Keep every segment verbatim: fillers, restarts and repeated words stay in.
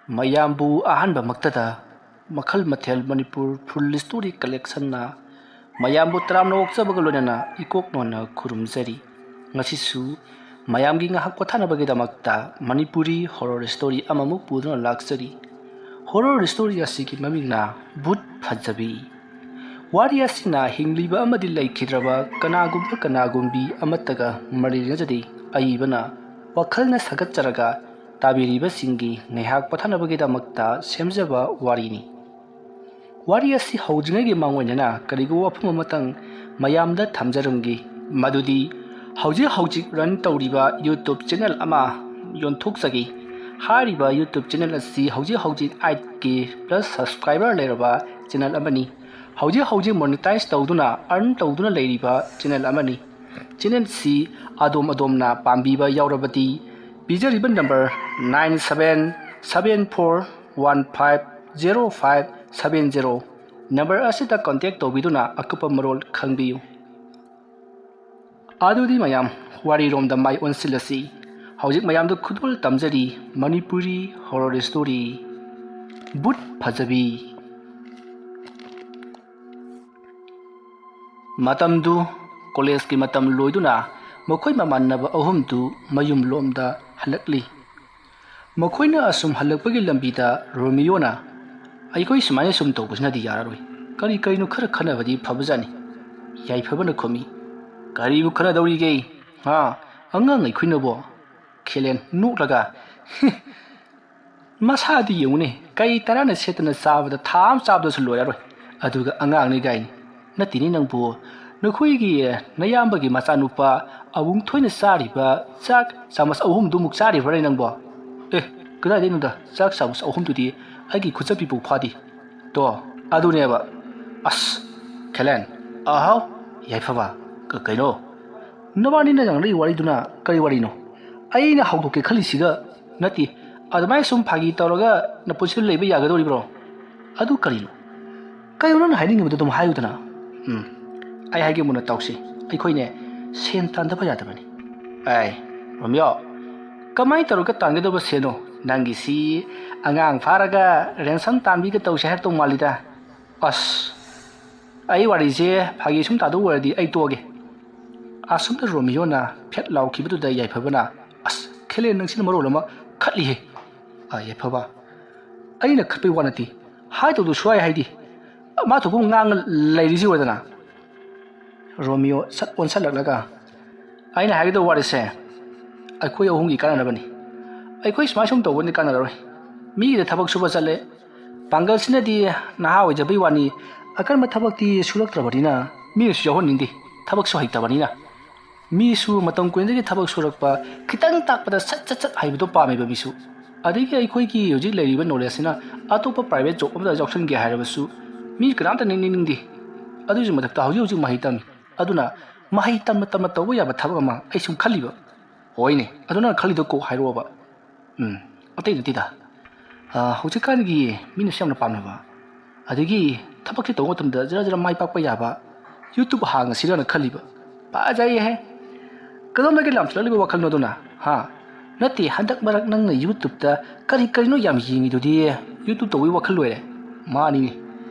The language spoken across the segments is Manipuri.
ꯃꯌꯥꯝꯕꯨ ꯑꯍꯥꯟꯕꯃꯛꯇꯗ ꯃꯈꯜ ꯃꯊꯦꯜ ꯃꯅꯤꯄꯨꯔ ꯐꯨꯜ ꯁ꯭ꯇꯣꯔꯤ ꯀꯂꯦꯛꯁꯟꯅ ꯃꯌꯥꯝꯕꯨ ꯇꯔꯥꯝꯅ ꯑꯣꯛꯆꯕꯒ ꯂꯣꯏꯅꯅ ꯏꯀꯣꯛ ꯅꯣꯟꯅ ꯈꯨꯔꯨꯝꯖꯔꯤ꯫ ꯉꯁꯤꯁꯨ ꯃꯌꯥꯝꯒꯤ ꯉꯥꯏꯍꯥꯛ ꯄꯣꯊꯥꯅꯕꯒꯤꯗꯃꯛꯇ ꯃꯅꯤꯄꯨꯔꯤ ꯍꯣꯔꯣꯔ ꯁ꯭ꯇꯣꯔꯤ ꯑꯃꯃꯨꯛ ꯄꯨꯗꯨꯅ ꯂꯥꯛꯆꯔꯤ꯫ ꯍꯣꯔꯣꯔ ꯁ꯭ꯇꯣꯔꯤ ꯑꯁꯤꯒꯤ ꯃꯃꯤꯡꯅ ꯚꯨꯠ ꯐꯖꯕꯤ꯫ ꯋꯥꯔꯤ ꯑꯁꯤꯅ ꯍꯤꯡꯂꯤꯕ ꯑꯃꯗꯤ ꯂꯩꯈꯤꯗ꯭ꯔꯕ ꯀꯅꯥꯒꯨꯝꯕ ꯀꯅꯥꯒꯨꯝꯕꯤ ꯑꯃꯠꯇꯒ ꯃꯔꯤ ꯂꯩꯅꯖꯗꯦ꯫ ꯑꯏꯕꯅ ꯋꯥꯈꯜꯅ ꯁꯥꯒꯠꯆꯔꯒ ꯇꯥꯕꯤꯔꯤꯕꯁꯤꯡꯒꯤ ꯉꯥꯏꯍꯥꯛ ꯄꯣꯊꯥꯅꯕꯒꯤꯗꯃꯛꯇ ꯁꯦꯝꯖꯕ ꯋꯥꯔꯤꯅꯤ꯫ ꯋꯥꯔꯤ ꯑꯁꯤ ꯍꯧꯗ꯭ꯔꯤꯉꯩꯒꯤ ꯃꯥꯡꯑꯣꯏꯅꯅ ꯀꯔꯤꯒꯨꯝꯕ ꯋꯥꯐꯝ ꯑꯃꯇꯪ ꯃꯌꯥꯝꯗ ꯊꯝꯖꯔꯝꯒꯦ, ꯃꯗꯨꯗꯤ ꯍꯧꯖꯤꯛ ꯍꯧꯖꯤꯛ ꯔꯟ ꯇꯧꯔꯤꯕ YouTube ꯆꯦꯅꯦꯜ ꯑꯃ ꯌꯣꯟꯊꯣꯛꯆꯒꯦ꯫ ꯍꯥꯏꯔꯤꯕ YouTube ꯆꯦꯅꯦꯜ ꯑꯁꯤ ꯍꯧꯖꯤꯛ ꯍꯧꯖꯤꯛ ꯑꯩꯠ ꯀꯦ ꯄ꯭ꯂꯁ ꯁꯕꯁꯀ꯭ꯔꯥꯏꯕꯔ ꯂꯩꯔꯕ ꯆꯦꯅꯦꯜ ꯑꯃꯅꯤ꯫ ꯍꯧꯖꯤꯛ ꯍꯧꯖꯤꯛ ꯃꯣꯅꯤꯇꯥꯏꯖ ꯇꯧꯗꯨꯅ ꯑꯔꯟ ꯇꯧꯗꯨꯅ ꯂꯩꯔꯤꯕ ꯆꯦꯅꯦꯜ ꯑꯃꯅꯤ꯫ ꯆꯦꯅꯦꯜꯁꯤ ꯑꯗꯣꯝ ꯑꯗꯣꯝꯅ ꯄꯥꯝꯕꯤꯕ ꯌꯥꯎꯔꯕꯗꯤ ꯄꯤꯖꯔꯤꯕ number nine seven seven four one five zero five seven zero number ꯑꯁꯤꯗ ꯀꯟꯇꯦꯛ ꯇꯧꯕꯤꯗꯨꯅ ꯑꯀꯨꯞꯄ ꯃꯔꯣꯜ ꯈꯪꯕꯤꯌꯨ꯫ ꯑꯗꯨꯗꯤ ꯃꯌꯥꯝ, ꯋꯥꯔꯤꯔꯣꯝꯗ ꯃꯥꯏ ꯑꯣꯟꯁꯤꯜꯂꯁꯤ꯫ ꯍꯧꯖꯤꯛ ꯃꯌꯥꯝꯗ ꯈꯨꯗꯣꯜ ꯇꯝꯖꯔꯤ ꯃꯅꯤꯄꯨꯔꯤ ꯍꯣꯔꯣꯔ ꯁ꯭ꯇꯣꯔꯤ ꯚꯨꯠ ꯐꯖꯕꯤ꯫ ꯃꯇꯝꯗꯨ ꯀꯣꯂꯦꯖꯀꯤ ꯃꯇꯝ ꯂꯣꯏꯗꯨꯅ ꯃꯈꯣꯏ ꯃꯃꯥꯟꯅꯕ ꯑꯍꯨꯝꯗꯨ ꯃꯌꯨꯝꯂꯣꯝꯗ ꯍꯜꯂꯛꯂꯤ꯫ ꯃꯈꯣꯏꯅ ꯑꯁꯨꯝ ꯍꯜꯂꯛꯄꯒꯤ ꯂꯝꯕꯤꯗ ꯔꯣꯃꯤꯌꯣꯅ, "ꯑꯩꯈꯣꯏ ꯁꯨꯃꯥꯏꯅ ꯁꯨꯝ ꯇꯧꯕꯁꯤꯅꯗꯤ ꯌꯥꯔꯔꯣꯏ꯫ ꯀꯔꯤ ꯀꯔꯤꯅꯣ ꯈꯔ ꯈꯟꯅꯕꯗꯤ ꯐꯕꯖꯥꯠꯅꯤ꯫" ꯌꯥꯏꯐꯕꯅ ꯈꯨꯝꯃꯤ, "ꯀꯔꯤꯕꯨ ꯈꯟꯅꯗꯧꯔꯤꯒꯦ? ꯍꯥ? ꯑꯉꯥꯡ ꯑꯩꯈꯣꯏꯅꯕꯣ?" ꯈꯦꯂꯦꯟ ꯅꯣꯛꯂꯒ, "ꯃꯁꯥꯗꯤ ꯌꯦꯡꯉꯨꯅꯦ, ꯀꯩ ꯇꯔꯥꯅ ꯁꯦꯠꯇꯅ ꯆꯥꯕꯗ ꯊꯥ ꯑꯃ ꯆꯥꯕꯗꯁꯨ ꯂꯣꯏꯔꯔꯣꯏ꯫ ꯑꯗꯨꯒ ꯑꯉꯥꯡꯅꯤ ꯒꯥꯏꯅꯤ꯫ ꯅꯠꯇꯦꯅꯦ ꯅꯪꯕꯨ, ꯅꯈꯣꯏꯒꯤ ꯅꯌꯥꯝꯕꯒꯤ ꯃꯆꯥꯅꯨꯄꯥ ꯑꯕꯨꯡꯊꯣꯏꯅ ꯆꯥꯔꯤꯕ ꯆꯥꯛ ꯆꯥꯃꯁ ꯑꯍꯨꯝꯗꯨꯃꯨꯛ ꯆꯥꯔꯤꯕ꯭ꯔꯥꯅꯦ ꯅꯪꯕꯣ? ꯑꯦ, ꯀꯗꯥꯏꯗꯩꯅꯣꯗ, ꯆꯥꯛ ꯆꯥꯃꯁ ꯑꯍꯨꯝꯗꯨꯗꯤ ꯑꯩꯒꯤ ꯈꯨꯠꯆꯞꯄꯤꯐꯥꯎ ꯐꯥꯗꯦ꯫ ꯇꯣ, ꯑꯗꯨꯅꯦꯕ꯫ ꯑꯁ, ꯈꯦꯂꯦꯟ, ꯑꯍꯥꯎ, ꯌꯥꯏꯐꯕ, ꯀ-, ꯀꯩꯅꯣ? ꯅꯕꯥꯅꯤꯅ ꯉꯥꯡꯅꯔꯤ ꯋꯥꯔꯤꯗꯨꯅ ꯀꯔꯤ ꯋꯥꯔꯤꯅꯣ? ꯑꯩꯅ ꯍꯧꯗꯣꯛꯀꯦ ꯈꯜꯂꯤꯁꯤꯒ ꯅꯠꯇꯦ꯫ ꯑꯗꯨꯃꯥꯏꯅ ꯁꯨꯝ ꯐꯥꯒꯤ ꯇꯧꯔꯒ ꯅꯄꯨꯟꯁꯤꯗ ꯂꯩꯕ ꯌꯥꯒꯗꯧꯔꯤꯕ꯭ꯔꯣ? ꯑꯗꯨ ꯀꯔꯤꯅꯣ? ꯀꯩꯅꯣ ꯅꯪꯅ ꯍꯥꯏꯅꯤꯡꯉꯤꯕꯗꯨ ꯑꯗꯨꯝ ꯍꯥꯏꯌꯨꯗꯅ꯫ ꯎꯝ, ꯑꯩ ꯍꯥꯏꯒꯦ ꯃꯨꯟꯅ ꯇꯥꯎꯁꯤ꯫ ꯑꯩꯈꯣꯏꯅꯦ, ꯁꯦꯟ ꯇꯥꯟꯗꯕ ꯌꯥꯗꯕꯅꯤ꯫ ꯑꯩ, ꯔꯣꯃꯤꯌꯣ, ꯀꯃꯥꯏꯅ ꯇꯧꯔꯒ ꯇꯥꯟꯒꯗꯕ ꯁꯦꯟꯅꯣ? ꯅꯪꯒꯤꯁꯤ ꯑꯉꯥꯡ ꯐꯥꯔꯒ ꯔꯦꯟꯁꯝ ꯇꯥꯟꯕꯤꯒ ꯇꯧꯁꯦ ꯍꯥꯏꯔꯛꯇꯧ ꯃꯥꯜꯂꯤꯗ꯫ ꯑꯁ, ꯑꯩ ꯋꯥꯔꯤꯁꯦ ꯐꯥꯒꯤ ꯁꯨꯝ ꯇꯥꯗꯧ ꯑꯣꯏꯔꯗꯤ ꯑꯩ ꯇꯣꯛꯑꯒꯦ꯫ ꯑꯁꯣꯝꯗ ꯔꯣꯃꯤꯌꯣꯅ ꯐꯦꯠ ꯂꯥꯎꯈꯤꯕꯗꯨꯗ ꯌꯥꯏꯐꯕꯅ, "ꯑꯁ, ꯈꯦꯂꯦꯟ ꯅꯪꯁꯤꯅ ꯃꯔꯣꯜ ꯑꯃ ꯈꯠꯂꯤꯍꯦ!" "ꯑ, ꯌꯥꯏꯐꯕ, ꯑꯩꯅ ꯈꯠꯄꯩ ꯋꯥ ꯅꯠꯇꯦ, ꯍꯥꯏꯗꯧꯗꯨ ꯁꯨꯍꯥꯏ ꯍꯥꯏꯗꯤ, ꯃꯥ ꯊꯣꯛꯄ ꯉꯥꯡꯉ ꯂꯩꯔꯤꯁꯤ ꯑꯣꯏꯗꯅ?" ꯔꯣꯃꯤꯌꯣ ꯁꯠ ꯑꯣꯟꯁꯜꯂꯛꯂꯒ, "ꯑꯩꯅ ꯍꯥꯏꯒꯗꯧꯕ ꯋꯥꯔꯤꯁꯦ ꯑꯩꯈꯣꯏ ꯑꯍꯨꯝꯒꯤ ꯀꯥꯟꯅꯅꯕꯅꯤ꯫ ꯑꯩꯈꯣꯏ ꯁꯨꯃꯥꯏ ꯁꯨꯝ ꯇꯧꯕꯅꯤ ꯀꯥꯟꯅꯔꯣꯏ꯫ ꯃꯤꯒꯤꯗ ꯊꯕꯛ ꯁꯨꯕ ꯆꯠꯂꯦ꯫ ꯄꯥꯡꯒꯜꯁꯤꯅꯗꯤ ꯅꯍꯥ ꯑꯣꯏꯖꯕꯩ ꯋꯥꯅꯤ, ꯑꯀꯟꯕ ꯊꯕꯛꯇꯤ ꯁꯨꯔꯛꯇ꯭ꯔꯕꯅꯤꯅ ꯃꯤꯅꯁꯨ ꯌꯥꯎꯍꯟꯅꯤꯡꯗꯦ, ꯊꯕꯛꯁꯨ ꯍꯩꯇꯕꯅꯤꯅ꯫ ꯃꯤꯁꯨ ꯃꯇꯝ ꯀꯨꯏꯅꯗꯒꯤ ꯊꯕꯛ ꯁꯨꯔꯛꯄ, ꯈꯤꯇꯪ ꯇꯥꯛꯄꯗ ꯁꯠ ꯁꯠ ꯁꯠ ꯍꯩꯕꯗꯣ ꯄꯥꯝꯃꯦꯕ ꯃꯤꯁꯨ꯫ ꯑꯗꯒꯤ ꯑꯩꯈꯣꯏꯒꯤ ꯍꯧꯖꯤꯛ ꯂꯩꯔꯤꯕ ꯅꯣꯂꯦꯖꯁꯤꯅ ꯑꯇꯣꯞꯄ ꯄ꯭ꯔꯥꯏꯚꯦꯠ ꯖꯣꯕ ꯑꯃꯗ ꯌꯥꯎꯁꯟꯒꯦ ꯍꯥꯏꯔꯕꯁꯨ ꯃꯤ ꯀꯅꯥꯝꯇ ꯅꯤꯡꯅꯤꯡꯅꯤꯡꯗꯦ꯫ ꯑꯗꯨꯒꯤꯁꯨ ꯃꯊꯛꯇ ꯍꯧꯖꯤꯛ ꯍꯧꯖꯤꯛ ꯃꯍꯩ ꯇꯝꯃꯤ꯫ ꯑꯗꯨꯅ ꯃꯍꯩ ꯇꯝꯅ ꯇꯝꯅ ꯇꯧꯕ ꯌꯥꯕ ꯊꯕꯛ ꯑꯃ ꯑꯩ ꯁꯨꯝ ꯈꯜꯂꯤꯕ꯫ ꯍꯣꯏꯅꯦ, ꯑꯗꯨ ꯅꯪ ꯈꯜꯂꯤꯗꯣ ꯀꯣꯛ ꯍꯥꯏꯔꯛꯑꯣꯕ꯫ ꯎꯝ, ꯑꯇꯩ ꯅꯠꯇꯦꯗ꯫ ꯑ, ꯍꯧꯖꯤꯛꯀꯥꯟꯒꯤ ꯃꯤꯅꯁꯨ ꯌꯥꯝꯅ ꯄꯥꯝꯅꯕ, ꯑꯗꯒꯤ ꯊꯕꯛꯁꯦ ꯇꯧꯕ ꯃꯇꯝꯗ ꯖꯔ ꯖꯔ ꯃꯥꯏ ꯄꯥꯛꯄ ꯌꯥꯕ YouTube ꯍꯥꯡꯉꯁꯤꯔꯅ ꯈꯜꯂꯤꯕ꯫ ꯐꯖꯩꯍꯦ꯫ ꯀꯗꯣꯝꯗꯒꯤ ꯂꯥꯝꯁꯤꯜꯂꯛꯂꯤꯕ ꯋꯥꯈꯜꯅꯣ ꯑꯗꯨꯅ? ꯍꯥ? ꯅꯠꯇꯦ, ꯍꯟꯗꯛ ꯃꯔꯛ ꯅꯪꯅ YouTubeꯇ ꯀꯔꯤ ꯀꯔꯤꯅꯣ ꯌꯥꯝ ꯌꯦꯡꯉꯤꯗꯨꯗꯤ? YouTube ꯇꯧꯕꯒꯤ ꯋꯥꯈꯜ ꯂꯣꯏꯔꯦ꯫ ꯃꯥꯅꯤꯅꯦ꯫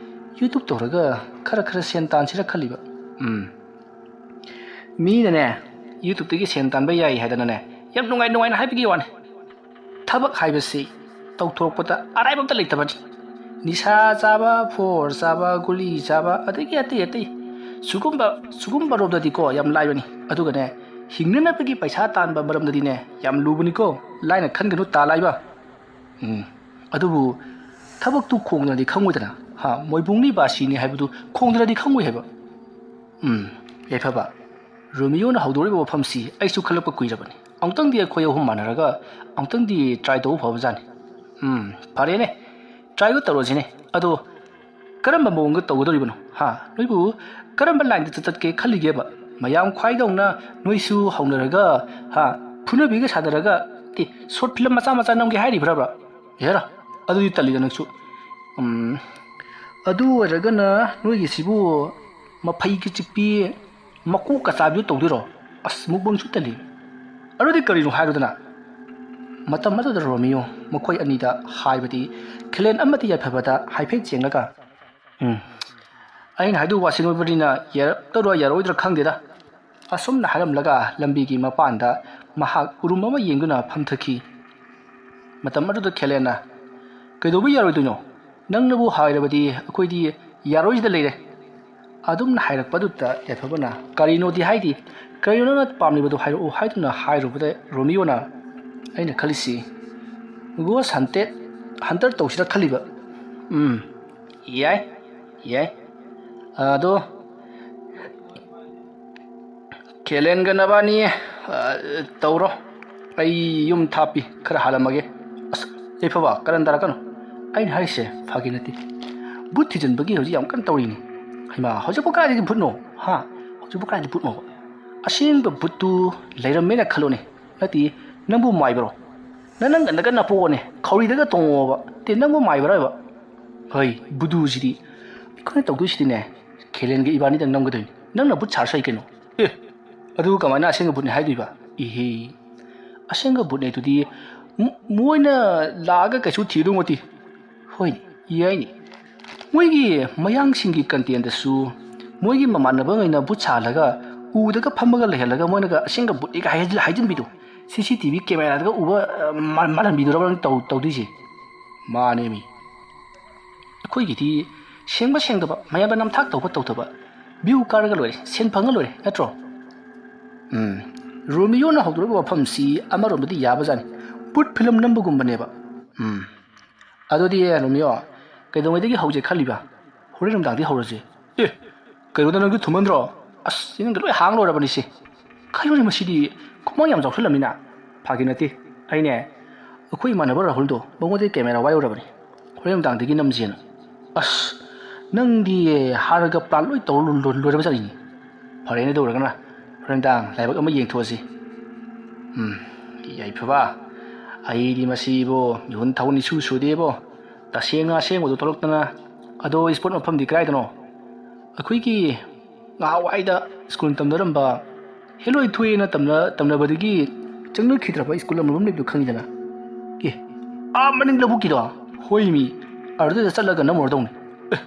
YouTube ꯇꯧꯔꯒ ꯈꯔ ꯈꯔ ꯁꯦꯟ ꯇꯥꯟꯁꯤꯔ ꯈꯜꯂꯤꯕ꯫ ꯎꯝ꯫ ꯃꯤꯅꯅꯦ, YouTubeꯇꯒꯤ ꯁꯦꯟ ꯇꯥꯟꯕ ꯌꯥꯏ ꯍꯥꯏꯗꯅꯅꯦ, ꯌꯥꯝ ꯅꯨꯡꯉꯥꯏ ꯅꯨꯡꯉꯥꯏꯅ ꯍꯥꯏꯕꯤꯒꯤ ꯋꯥꯅꯤ꯫ ꯊꯕꯛ ꯍꯥꯏꯕꯁꯤ ꯇꯧꯊꯣꯔꯛꯄꯗ ꯑꯔꯥꯏꯕ ꯑꯝꯇ ꯂꯩꯇꯕꯅꯤ꯫ ꯅꯤꯁꯥ ꯆꯥꯕ, ꯐꯣꯔ ꯆꯥꯕ, ꯒꯨꯂꯤ ꯆꯥꯕ, ꯑꯗꯒꯤ ꯑꯇꯩ ꯑꯇꯩ ꯁꯤꯒꯨꯝꯕ, ꯁꯤꯒꯨꯝꯕ ꯔꯣꯝꯗꯗꯤꯀꯣ ꯌꯥꯝ ꯂꯥꯏꯕꯅꯤ꯫ ꯑꯗꯨꯒꯅꯦ, ꯍꯤꯡꯅꯅꯕꯒꯤ ꯄꯩꯁꯥ ꯇꯥꯟꯕ ꯃꯔꯝꯗꯗꯤꯅꯦ, ꯌꯥꯝ ꯂꯨꯕꯅꯤꯀꯣ, ꯂꯥꯏꯅ ꯈꯟꯒꯅꯨ ꯇꯥ ꯂꯥꯏꯕ꯫ ꯎꯝ, ꯑꯗꯨꯕꯨ ꯊꯕꯛꯇꯨ ꯈꯣꯡꯗꯅꯗꯤ ꯈꯪꯉꯣꯏꯗꯅ, ꯍꯥ, ꯃꯣꯏꯕꯨꯡꯅꯤ ꯕꯥꯁꯤꯅꯤ ꯍꯥꯏꯕꯗꯨ ꯈꯣꯡꯗꯅꯗꯤ ꯈꯪꯉꯣꯏ ꯍꯥꯏꯕ꯫ ꯎꯝ, ꯌꯥꯏꯐꯕ, ꯔꯣꯃꯤꯌꯣꯅ ꯍꯧꯗꯣꯔꯛꯏꯕ ꯋꯥꯐꯝꯁꯤ ꯑꯩꯁꯨ ꯈꯜꯂꯛꯄ ꯀꯨꯏꯔꯕꯅꯤ꯫ ꯑꯃꯨꯛꯇꯪꯗꯤ ꯑꯩꯈꯣꯏ ꯑꯍꯨꯝ ꯃꯥꯟꯅꯔꯒ ꯑꯃꯨꯛꯇꯪꯗꯤ try ꯇꯧꯕ ꯐꯕꯖꯥꯠꯅꯤ꯫ ꯎꯝ, ꯐꯔꯦꯅꯦ, tryꯗꯨ ꯇꯧꯔꯁꯤꯅꯦ꯫ ꯑꯗꯣ ꯀꯔꯝꯕ ꯃꯑꯣꯡꯗ ꯇꯧꯒꯗꯧꯔꯤꯕꯅꯣ? ꯍꯥ? ꯅꯣꯏꯕꯨ ꯀꯔꯝꯕ lineꯗ ꯆꯠꯀꯦ ꯈꯜꯂꯤꯒꯦꯕ? ꯃꯌꯥꯝ ꯈ꯭ꯋꯥꯏꯗꯧꯅ ꯅꯣꯏꯁꯨ ꯍꯧꯅꯔꯒ, ꯍꯥ, ꯐꯨꯅꯕꯤꯒ ꯁꯥꯟꯅꯔꯒ, ꯑꯦ, short film ꯃꯆꯥ ꯃꯆꯥ ꯅꯝꯒꯦ ꯍꯥꯏꯔꯤꯕ꯭ꯔꯕ? ꯍꯦꯔꯥ, ꯑꯗꯨꯗꯤ ꯇꯜꯂꯤꯗ ꯅꯪꯁꯨ꯫ ꯎꯝ, ꯑꯗꯨ ꯑꯣꯏꯔꯒꯅ ꯅꯣꯏꯒꯤꯁꯤꯕꯨ ꯃꯐꯩꯒ ꯆꯤꯛꯄꯤ, ꯃꯀꯣꯛꯀ ꯆꯥꯕꯤꯗꯨ ꯇꯧꯗꯣꯏꯔꯣ? ꯑꯁ, ꯃꯨꯛꯕꯪꯁꯨ ꯇꯜꯂꯤ꯫ ꯑꯗꯨꯗꯤ ꯀꯔꯤꯅꯣ ꯍꯥꯏꯔꯣꯗꯅ? ꯃꯇꯝ ꯑꯗꯨꯗ ꯔꯣꯃꯤꯌꯣ ꯃꯈꯣꯏ ꯑꯅꯤꯗ ꯍꯥꯏꯕꯗꯤ ꯈꯦꯂꯦꯟ ꯑꯃꯗꯤ ꯌꯥꯏꯐꯕꯗ ꯍꯥꯏꯐꯦꯠ ꯌꯦꯡꯂꯒ, "ꯎꯝ, ꯑꯩꯅ ꯍꯥꯏꯗꯧ ꯋꯥꯁꯤꯡ ꯑꯣꯏꯕꯅꯤꯅ ꯌꯥꯔꯛꯇꯧꯔꯥ ꯌꯥꯔꯣꯏꯗ꯭ꯔꯥ ꯈꯪꯗꯦꯗ," ꯑꯁꯨꯝꯅ ꯍꯥꯏꯔꯝꯂꯒ ꯂꯝꯕꯤꯒꯤ ꯃꯄꯥꯟꯗ ꯃꯍꯥꯛ ꯎꯔꯨꯝ ꯑꯃ ꯌꯦꯡꯗꯨꯅ ꯐꯝꯊꯈꯤ꯫ ꯃꯇꯝ ꯑꯗꯨꯗ ꯈꯦꯂꯦꯟꯅ, "ꯀꯩꯗꯧꯕ ꯌꯥꯔꯣꯏꯗꯣꯏꯅꯣ? ꯅꯪꯅꯕꯨ ꯍꯥꯏꯔꯕꯗꯤ ꯑꯩꯈꯣꯏꯗꯤ ꯌꯥꯔꯣꯏꯁꯤꯗ ꯂꯩꯔꯦ," ꯑꯗꯨꯝꯅ ꯍꯥꯏꯔꯛꯄꯗꯨꯗ ꯌꯥꯏꯐꯕꯅ, "ꯀꯔꯤꯅꯣꯗꯤ ꯍꯥꯏꯗꯤ, ꯀꯔꯤꯅꯣ ꯅꯪꯅ ꯄꯥꯝꯂꯤꯕꯗꯨ ꯍꯥꯏꯔꯛꯎ," ꯍꯥꯏꯗꯨꯅ ꯍꯥꯏꯔꯨꯕꯗ ꯔꯣꯃꯤꯌꯣꯅ, "ꯑꯩꯅ ꯈꯜꯂꯤꯁꯤ ꯒꯣꯁ ꯍꯟꯇꯦꯠ ꯍꯟꯇꯔ ꯇꯧꯁꯤꯔ ꯈꯜꯂꯤꯕ꯫ ꯎꯝ, ꯌꯥꯏ, ꯌꯥꯏ꯫ ꯑꯗꯣ ꯈꯦꯂꯦꯟꯒ ꯅꯕꯥꯅꯤ, ꯑ, ꯇꯧꯔꯣ꯫ ꯑꯩ ꯌꯨꯝ ꯊꯥꯞꯄꯤ, ꯈꯔ ꯍꯥꯜꯂꯝꯃꯒꯦ꯫ ꯑꯁ, ꯌꯥꯏꯐꯕ, ꯀꯔꯟ ꯇꯥꯔꯛꯀꯅꯨ꯫ ꯑꯩꯅ ꯍꯥꯏꯔꯤꯁꯦ ꯐꯥꯒꯤ ꯅꯠꯇꯦ꯫ ꯕꯨꯠ ꯊꯤꯖꯤꯟꯕꯒꯤ ꯍꯧꯖꯤꯛ ꯌꯥꯝ ꯀꯟꯅ ꯇꯧꯔꯤꯅꯤ꯫ ꯍꯩꯃꯥ, ꯍꯧꯖꯤꯛꯄꯨ ꯀꯗꯥꯏꯗꯒꯤ ꯕꯨꯠꯅꯣ? ꯍꯥ? ꯍꯧꯖꯤꯛꯄꯨ ꯀꯗꯥꯏꯗꯒꯤ ꯕꯨꯠꯅꯣꯕ? ꯑꯁꯦꯡꯕ ꯕꯨꯠꯇꯨ ꯂꯩꯔꯝꯃꯦꯅ ꯈꯜꯂꯣꯅꯦ꯫ ꯅꯠꯇꯦ, ꯅꯪꯕꯨ ꯃꯥꯏꯕꯔꯣ? ꯅ-, ꯅꯪ ꯅꯒ ꯅꯄꯣꯛꯑꯣꯅꯦ, ꯈꯧꯔꯤꯗꯒ ꯇꯣꯡꯉꯣꯕ꯫ ꯇꯦ, ꯅꯪꯕꯨ ꯃꯥꯏꯕꯔ ꯍꯥꯏꯕ? ꯍꯣꯏ, ꯕꯨꯗꯨꯁꯤꯗꯤ꯫ ꯑꯩꯈꯣꯏꯅ ꯇꯧꯗꯣꯏꯁꯤꯗꯤꯅꯦ, ꯈꯦꯂꯦꯟꯒ ꯏꯕꯥꯅꯤꯗꯪ ꯅꯝꯒꯗꯣꯏꯅꯤ꯫ ꯅꯪꯅ ꯕꯨꯠ ꯁꯥꯔ ꯁꯥꯏ ꯀꯩꯅꯣ꯫ ꯑꯦ, ꯑꯗꯨ ꯀꯃꯥꯏꯅ ꯑꯁꯦꯡꯕ ꯕꯨꯠꯅꯤ ꯍꯥꯏꯗꯣꯏꯕ? ꯏꯍꯦ, ꯑꯁꯦꯡꯕ ꯕꯨꯠꯅꯦ ꯑꯗꯨꯗꯤ ꯃ-, ꯃꯣꯏꯅ ꯂꯥꯛꯑꯒ ꯀꯩꯁꯨ ꯊꯤꯗꯧ ꯅꯠꯇꯦ꯫ ꯍꯣꯏꯅꯦ, ꯌꯥꯏꯅꯦ꯫ ꯃꯣꯏꯒꯤ ꯃꯌꯥꯡꯁꯤꯡꯒꯤ ꯀꯟꯇꯦꯟꯗꯁꯨ ꯃꯣꯏꯒꯤ ꯃꯃꯥꯟꯅꯕꯉꯩꯅ ꯕꯨꯠ ꯁꯥꯍꯜꯂꯒ ꯎꯗꯒ ꯐꯝꯃꯒ ꯂꯩꯍꯜꯂꯒ ꯃꯣꯏꯅꯒ ꯑꯁꯦꯡꯕ ꯕꯨꯠꯅꯤꯒ ꯍꯥꯏꯖꯤꯜ-, ꯍꯥꯏꯖꯤꯟꯕꯤꯗꯣ꯫ ꯁꯤ ꯁꯤ ꯇꯤ ꯚꯤ ꯀꯦꯃꯦꯔꯥꯗꯒ ꯎꯕ, ꯑ, ꯃꯥ-, ꯃꯥꯜꯍꯟꯕꯤꯗꯨꯔꯕ ꯅꯪ ꯇꯧ-, ꯇꯧꯗꯣꯏꯁꯦ? ꯃꯥꯅꯦꯃꯤ꯫ ꯑꯩꯈꯣꯏꯒꯤꯗꯤ ꯁꯦꯡꯕ ꯁꯦꯡꯗꯕ, ꯃꯌꯥꯝꯗ ꯅꯝꯊꯥꯛ ꯇꯧꯕ ꯇꯧꯗꯕ, ꯚ꯭ꯌꯨ ꯀꯥꯔꯒ ꯂꯣꯏꯔꯦ, ꯁꯦꯟ ꯐꯪꯉ ꯂꯣꯏꯔꯦ, ꯅꯠꯇ꯭ꯔꯣ? ꯎꯝ, ꯔꯣꯃꯤꯌꯣꯅ ꯍꯧꯗꯣꯔꯛꯄ ꯋꯥꯐꯝꯁꯤ ꯑꯃꯔꯣꯝꯗꯗꯤ ꯌꯥꯕꯖꯥꯠꯅꯤ꯫ ꯕꯨꯠ ꯐꯤꯂꯝ ꯅꯝꯕꯒꯨꯝꯕꯅꯦꯕ꯫ ꯎꯝ, ꯑꯗꯨꯗꯤ ꯔꯣꯃꯤꯌꯣ, ꯀꯩꯗꯧꯉꯩꯗꯒꯤ ꯍꯧꯁꯦ ꯈꯜꯂꯤꯕ? ꯍꯣꯔꯦꯟ ꯅꯨꯡꯗꯥꯡꯗꯤ ꯍꯧꯔꯁꯦ꯫ ꯑꯦ, ꯀꯩꯅꯣꯗ ꯅꯪꯁꯨ ꯊꯨꯃꯟꯗ꯭ꯔꯣ? ꯑꯁ, ꯁꯤ ꯅꯪꯒ ꯂꯣꯏ ꯍꯥꯡ ꯂꯣꯏꯔꯕꯅꯤ ꯁꯤ꯫ ꯀꯩꯅꯣꯅꯦ ꯃꯁꯤꯗꯤ, ꯈꯨꯃꯥꯡ ꯌꯥꯝ ꯆꯥꯎꯁꯜꯂꯝꯃꯤꯅ꯫ ꯐꯥꯒꯤ ꯅꯠꯇꯦ, ꯑꯩꯅꯦ, ꯑꯩꯈꯣꯏ ꯏꯃꯥꯟꯅꯕ ꯔꯥꯍꯨꯜꯗꯣ ꯃꯉꯣꯟꯗꯒꯤ ꯀꯦꯃꯦꯔꯥ ꯋꯥꯏꯔꯨꯔꯕꯅꯤ, ꯍꯣꯔꯦꯟ ꯅꯨꯡꯗꯥꯡꯗꯒꯤ ꯅꯝꯁꯦꯅ꯫ ꯑꯁ, ꯅꯪꯗꯤ ꯍꯥꯏꯔꯒ ꯄ꯭ꯂꯥꯟ ꯂꯣꯏ ꯇꯧꯔ ꯂꯣ-, ꯂꯣ-, ꯂꯣꯏꯔꯕ ꯆꯠꯂꯤꯅꯤ꯫ ꯐꯔꯦꯅꯦ, ꯑꯗꯨ ꯑꯣꯏꯔꯒꯅ ꯍꯣꯔꯦꯟ ꯅꯨꯡꯗꯥꯡ ꯂꯥꯏꯕꯛ ꯑꯃ ꯌꯦꯡꯊꯣꯛꯑꯁꯤ꯫ ꯎꯝ, ꯌꯥꯏꯐꯕ, ꯑꯩꯗꯤ ꯃꯁꯤꯕꯣ ꯃꯤꯍꯨꯟ ꯊꯥꯍꯨꯟ ꯏꯁꯨ ꯁꯨꯗꯦꯕꯣ꯫ ꯇꯁꯦꯡꯅ ꯑꯁꯦꯡꯕꯗꯨ ꯊꯣꯛꯂꯛꯇꯅ꯫ ꯑꯗꯣ ꯏꯁꯄꯣꯔꯠ ꯃꯐꯝꯗꯤ ꯀꯗꯥꯏꯗꯅꯣ? ꯑꯩꯈꯣꯏꯒꯤ ꯉꯍꯥꯟꯋꯥꯏꯗ ꯁ꯭ꯀꯨꯜ ꯇꯝꯅꯔꯝꯕ ꯍꯦꯂꯣꯏ ꯊꯣꯛꯑꯦꯅ ꯇꯝꯅ-, ꯇꯝꯅꯕꯗꯒꯤ ꯆꯪꯅꯈꯤꯗ꯭ꯔꯕ ꯁ꯭ꯀꯨꯜ ꯑꯃꯔꯣꯝ ꯂꯩꯕꯗꯨ ꯈꯪꯉꯤꯗꯅ? ꯑꯦ, ꯑꯥ ꯃꯅꯤꯡ ꯂꯧꯕꯨꯛꯀꯤꯗꯣ? ꯍꯣꯏ ꯃꯤ, ꯑꯗꯨꯗ ꯆꯠꯂꯒ ꯅꯝꯃꯨꯔꯗꯧꯅꯤ꯫ ꯑꯦ,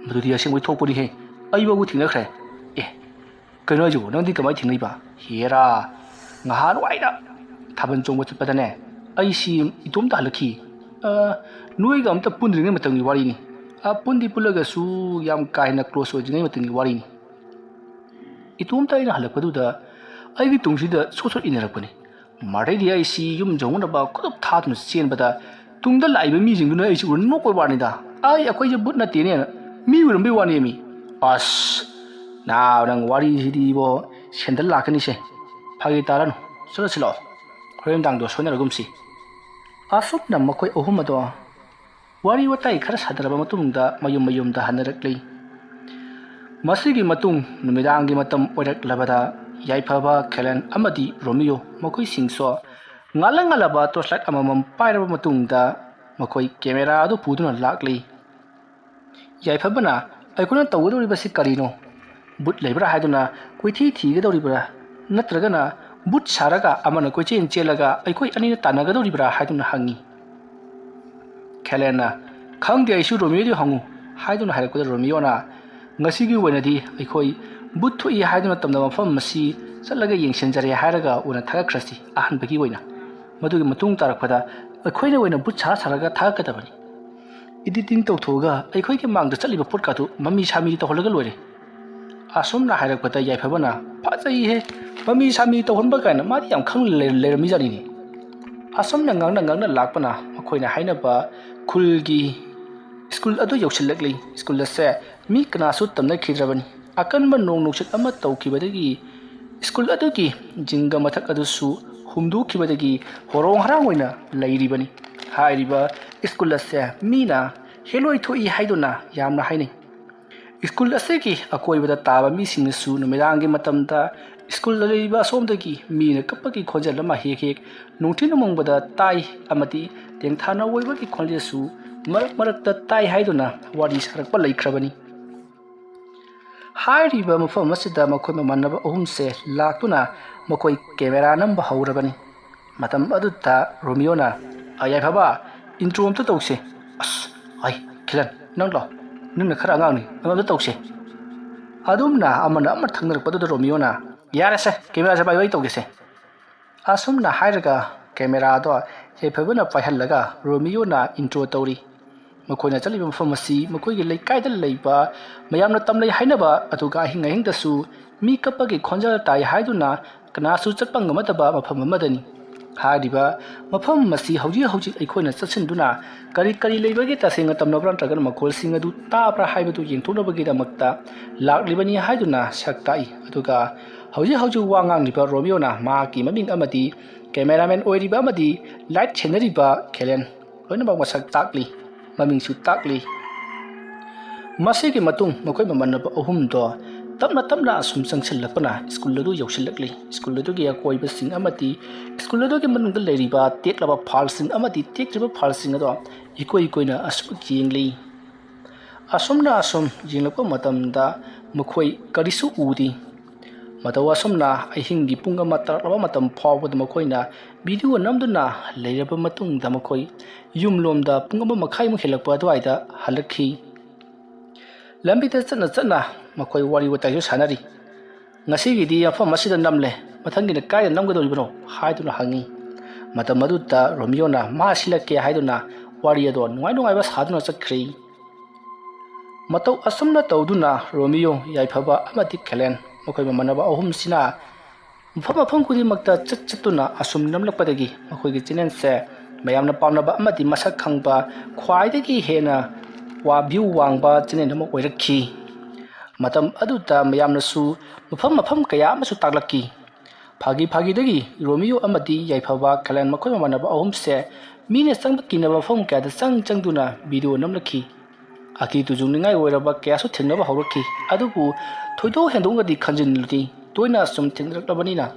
ꯃꯗꯨꯗꯤ ꯑꯁꯦꯡꯕꯩ ꯊꯣꯛꯄꯅꯤꯍꯦ, ꯑꯩ ꯐꯥꯎꯕ ꯊꯦꯡꯅꯈ꯭ꯔꯦ꯫ ꯑꯦ, ꯀꯩꯅꯣ ꯍꯥꯏꯁꯤꯕꯣ, ꯅꯪꯗꯤ ꯀꯃꯥꯏꯅ ꯊꯦꯡꯅꯩꯕ? ꯍꯦꯔꯥ, ꯉꯍꯥꯟꯋꯥꯏꯗ ꯊꯥꯕꯜ ꯆꯣꯡꯕ ꯆꯠꯄꯗꯅꯦ, ꯑꯩꯁꯤ ꯏꯇꯣꯝꯇ ꯍꯜꯂꯛꯈꯤ꯫ ꯑ, ꯅꯣꯏꯒ ꯑꯝꯇ ꯄꯨꯟꯗ꯭ꯔꯤꯉꯩ ꯃꯇꯝꯒꯤ ꯋꯥꯔꯤꯅꯤ꯫ ꯑ, ꯄꯨꯟꯗꯤ ꯄꯨꯜꯂꯒꯁꯨ ꯌꯥꯝ ꯀꯥ ꯍꯦꯟꯅ ꯀ꯭ꯂꯣꯁ ꯑꯣꯏꯗ꯭ꯔꯤꯉꯩ ꯃꯇꯝꯒꯤ ꯋꯥꯔꯤꯅꯤ꯫ ꯏꯇꯣꯝꯇ ꯑꯩꯅ ꯍꯜꯂꯛꯄꯗꯨꯗ ꯑꯩꯒꯤ ꯇꯨꯡꯁꯤꯗ ꯁꯣꯠ ꯁꯣꯠ ꯏꯟꯅꯔꯛꯄꯅꯤ꯫ ꯃꯗꯩꯗꯤ ꯑꯩꯁꯤ ꯌꯨꯝ ꯌꯧꯅꯅꯕ ꯈꯨꯗꯨꯞ ꯊꯥꯗꯨꯅ ꯆꯦꯟꯕꯗ, ꯇꯨꯡꯗ ꯂꯥꯛꯏꯕ ꯃꯤꯁꯤꯡꯗꯨꯅ ꯑꯩꯁꯤ ꯎꯔ ꯅꯣꯛꯄꯩ ꯋꯥꯅꯤꯗ꯫ ꯑꯩ ꯑꯩꯈꯣꯏꯁꯦ ꯕꯨꯠ ꯅꯠꯇꯦꯅꯦꯅ, ꯃꯤ ꯎꯔꯝꯕꯩ ꯋꯥꯅꯦꯃꯤ꯫ ꯑꯁ, ꯅꯥꯕ, ꯅꯪ ꯋꯥꯔꯤꯁꯤꯗꯤ ꯏꯕꯣ, ꯁꯦꯟꯗꯜ ꯂꯥꯛꯀꯅꯤꯁꯦ꯫ ꯐꯥꯒꯤ ꯇꯥꯔꯅꯨ, ꯆꯠꯂꯁꯤ ꯂꯥꯛꯑꯣ, ꯍꯣꯔꯦꯟ ꯅꯨꯡꯗꯥꯡꯗꯣ ꯁꯣꯏꯅꯔꯒꯨꯝꯁꯤ꯫ ꯑꯁꯨꯝꯅ ꯃꯈꯣꯏ ꯑꯍꯨꯝ ꯑꯗꯣ ꯋꯥꯔꯤ ꯋꯥꯇꯥꯏ ꯈꯔ ꯁꯥꯟꯅꯔꯕ ꯃꯇꯨꯡꯗ ꯃꯌꯨꯝ ꯃꯌꯨꯝꯗ ꯍꯟꯅꯔꯛꯂꯤ꯫ ꯃꯁꯤꯒꯤ ꯃꯇꯨꯡ ꯅꯨꯃꯤꯗꯥꯡꯒꯤ ꯃꯇꯝ ꯑꯣꯏꯔꯛꯂꯕꯗ ꯌꯥꯏꯐꯕ, ꯈꯦꯂꯦꯟ ꯑꯃꯗꯤ ꯔꯣꯃꯤꯌꯣ ꯃꯈꯣꯏꯁꯤꯡꯁꯨ ꯉꯥꯜꯂ ꯉꯥꯜꯂꯕ ꯇꯣꯔꯆ ꯂꯥꯏꯠ ꯑꯃꯃꯝ ꯄꯥꯏꯔꯕ ꯃꯇꯨꯡꯗ ꯃꯈꯣꯏ ꯀꯦꯃꯦꯔꯥ ꯑꯗꯨ ꯄꯨꯗꯨꯅ ꯂꯥꯛꯂꯤ꯫ ꯌꯥꯏꯐꯕꯅ, "ꯑꯩꯈꯣꯏꯅ ꯇꯧꯒꯗꯧꯔꯤꯕꯁꯤ ꯀꯔꯤꯅꯣ? ꯕꯨꯠ ꯂꯩꯕ꯭ꯔꯥ ꯍꯥꯏꯗꯨꯅ ꯀꯣꯏꯊꯤ ꯊꯤꯒꯗꯧꯔꯤꯕ꯭ꯔꯥ? ꯅꯠꯇ꯭ꯔꯒꯅ ꯕꯨꯠ ꯁꯥꯔꯒ ꯑꯃꯅ ꯀꯣꯏꯆꯦꯟ ꯆꯦꯜꯂꯒ ꯑꯩꯈꯣꯏ ꯑꯅꯤꯅ ꯇꯥꯟꯅꯒꯗꯧꯔꯤꯕ꯭ꯔꯥ?" ꯍꯥꯏꯗꯨꯅ ꯍꯪꯉꯤ꯫ ꯈꯦꯂꯦꯟꯅ, "ꯈꯪꯗꯦ, ꯑꯩꯁꯨ ꯔꯣꯃꯤꯌꯣꯗꯤ ꯍꯪꯉꯨ" ꯍꯥꯏꯗꯨꯅ ꯍꯥꯏꯔꯛꯄꯗ ꯔꯣꯃꯤꯌꯣꯅ, "ꯉꯁꯤꯒꯤ ꯑꯣꯏꯅꯗꯤ ꯑꯩꯈꯣꯏ ꯕꯨꯠ ꯊꯣꯛꯏ ꯍꯥꯏꯗꯨꯅ ꯇꯝꯅꯕ ꯃꯐꯝ ꯑꯁꯤ ꯆꯠꯂꯒ ꯌꯦꯡꯁꯤꯟꯖꯔꯦ" ꯍꯥꯏꯔꯒ ꯑꯣꯏꯅ ꯊꯥꯒꯠꯈ꯭ꯔꯁꯤ꯫ ꯑꯍꯥꯟꯕꯒꯤ ꯑꯣꯏꯅ ꯃꯗꯨꯒꯤ ꯃꯇꯨꯡ ꯇꯥꯔꯛꯄꯗ ꯑꯩꯈꯣꯏꯅ ꯑꯣꯏꯅ ꯕꯨꯠ ꯁꯥꯔ ꯁꯥꯔꯒ ꯊꯥꯒꯠꯀꯗꯕꯅꯤ꯫ ꯏꯗꯤꯇꯤꯡ ꯇꯧꯊꯣꯛꯑꯒ ꯑꯩꯈꯣꯏꯒꯤ ꯃꯥꯡꯗ ꯆꯠꯂꯤꯕ ꯄꯣꯠꯀꯥꯗꯨ ꯃꯃꯤ ꯁꯥꯃꯤ ꯇꯧꯍꯜꯂꯒ ꯂꯣꯏꯔꯦ꯫ ꯑꯁꯨꯝꯅ ꯍꯥꯏꯔꯛꯄꯗ ꯌꯥꯏꯐꯕꯅ, "ꯐꯖꯩꯍꯦ, ꯃꯃꯤ ꯁꯥꯃꯤ ꯇꯧꯍꯟꯕ ꯀꯥꯏꯅ, ꯃꯥꯗꯤ ꯌꯥꯝ ꯈꯪ ꯂꯩ-, ꯂꯩꯔꯝꯃꯤꯖꯥꯠꯅꯤꯅꯦ"꯫ ꯑꯁꯨꯝꯅ ꯉꯥꯡꯅ ꯉꯥꯡꯅ ꯂꯥꯛꯄꯅ ꯃꯈꯣꯏꯅ ꯍꯥꯏꯅꯕ ꯈꯨꯜꯒꯤ ꯁ꯭ꯀꯨꯜ ꯑꯗꯨ ꯌꯧꯁꯤꯜꯂꯛꯂꯤ꯫ ꯁ꯭ꯀꯨꯜ ꯑꯁꯦ ꯃꯤ ꯀꯅꯥꯁꯨ ꯇꯝꯅꯈꯤꯗ꯭ꯔꯕꯅꯤ꯫ ꯑꯀꯟꯕ ꯅꯣꯡ ꯅꯨꯡꯁꯤꯠ ꯑꯃ ꯇꯧꯈꯤꯕꯗꯒꯤ ꯁ꯭ꯀꯨꯜ ꯑꯗꯨꯒꯤ ꯖꯤꯡꯒ ꯃꯊꯛ ꯑꯗꯨꯁꯨ ꯍꯨꯝꯗꯣꯛꯈꯤꯕꯗꯒꯤ ꯍꯣꯔꯣꯡ ꯍꯔꯥꯡ ꯑꯣꯏꯅ ꯂꯩꯔꯤꯕꯅꯤ꯫ ꯍꯥꯏꯔꯤꯕ ꯁ꯭ꯀꯨꯜ ꯑꯁꯦ ꯃꯤꯅ ꯍꯦꯂꯣꯏ ꯊꯣꯛꯏ ꯍꯥꯏꯗꯨꯅ ꯌꯥꯝꯅ ꯍꯥꯏꯅꯩ꯫ ꯁ꯭ꯀꯨꯜ ꯑꯁꯤꯒꯤ ꯑꯀꯣꯏꯕꯗ ꯇꯥꯕ ꯃꯤꯁꯤꯡꯅꯁꯨ ꯅꯨꯃꯤꯗꯥꯡꯒꯤ ꯃꯇꯝꯗ ꯁ꯭ꯀꯨꯜꯗ ꯂꯩꯔꯤꯕ ꯑꯁꯣꯝꯗꯒꯤ ꯃꯤꯅ ꯀꯞꯄꯒꯤ ꯈꯣꯟꯖꯦꯜ ꯑꯃ ꯍꯦꯛ ꯍꯦꯛ ꯅꯨꯡꯊꯤꯜ ꯑꯃꯪꯕꯗ ꯇꯥꯏ, ꯑꯃꯗꯤ ꯇꯦꯡꯊꯥꯅ ꯑꯣꯏꯕꯒꯤ ꯈꯣꯟꯖꯦꯜꯁꯨ ꯃꯔꯛ ꯃꯔꯛꯇ ꯇꯥꯏ ꯍꯥꯏꯗꯨꯅ ꯋꯥꯔꯤ ꯁꯥꯔꯛꯄ ꯂꯩꯈ꯭ꯔꯕꯅꯤ꯫ ꯍꯥꯏꯔꯤꯕ ꯃꯐꯝ ꯑꯁꯤꯗ ꯃꯈꯣꯏ ꯃꯃꯥꯟꯅꯕ ꯑꯍꯨꯝꯁꯦ ꯂꯥꯛꯇꯨꯅ ꯃꯈꯣꯏ ꯀꯦꯃꯦꯔꯥ ꯅꯝꯕ ꯍꯧꯔꯕꯅꯤ꯫ ꯃꯇꯝ ꯑꯗꯨꯗ ꯔꯣꯃꯤꯌꯣꯅ, "ꯑ, ꯌꯥꯏꯐꯕ, intro ꯑꯝꯇ ꯇꯧꯁꯦ꯫" "ꯑꯁ, ꯑꯩ, ꯈꯤꯂꯟ, ꯅꯪꯂꯣ? ꯅꯪꯅ ꯈꯔ ꯑꯉꯥꯡꯅꯤ, ꯅꯪ ꯑꯝꯇ ꯇꯧꯁꯦ꯫" ꯑꯗꯨꯝꯅ ꯑꯃꯅ ꯑꯃ ꯊꯪꯅꯔꯛꯄꯗꯨꯗ ꯔꯣꯃꯤꯌꯣꯅ, "ꯌꯥꯔꯦꯁꯦ, cameraꯁꯦ ꯄꯥꯏꯌꯣ, ꯑꯩ ꯇꯧꯒꯦꯁꯦ꯫" ꯑꯁꯨꯝꯅ ꯍꯥꯏꯔꯒ cameraꯗꯣ ꯌꯥꯏꯐꯕꯅ ꯄꯥꯏꯍꯜꯂꯒ ꯔꯣꯃꯤꯌꯣꯅ intro ꯇꯧꯔꯤ꯫ ꯃꯈꯣꯏꯅ ꯆꯠꯂꯤꯕ ꯃꯐꯝ ꯑꯁꯤ ꯃꯈꯣꯏꯒꯤ ꯂꯩꯀꯥꯏꯗ ꯂꯩꯕ ꯃꯌꯥꯝꯅ ꯇꯝꯂꯩ ꯍꯥꯏꯅꯕ, ꯑꯗꯨꯒ ꯑꯍꯤꯡ ꯑꯍꯤꯡꯗꯁꯨ ꯃꯤ ꯀꯞꯄꯒꯤ ꯈꯣꯟꯖꯦꯜ ꯇꯥꯏ ꯍꯥꯏꯗꯨꯅ ꯀꯅꯥꯁꯨ ꯆꯠꯄ ꯉꯝꯃꯗꯕ ꯃꯐꯝ ꯑꯃꯗꯅꯤ꯫ ꯍꯥꯏꯔꯤꯕ ꯃꯐꯝ ꯑꯁꯤ ꯍꯧꯖꯤꯛ ꯍꯧꯖꯤꯛ ꯑꯩꯈꯣꯏꯅ ꯆꯠꯁꯤꯟꯗꯨꯅ ꯀꯔꯤ ꯀꯔꯤ ꯂꯩꯕꯒꯦ, ꯇꯁꯦꯡꯅ ꯇꯝꯅꯕ꯭ꯔꯥ ꯅꯠꯇ꯭ꯔꯒꯅ ꯃꯈꯣꯜꯁꯤꯡ ꯑꯗꯨ ꯇꯥꯕ꯭ꯔꯥ ꯍꯥꯏꯕꯗꯨ ꯌꯦꯡꯊꯣꯛꯅꯕꯒꯤꯗꯃꯛꯇ ꯂꯥꯛꯂꯤꯕꯅꯤ ꯍꯥꯏꯗꯨꯅ ꯁꯛ ꯇꯥꯛꯏ꯫ ꯑꯗꯨꯒ ꯍꯧꯖꯤꯛ ꯍꯧꯖꯤꯛ ꯋꯥ ꯉꯥꯡꯂꯤꯕ ꯔꯣꯃꯤꯌꯣꯅ ꯃꯍꯥꯛꯀꯤ ꯃꯃꯤꯡ ꯑꯃꯗꯤ cameraman ꯑꯣꯏꯔꯤꯕ ꯑꯃꯗꯤ light ꯁꯦꯟꯅꯔꯤꯕ ꯈꯦꯂꯦꯟ ꯂꯣꯏꯅꯃꯛ ꯃꯁꯛ ꯇꯥꯛꯂꯤ, ꯃꯃꯤꯡꯁꯨ ꯇꯥꯛꯂꯤ꯫ ꯃꯁꯤꯒꯤ ꯃꯇꯨꯡ ꯃꯈꯣꯏ ꯃꯃꯥꯟꯅꯕ ꯑꯍꯨꯝꯗꯣ ꯇꯞꯅ ꯇꯞꯅ ꯑꯁꯨꯝ ꯆꯪꯁꯤꯜꯂꯛꯄꯅ ꯁ꯭ꯀꯨꯜ ꯑꯗꯨ ꯌꯧꯁꯤꯜꯂꯛꯂꯤ꯫ ꯁ꯭ꯀꯨꯜ ꯑꯗꯨꯒꯤ ꯑꯀꯣꯏꯕꯁꯤꯡ ꯑꯃꯗꯤ ꯁ꯭ꯀꯨꯜ ꯑꯗꯨꯒꯤ ꯃꯅꯨꯡꯗ ꯂꯩꯔꯤꯕ ꯇꯦꯛꯂꯕ ꯐꯥꯜꯁꯤꯡ ꯑꯃꯗꯤ ꯇꯦꯛꯇ꯭ꯔꯤꯕ ꯐꯥꯜꯁꯤꯡ ꯑꯗꯣ ꯏꯀꯣꯏ ꯏꯀꯣꯏꯅ ꯑꯁꯨꯝ ꯌꯦꯡꯂꯤ꯫ ꯑꯁꯨꯝꯅ ꯑꯁꯨꯝ ꯌꯦꯡꯂꯛꯄ ꯃꯇꯝꯗ ꯃꯈꯣꯏ ꯀꯔꯤꯁꯨ ꯎꯗꯦ꯫ ꯃꯇꯧ ꯑꯁꯨꯝꯅ ꯑꯍꯤꯡꯒꯤ ꯄꯨꯡ ꯑꯃ ꯇꯥꯔꯛꯂꯕ ꯃꯇꯝ ꯐꯥꯎꯕꯗ ꯃꯈꯣꯏꯅ video ꯅꯝꯗꯨꯅ ꯂꯩꯔꯕ ꯃꯇꯨꯡꯗ ꯃꯈꯣꯏ ꯌꯨꯝꯂꯣꯝꯗ ꯄꯨꯡ ꯑꯃ ꯃꯈꯥꯏꯃꯨꯛ ꯍꯦꯜꯂꯛꯄ ꯑꯗꯨꯋꯥꯏꯗ ꯍꯜꯂꯛꯈꯤ꯫ ꯂꯝꯕꯤꯗ ꯆꯠꯅ ꯆꯠꯅ ꯃꯈꯣꯏ ꯋꯥꯔꯤ ꯋꯥꯇꯥꯏꯁꯨ ꯁꯥꯟꯅꯔꯤ꯫ "ꯉꯁꯤꯒꯤꯗꯤ ꯃꯐꯝ ꯑꯁꯤꯗ ꯅꯝꯂꯦ, ꯃꯊꯪꯒꯤꯅ ꯀꯥꯏꯗ ꯅꯝꯒꯗꯧꯔꯤꯕꯅꯣ?" ꯍꯥꯏꯗꯨꯅ ꯍꯪꯉꯤ꯫ ꯃꯇꯝ ꯑꯗꯨꯗ ꯔꯣꯃꯤꯌꯣꯅ ꯃꯥ ꯁꯤꯜꯂꯛꯀꯦ ꯍꯥꯏꯗꯨꯅ ꯋꯥꯔꯤ ꯑꯗꯣ ꯅꯨꯡꯉꯥꯏ ꯅꯨꯡꯉꯥꯏꯕ ꯁꯥꯗꯨꯅ ꯆꯠꯈ꯭ꯔꯤ꯫ ꯃꯇꯧ ꯑꯁꯨꯝꯅ ꯇꯧꯗꯨꯅ ꯔꯣꯃꯤꯌꯣ, ꯌꯥꯏꯐꯕ ꯑꯃꯗꯤ ꯈꯦꯂꯦꯟ ꯃꯈꯣꯏ ꯃꯃꯥꯟꯅꯕ ꯑꯍꯨꯝꯁꯤꯅ ꯃꯐꯝ ꯃꯐꯝ ꯈꯨꯗꯤꯡꯃꯛꯇ ꯆꯠ ꯆꯠꯇꯨꯅ ꯑꯁꯨꯝ ꯅꯝꯂꯛꯄꯗꯒꯤ ꯃꯈꯣꯏꯒꯤ channelꯁꯦ ꯃꯌꯥꯝꯅ ꯄꯥꯝꯅꯕ ꯑꯃꯗꯤ ꯃꯁꯛ ꯈꯪꯕ ꯈ꯭ꯋꯥꯏꯗꯒꯤ ꯍꯦꯟꯅ ꯋꯥ-, view ꯋꯥꯡꯕ channel ꯑꯃ ꯑꯣꯏꯔꯛꯈꯤ꯫ ꯃꯇꯝ ꯑꯗꯨꯗ ꯃꯌꯥꯝꯅꯁꯨ ꯃꯐꯝ ꯃꯐꯝ ꯀꯌꯥ ꯑꯃꯁꯨ ꯇꯥꯛꯂꯛꯈꯤ꯫ ꯐꯥꯒꯤ ꯐꯥꯒꯤꯗꯒꯤ ꯔꯣꯃꯤꯌꯣ ꯑꯃꯗꯤ ꯌꯥꯏꯐꯕ ꯈꯦꯂꯦꯟ ꯃꯈꯣꯏ ꯃꯃꯥꯟꯅꯕ ꯑꯍꯨꯝꯁꯦ ꯃꯤꯅ ꯆꯪꯕ ꯀꯤꯅꯕ ꯃꯐꯝ ꯀꯌꯥꯗ ꯆꯪ ꯆꯪꯗꯨꯅ video ꯅꯝꯂꯛꯈꯤ꯫ ꯑꯀꯤ ꯇꯨꯖꯨꯡꯅꯤꯡꯉꯥꯏ ꯑꯣꯏꯔꯕ ꯀꯌꯥꯁꯨ ꯊꯦꯡꯅꯕ ꯍꯧꯔꯛꯈꯤ, ꯑꯗꯨꯕꯨ ꯊꯣꯏꯗꯣꯛ ꯍꯦꯟꯗꯣꯛꯅꯗꯤ ꯈꯟꯖꯤꯜꯂꯨꯗꯦ, ꯇꯣꯏꯅ ꯑꯁꯨꯝ ꯊꯦꯡꯅꯔꯛꯂꯕꯅꯤꯅ꯫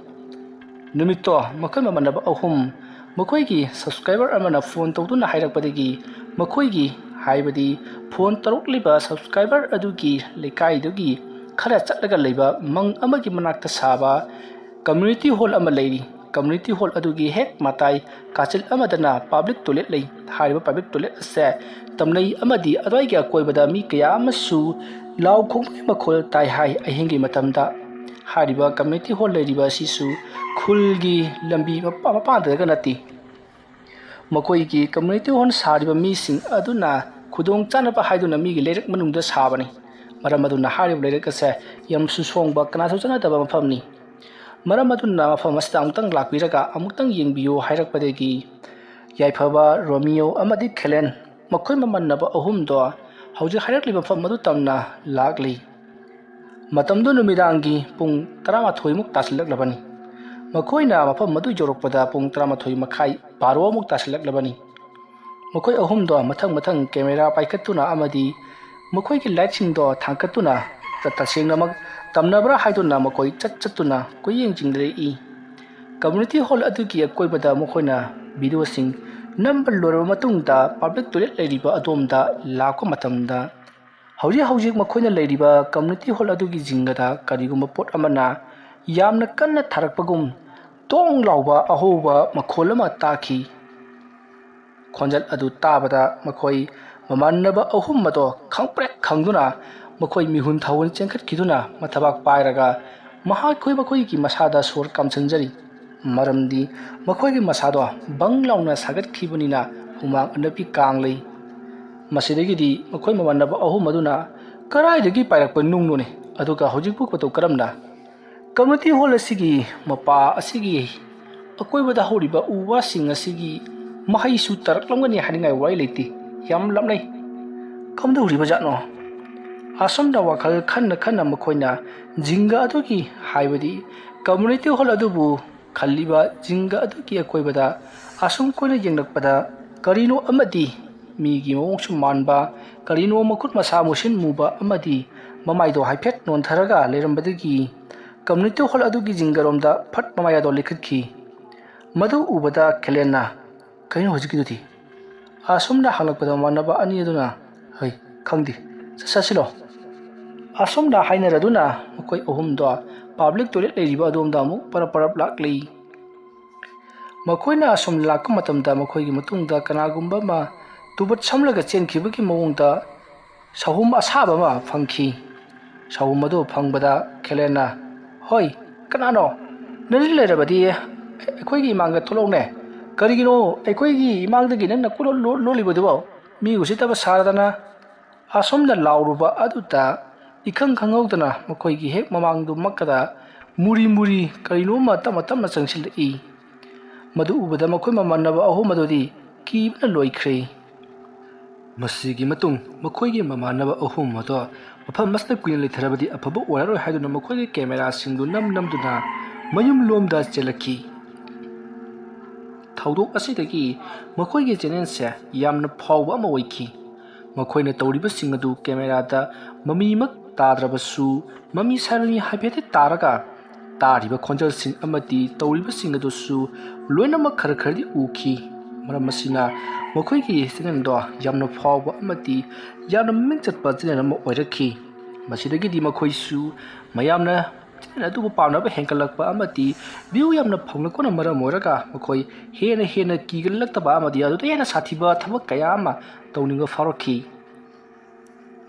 ꯅꯨꯃꯤꯠꯇꯣ ꯃꯈꯣꯏ ꯃꯃꯥꯟꯅꯕ ꯑꯍꯨꯝ ꯃꯈꯣꯏꯒꯤ subscriber ꯑꯃꯅ phone ꯇꯧꯗꯨꯅ ꯍꯥꯏꯔꯛꯄꯗꯒꯤ ꯃꯈꯣꯏꯒꯤ, ꯍꯥꯏꯕꯗꯤ phone ꯇꯧꯔꯛꯂꯤꯕ subscriber ꯑꯗꯨꯒꯤ ꯂꯩꯀꯥꯏꯗꯨꯒꯤ ꯈꯔ ꯆꯠꯂꯒ ꯂꯩꯕ ꯃꯪ ꯑꯃꯒꯤ ꯃꯅꯥꯛꯇ ꯁꯥꯕ community hall ꯑꯃ ꯂꯩꯔꯤ꯫ ꯀꯝꯃ꯭ꯌꯨꯅꯤꯇꯤ ꯍꯣꯜ ꯑꯗꯨꯒꯤ ꯍꯦꯛ ꯃꯇꯥꯏ ꯀꯥꯆꯤꯜ ꯑꯃꯗꯅ ꯄꯕ꯭ꯂꯤꯛ ꯇꯣꯏꯂꯦꯠ ꯂꯩ꯫ ꯍꯥꯏꯔꯤꯕ ꯄꯕ꯭ꯂꯤꯛ ꯇꯣꯏꯂꯦꯠ ꯑꯁꯦ ꯇꯝꯅꯩ ꯑꯃꯗꯤ ꯑꯗ꯭ꯋꯥꯏꯒꯤ ꯑꯀꯣꯏꯕꯗ ꯃꯤ ꯀꯌꯥ ꯑꯃꯁꯨ ꯂꯥꯎ ꯈꯣꯡꯕꯒꯤ ꯃꯈꯣꯜ ꯇꯥꯏ ꯍꯥꯏ꯫ ꯑꯍꯤꯡꯒꯤ ꯃꯇꯝꯗ ꯍꯥꯏꯔꯤꯕ ꯀꯝꯃ꯭ꯌꯨꯅꯤꯇꯤ ꯍꯣꯜ ꯂꯩꯔꯤꯕ ꯑꯁꯤꯁꯨ ꯈꯨꯜꯒꯤ ꯂꯝꯕꯤ ꯃꯄꯥ-, ꯃꯄꯥꯟꯗꯒ ꯅꯠꯇꯦ꯫ ꯃꯈꯣꯏꯒꯤ ꯀꯝꯃ꯭ꯌꯨꯅꯤꯇꯤ ꯍꯣꯜ ꯁꯥꯔꯤꯕ ꯃꯤꯁꯤꯡ ꯑꯗꯨꯅ ꯈꯨꯗꯣꯡ ꯆꯥꯅꯕ ꯍꯥꯏꯗꯨꯅ ꯃꯤꯒꯤ ꯂꯩꯔꯛ ꯃꯅꯨꯡꯗ ꯁꯥꯕꯅꯤ꯫ ꯃꯔꯝ ꯑꯗꯨꯅ ꯍꯥꯏꯔꯤꯕ ꯂꯩꯔꯛ ꯑꯁꯦ ꯌꯥꯝꯁꯨ ꯁꯣꯡꯕ, ꯀꯅꯥꯁꯨ ꯆꯠꯅꯗꯕ ꯃꯐꯝꯅꯤ꯫ ꯃꯔꯝ ꯑꯗꯨꯅ ꯃꯐꯝ ꯑꯁꯤꯗ ꯑꯃꯨꯛꯇꯪ ꯂꯥꯛꯄꯤꯔꯒ ꯑꯃꯨꯛꯇꯪ ꯌꯦꯡꯕꯤꯌꯨ ꯍꯥꯏꯔꯛꯄꯗꯒꯤ ꯌꯥꯏꯐꯕ, ꯔꯣꯃꯤꯌꯣ ꯑꯃꯗꯤ ꯈꯦꯂꯦꯟ, ꯃꯈꯣꯏ ꯃꯃꯟꯅꯕ ꯑꯍꯨꯝꯗꯣ ꯍꯧꯖꯤꯛ ꯍꯥꯏꯔꯛꯂꯤꯕ ꯃꯐꯝ ꯑꯗꯨ ꯇꯝꯅ ꯂꯥꯛꯂꯤ꯫ ꯃꯇꯝꯗꯨ ꯅꯨꯃꯤꯗꯥꯡꯒꯤ ꯄꯨꯡ ꯇꯔꯥꯃꯥꯊꯣꯏꯃꯨꯛ ꯇꯥꯁꯤꯜꯂꯛꯂꯕꯅꯤ꯫ ꯃꯈꯣꯏꯅ ꯃꯐꯝ ꯑꯗꯨ ꯌꯧꯔꯛꯄꯗ ꯄꯨꯡ ꯇꯔꯥꯃꯥꯊꯣꯏ ꯃꯈꯥꯏ, ꯕꯥꯔꯣꯃꯨꯛ ꯇꯥꯁꯤꯜꯂꯛꯂꯕꯅꯤ꯫ ꯃꯈꯣꯏ ꯑꯍꯨꯝꯗꯣ ꯃꯊꯪ ꯃꯊꯪ ꯀꯦꯃꯦꯔꯥ ꯄꯥꯏꯈꯠꯇꯨꯅ ꯑꯃꯗꯤ ꯃꯈꯣꯏꯒꯤ ꯂꯥꯏꯠꯁꯤꯡꯗꯣ ꯊꯥꯡꯒꯠꯇꯨꯅ ꯇ-, ꯇꯁꯦꯡꯅꯃꯛ ꯇꯝꯅꯕ꯭ꯔꯥ ꯍꯥꯏꯗꯨꯅ ꯃꯈꯣꯏ ꯆꯠ ꯆꯠꯇꯨꯅ ꯀꯣꯏꯌꯦꯡ ꯆꯤꯡꯅꯔꯛꯏ꯫ ꯀꯝꯃ꯭ꯌꯨꯅꯤꯇꯤ ꯍꯣꯜ ꯑꯗꯨꯒꯤ ꯑꯀꯣꯏꯕꯗ ꯃꯈꯣꯏꯅ ꯚꯤꯗꯤꯑꯣꯁꯤꯡ ꯅꯝꯕ ꯂꯣꯏꯔꯕ ꯃꯇꯨꯡꯗ ꯄꯕ꯭ꯂꯤꯛ ꯇꯣꯏꯂꯦꯠ ꯂꯩꯔꯤꯕ ꯑꯗꯣꯝꯗ ꯂꯥꯛꯄ ꯃꯇꯝꯗ ꯍꯧꯖꯤꯛ ꯍꯧꯖꯤꯛ ꯃꯈꯣꯏꯅ ꯂꯩꯔꯤꯕ ꯀꯝꯃ꯭ꯌꯨꯅꯤꯇꯤ ꯍꯣꯜ ꯑꯗꯨꯒꯤ ꯖꯤꯡꯒꯗ ꯀꯔꯤꯒꯨꯝꯕ ꯄꯣꯠ ꯑꯃꯅ ꯌꯥꯝꯅ ꯀꯟꯅ ꯊꯥꯔꯛꯄꯒꯨꯝ ꯇꯣꯡ ꯂꯥꯎꯕ ꯑꯍꯧꯕ ꯃꯈꯣꯜ ꯑꯃ ꯇꯥꯈꯤ꯫ ꯈꯣꯟꯖꯦꯜ ꯑꯗꯨ ꯇꯥꯕꯗ ꯃꯈꯣꯏ ꯃꯃꯥꯟꯅꯕ ꯑꯍꯨꯝ ꯑꯗꯣ ꯈꯪꯄ꯭ꯔꯦꯛ ꯈꯪꯗꯨꯅ ꯃꯈꯣꯏ ꯃꯤꯍꯨꯟ ꯊꯥꯍꯨꯟ ꯆꯦꯟꯈꯠꯈꯤꯗꯨꯅ ꯃꯊꯕꯥꯛ ꯄꯥꯏꯔꯒ ꯃꯍꯥꯛꯈꯣꯏ ꯃꯈꯣꯏꯒꯤ ꯃꯁꯥꯗ ꯁꯣꯔ ꯀꯥꯝꯁꯤꯟꯖꯔꯤ꯫ ꯃꯔꯝꯗꯤ ꯃꯈꯣꯏꯒꯤ ꯃꯁꯥꯗꯣ ꯕꯪ ꯂꯥꯎꯅ ꯁꯥꯒꯠꯈꯤꯕꯅꯤꯅ ꯍꯨꯃꯥꯡ ꯑꯅꯞꯄꯤ ꯀꯥꯡꯂꯩ꯫ ꯃꯁꯤꯗꯒꯤꯗꯤ ꯃꯈꯣꯏ ꯃꯃꯥꯟꯅꯕ ꯑꯍꯨꯝ ꯑꯗꯨꯅ ꯀꯗꯥꯏꯗꯒꯤ ꯄꯥꯏꯔꯛꯄ ꯅꯨꯡꯅꯣꯅꯦ? ꯑꯗꯨꯒ ꯍꯧꯖꯤꯛꯄꯨ ꯃꯇꯧ ꯀꯔꯝꯅ? ꯀꯝꯃ꯭ꯌꯨꯅꯤꯇꯤ ꯍꯣꯜ ꯑꯁꯤꯒꯤ ꯃꯄꯥ ꯑꯁꯤꯒꯤ ꯑꯀꯣꯏꯕꯗ ꯍꯧꯔꯤꯕ ꯎ ꯋꯥꯁꯤꯡ ꯑꯁꯤꯒꯤ ꯃꯍꯩꯁꯨ ꯇꯥꯔꯛꯂꯝꯒꯅꯤ ꯍꯥꯏꯅꯤꯡꯉꯥꯏ ꯋꯥꯔꯤ ꯂꯩꯇꯦ꯫ ꯌꯥꯝ ꯂꯥꯞꯅꯩ꯫ ꯀꯝꯗꯧꯔꯤꯕ ꯖꯥꯠꯅꯣ? ꯑꯁꯨꯝꯅ ꯋꯥꯈꯜ ꯈꯟꯅ ꯈꯟꯅ ꯃꯈꯣꯏꯅ ꯖꯤꯡꯒ ꯑꯗꯨꯒꯤ, ꯍꯥꯏꯕꯗꯤ ꯀꯝꯃ꯭ꯌꯨꯅꯤꯇꯤ ꯍꯣꯜ ꯑꯗꯨꯕꯨ ꯈꯜꯂꯤꯕ ꯖꯤꯡꯒ ꯑꯗꯨꯒꯤ ꯑꯀꯣꯏꯕꯗ ꯑꯁꯨꯝ ꯀꯣꯏꯅ ꯌꯦꯡꯂꯛꯄꯗ ꯀꯔꯤꯅꯣ ꯑꯃꯗꯤ ꯃꯤꯒꯤ ꯃꯑꯣꯡꯁꯨ ꯃꯥꯟꯕ, ꯀꯔꯤꯅꯣ ꯃꯈꯨꯠ ꯃꯁꯥ ꯃꯨꯁꯤꯟ ꯃꯨꯕ ꯑꯃꯗꯤ ꯃꯃꯥꯏꯗꯣ ꯍꯥꯏꯐꯦꯠ ꯅꯣꯟꯊꯔꯒ ꯂꯩꯔꯝꯕꯗꯒꯤ ꯀꯝꯃ꯭ꯌꯨꯅꯤꯇꯤ ꯍꯣꯜ ꯑꯗꯨꯒꯤ ꯖꯤꯡꯒꯔꯣꯝꯗ ꯐꯠ ꯃꯃꯥꯏ ꯑꯗꯣ ꯂꯩꯈꯠꯈꯤ꯫ ꯃꯗꯨ ꯎꯕꯗ ꯈꯦꯂꯦꯟꯅ, "ꯀꯩꯅꯣ ꯍꯧꯖꯤꯛꯀꯤꯗꯨꯗꯤ?" ꯑꯁꯨꯝꯅ ꯍꯪꯂꯛꯄꯗ ꯃꯃꯥꯟꯅꯕ ꯑꯅꯤ ꯑꯗꯨꯅ, "ꯍꯩ, ꯈꯪꯗꯦ, ꯆꯠ-, ꯆꯠꯁꯤꯂꯣ?" ꯑꯁꯨꯝꯅ ꯍꯥꯏꯅꯔꯗꯨꯅ ꯃꯈꯣꯏ ꯑꯍꯨꯝꯗꯣ ꯄꯕ꯭ꯂꯤꯛ ꯇꯣꯏꯂꯦꯠ ꯂꯩꯔꯤꯕ ꯑꯗꯣꯝꯗ ꯑꯃꯨꯛ ꯄꯔꯞ ꯄꯔꯞ ꯂꯥꯛꯂꯤ꯫ ꯃꯈꯣꯏꯅ ꯑꯁꯨꯝ ꯂꯥꯛꯄ ꯃꯇꯝꯗ ꯃꯈꯣꯏꯒꯤ ꯃꯇꯨꯡꯗ ꯀꯅꯥꯒꯨꯝꯕ ꯑꯃ ꯇꯨꯕꯠ ꯁꯝꯂꯒ ꯆꯦꯟꯈꯤꯕꯒꯤ ꯃꯑꯣꯡꯗ ꯁꯍꯨꯝ ꯑꯁꯥꯕ ꯑꯃ ꯐꯪꯈꯤ꯫ ꯁꯍꯨꯝ ꯑꯗꯨ ꯐꯪꯕꯗ ꯈꯦꯂꯦꯟꯅ, "ꯍꯣꯏ, ꯀꯅꯥꯅꯣ? ꯅꯔꯤ ꯂꯩꯔꯕꯗꯤ ꯑꯩꯈꯣꯏꯒꯤ ꯏꯃꯥꯡꯗ ꯊꯣꯛꯂꯛꯎꯅꯦ꯫ ꯀꯔꯤꯒꯤꯅꯣ ꯑꯩꯈꯣꯏꯒꯤ ꯏꯃꯥꯡꯗꯒꯤ ꯅꯪꯅ ꯀꯣꯏꯂꯣꯠ ꯂꯣꯠ-, ꯂꯣꯠꯂꯤꯕꯗꯨꯕꯣ? ꯃꯤ ꯎꯁꯤꯠꯇꯕ ꯁꯥꯔꯗꯅ!" ꯑꯁꯣꯝꯗ ꯂꯥꯎꯔꯨꯕ ꯑꯗꯨꯗ ꯏꯈꯪ ꯈꯪꯍꯧꯗꯅ ꯃꯈꯣꯏꯒꯤ ꯍꯦꯛ ꯃꯃꯥꯡꯗꯨꯃꯛꯀꯗ ꯃꯨꯔꯤ ꯃꯨꯔꯤ ꯀꯔꯤꯅꯣꯃ ꯇꯞꯅ ꯇꯞꯅ ꯆꯪꯁꯤꯜꯂꯛꯏ꯫ ꯃꯗꯨ ꯎꯕꯗ ꯃꯈꯣꯏ ꯃꯃꯥꯟꯅꯕ ꯑꯍꯨꯝ ꯑꯗꯨꯗꯤ ꯀꯤꯕꯅ ꯂꯣꯏꯈ꯭ꯔꯦ꯫ ꯃꯁꯤꯒꯤ ꯃꯇꯨꯡ ꯃꯈꯣꯏꯒꯤ ꯃꯃꯥꯟꯅꯕ ꯑꯍꯨꯝ ꯑꯗꯣ ꯃꯐꯝ ꯑꯁꯤꯗ ꯀꯨꯏꯅ ꯂꯩꯊꯔꯕꯗꯤ ꯑꯐꯕ ꯑꯣꯏꯔꯔꯣꯏ ꯍꯥꯏꯗꯨꯅ ꯃꯈꯣꯏꯒꯤ ꯀꯦꯃꯦꯔꯥꯁꯤꯡꯗꯨ ꯅꯝ ꯅꯝꯗꯨꯅ ꯃꯌꯨꯝ ꯂꯣꯝꯗ ꯆꯦꯜꯂꯛꯈꯤ꯫ ꯊꯧꯗꯣꯛ ꯑꯁꯤꯗꯒꯤ ꯃꯈꯣꯏꯒꯤ ꯆꯦꯅꯦꯜꯁꯦ ꯌꯥꯝꯅ ꯐꯥꯎꯕ ꯑꯃ ꯑꯣꯏꯈꯤ꯫ ꯃꯈꯣꯏꯅ ꯇꯧꯔꯤꯕꯁꯤꯡ ꯑꯗꯨ ꯀꯦꯃꯦꯔꯥꯗ ꯃꯃꯤꯃꯛ ꯇꯥꯗ꯭ꯔꯕꯁꯨ, ꯃꯃꯤ ꯁꯥꯔꯅꯤ ꯍꯥꯏꯐꯦꯠꯇꯤ ꯇꯥꯔꯒ, ꯇꯥꯔꯤꯕ ꯈꯣꯟꯖꯦꯜꯁꯤꯡ ꯑꯃꯗꯤ ꯇꯧꯔꯤꯕꯁꯤꯡ ꯑꯗꯨꯁꯨ ꯂꯣꯏꯅꯃꯛ ꯈꯔ ꯈꯔꯗꯤ ꯎꯈꯤ꯫ ꯃꯔꯝ ꯑꯁꯤꯅ ꯃꯈꯣꯏꯒꯤ ꯆꯦꯅꯦꯜꯗꯣ ꯌꯥꯝꯅ ꯐꯥꯎꯕ ꯑꯃꯗꯤ ꯌꯥꯝꯅ ꯃꯃꯤꯡ ꯆꯠꯄ ꯆꯦꯅꯦꯜ ꯑꯃ ꯑꯣꯏꯔꯛꯈꯤ꯫ ꯃꯁꯤꯗꯒꯤꯗꯤ ꯃꯈꯣꯏꯁꯨ ꯃꯌꯥꯝꯅ ꯆꯦꯅꯦꯜ ꯑꯗꯨꯕꯨ ꯄꯥꯝꯅꯕ ꯍꯦꯟꯒꯠꯂꯛꯄ ꯑꯃꯗꯤ ꯚ꯭ꯌꯨ ꯌꯥꯝꯅ ꯐꯪꯂꯛꯄꯅ ꯃꯔꯝ ꯑꯣꯏꯔꯒ ꯃꯈꯣꯏ ꯍꯦꯟꯅ ꯍꯦꯟꯅ ꯀꯤꯒꯠꯂꯛꯇꯕ ꯑꯃꯗꯤ ꯑꯗꯨꯗ ꯍꯦꯟꯅ ꯁꯥꯊꯤꯕ ꯊꯕꯛ ꯀꯌꯥ ꯑꯃ ꯇꯧꯅꯤꯡꯕ ꯐꯥꯎꯔꯛꯈꯤ꯫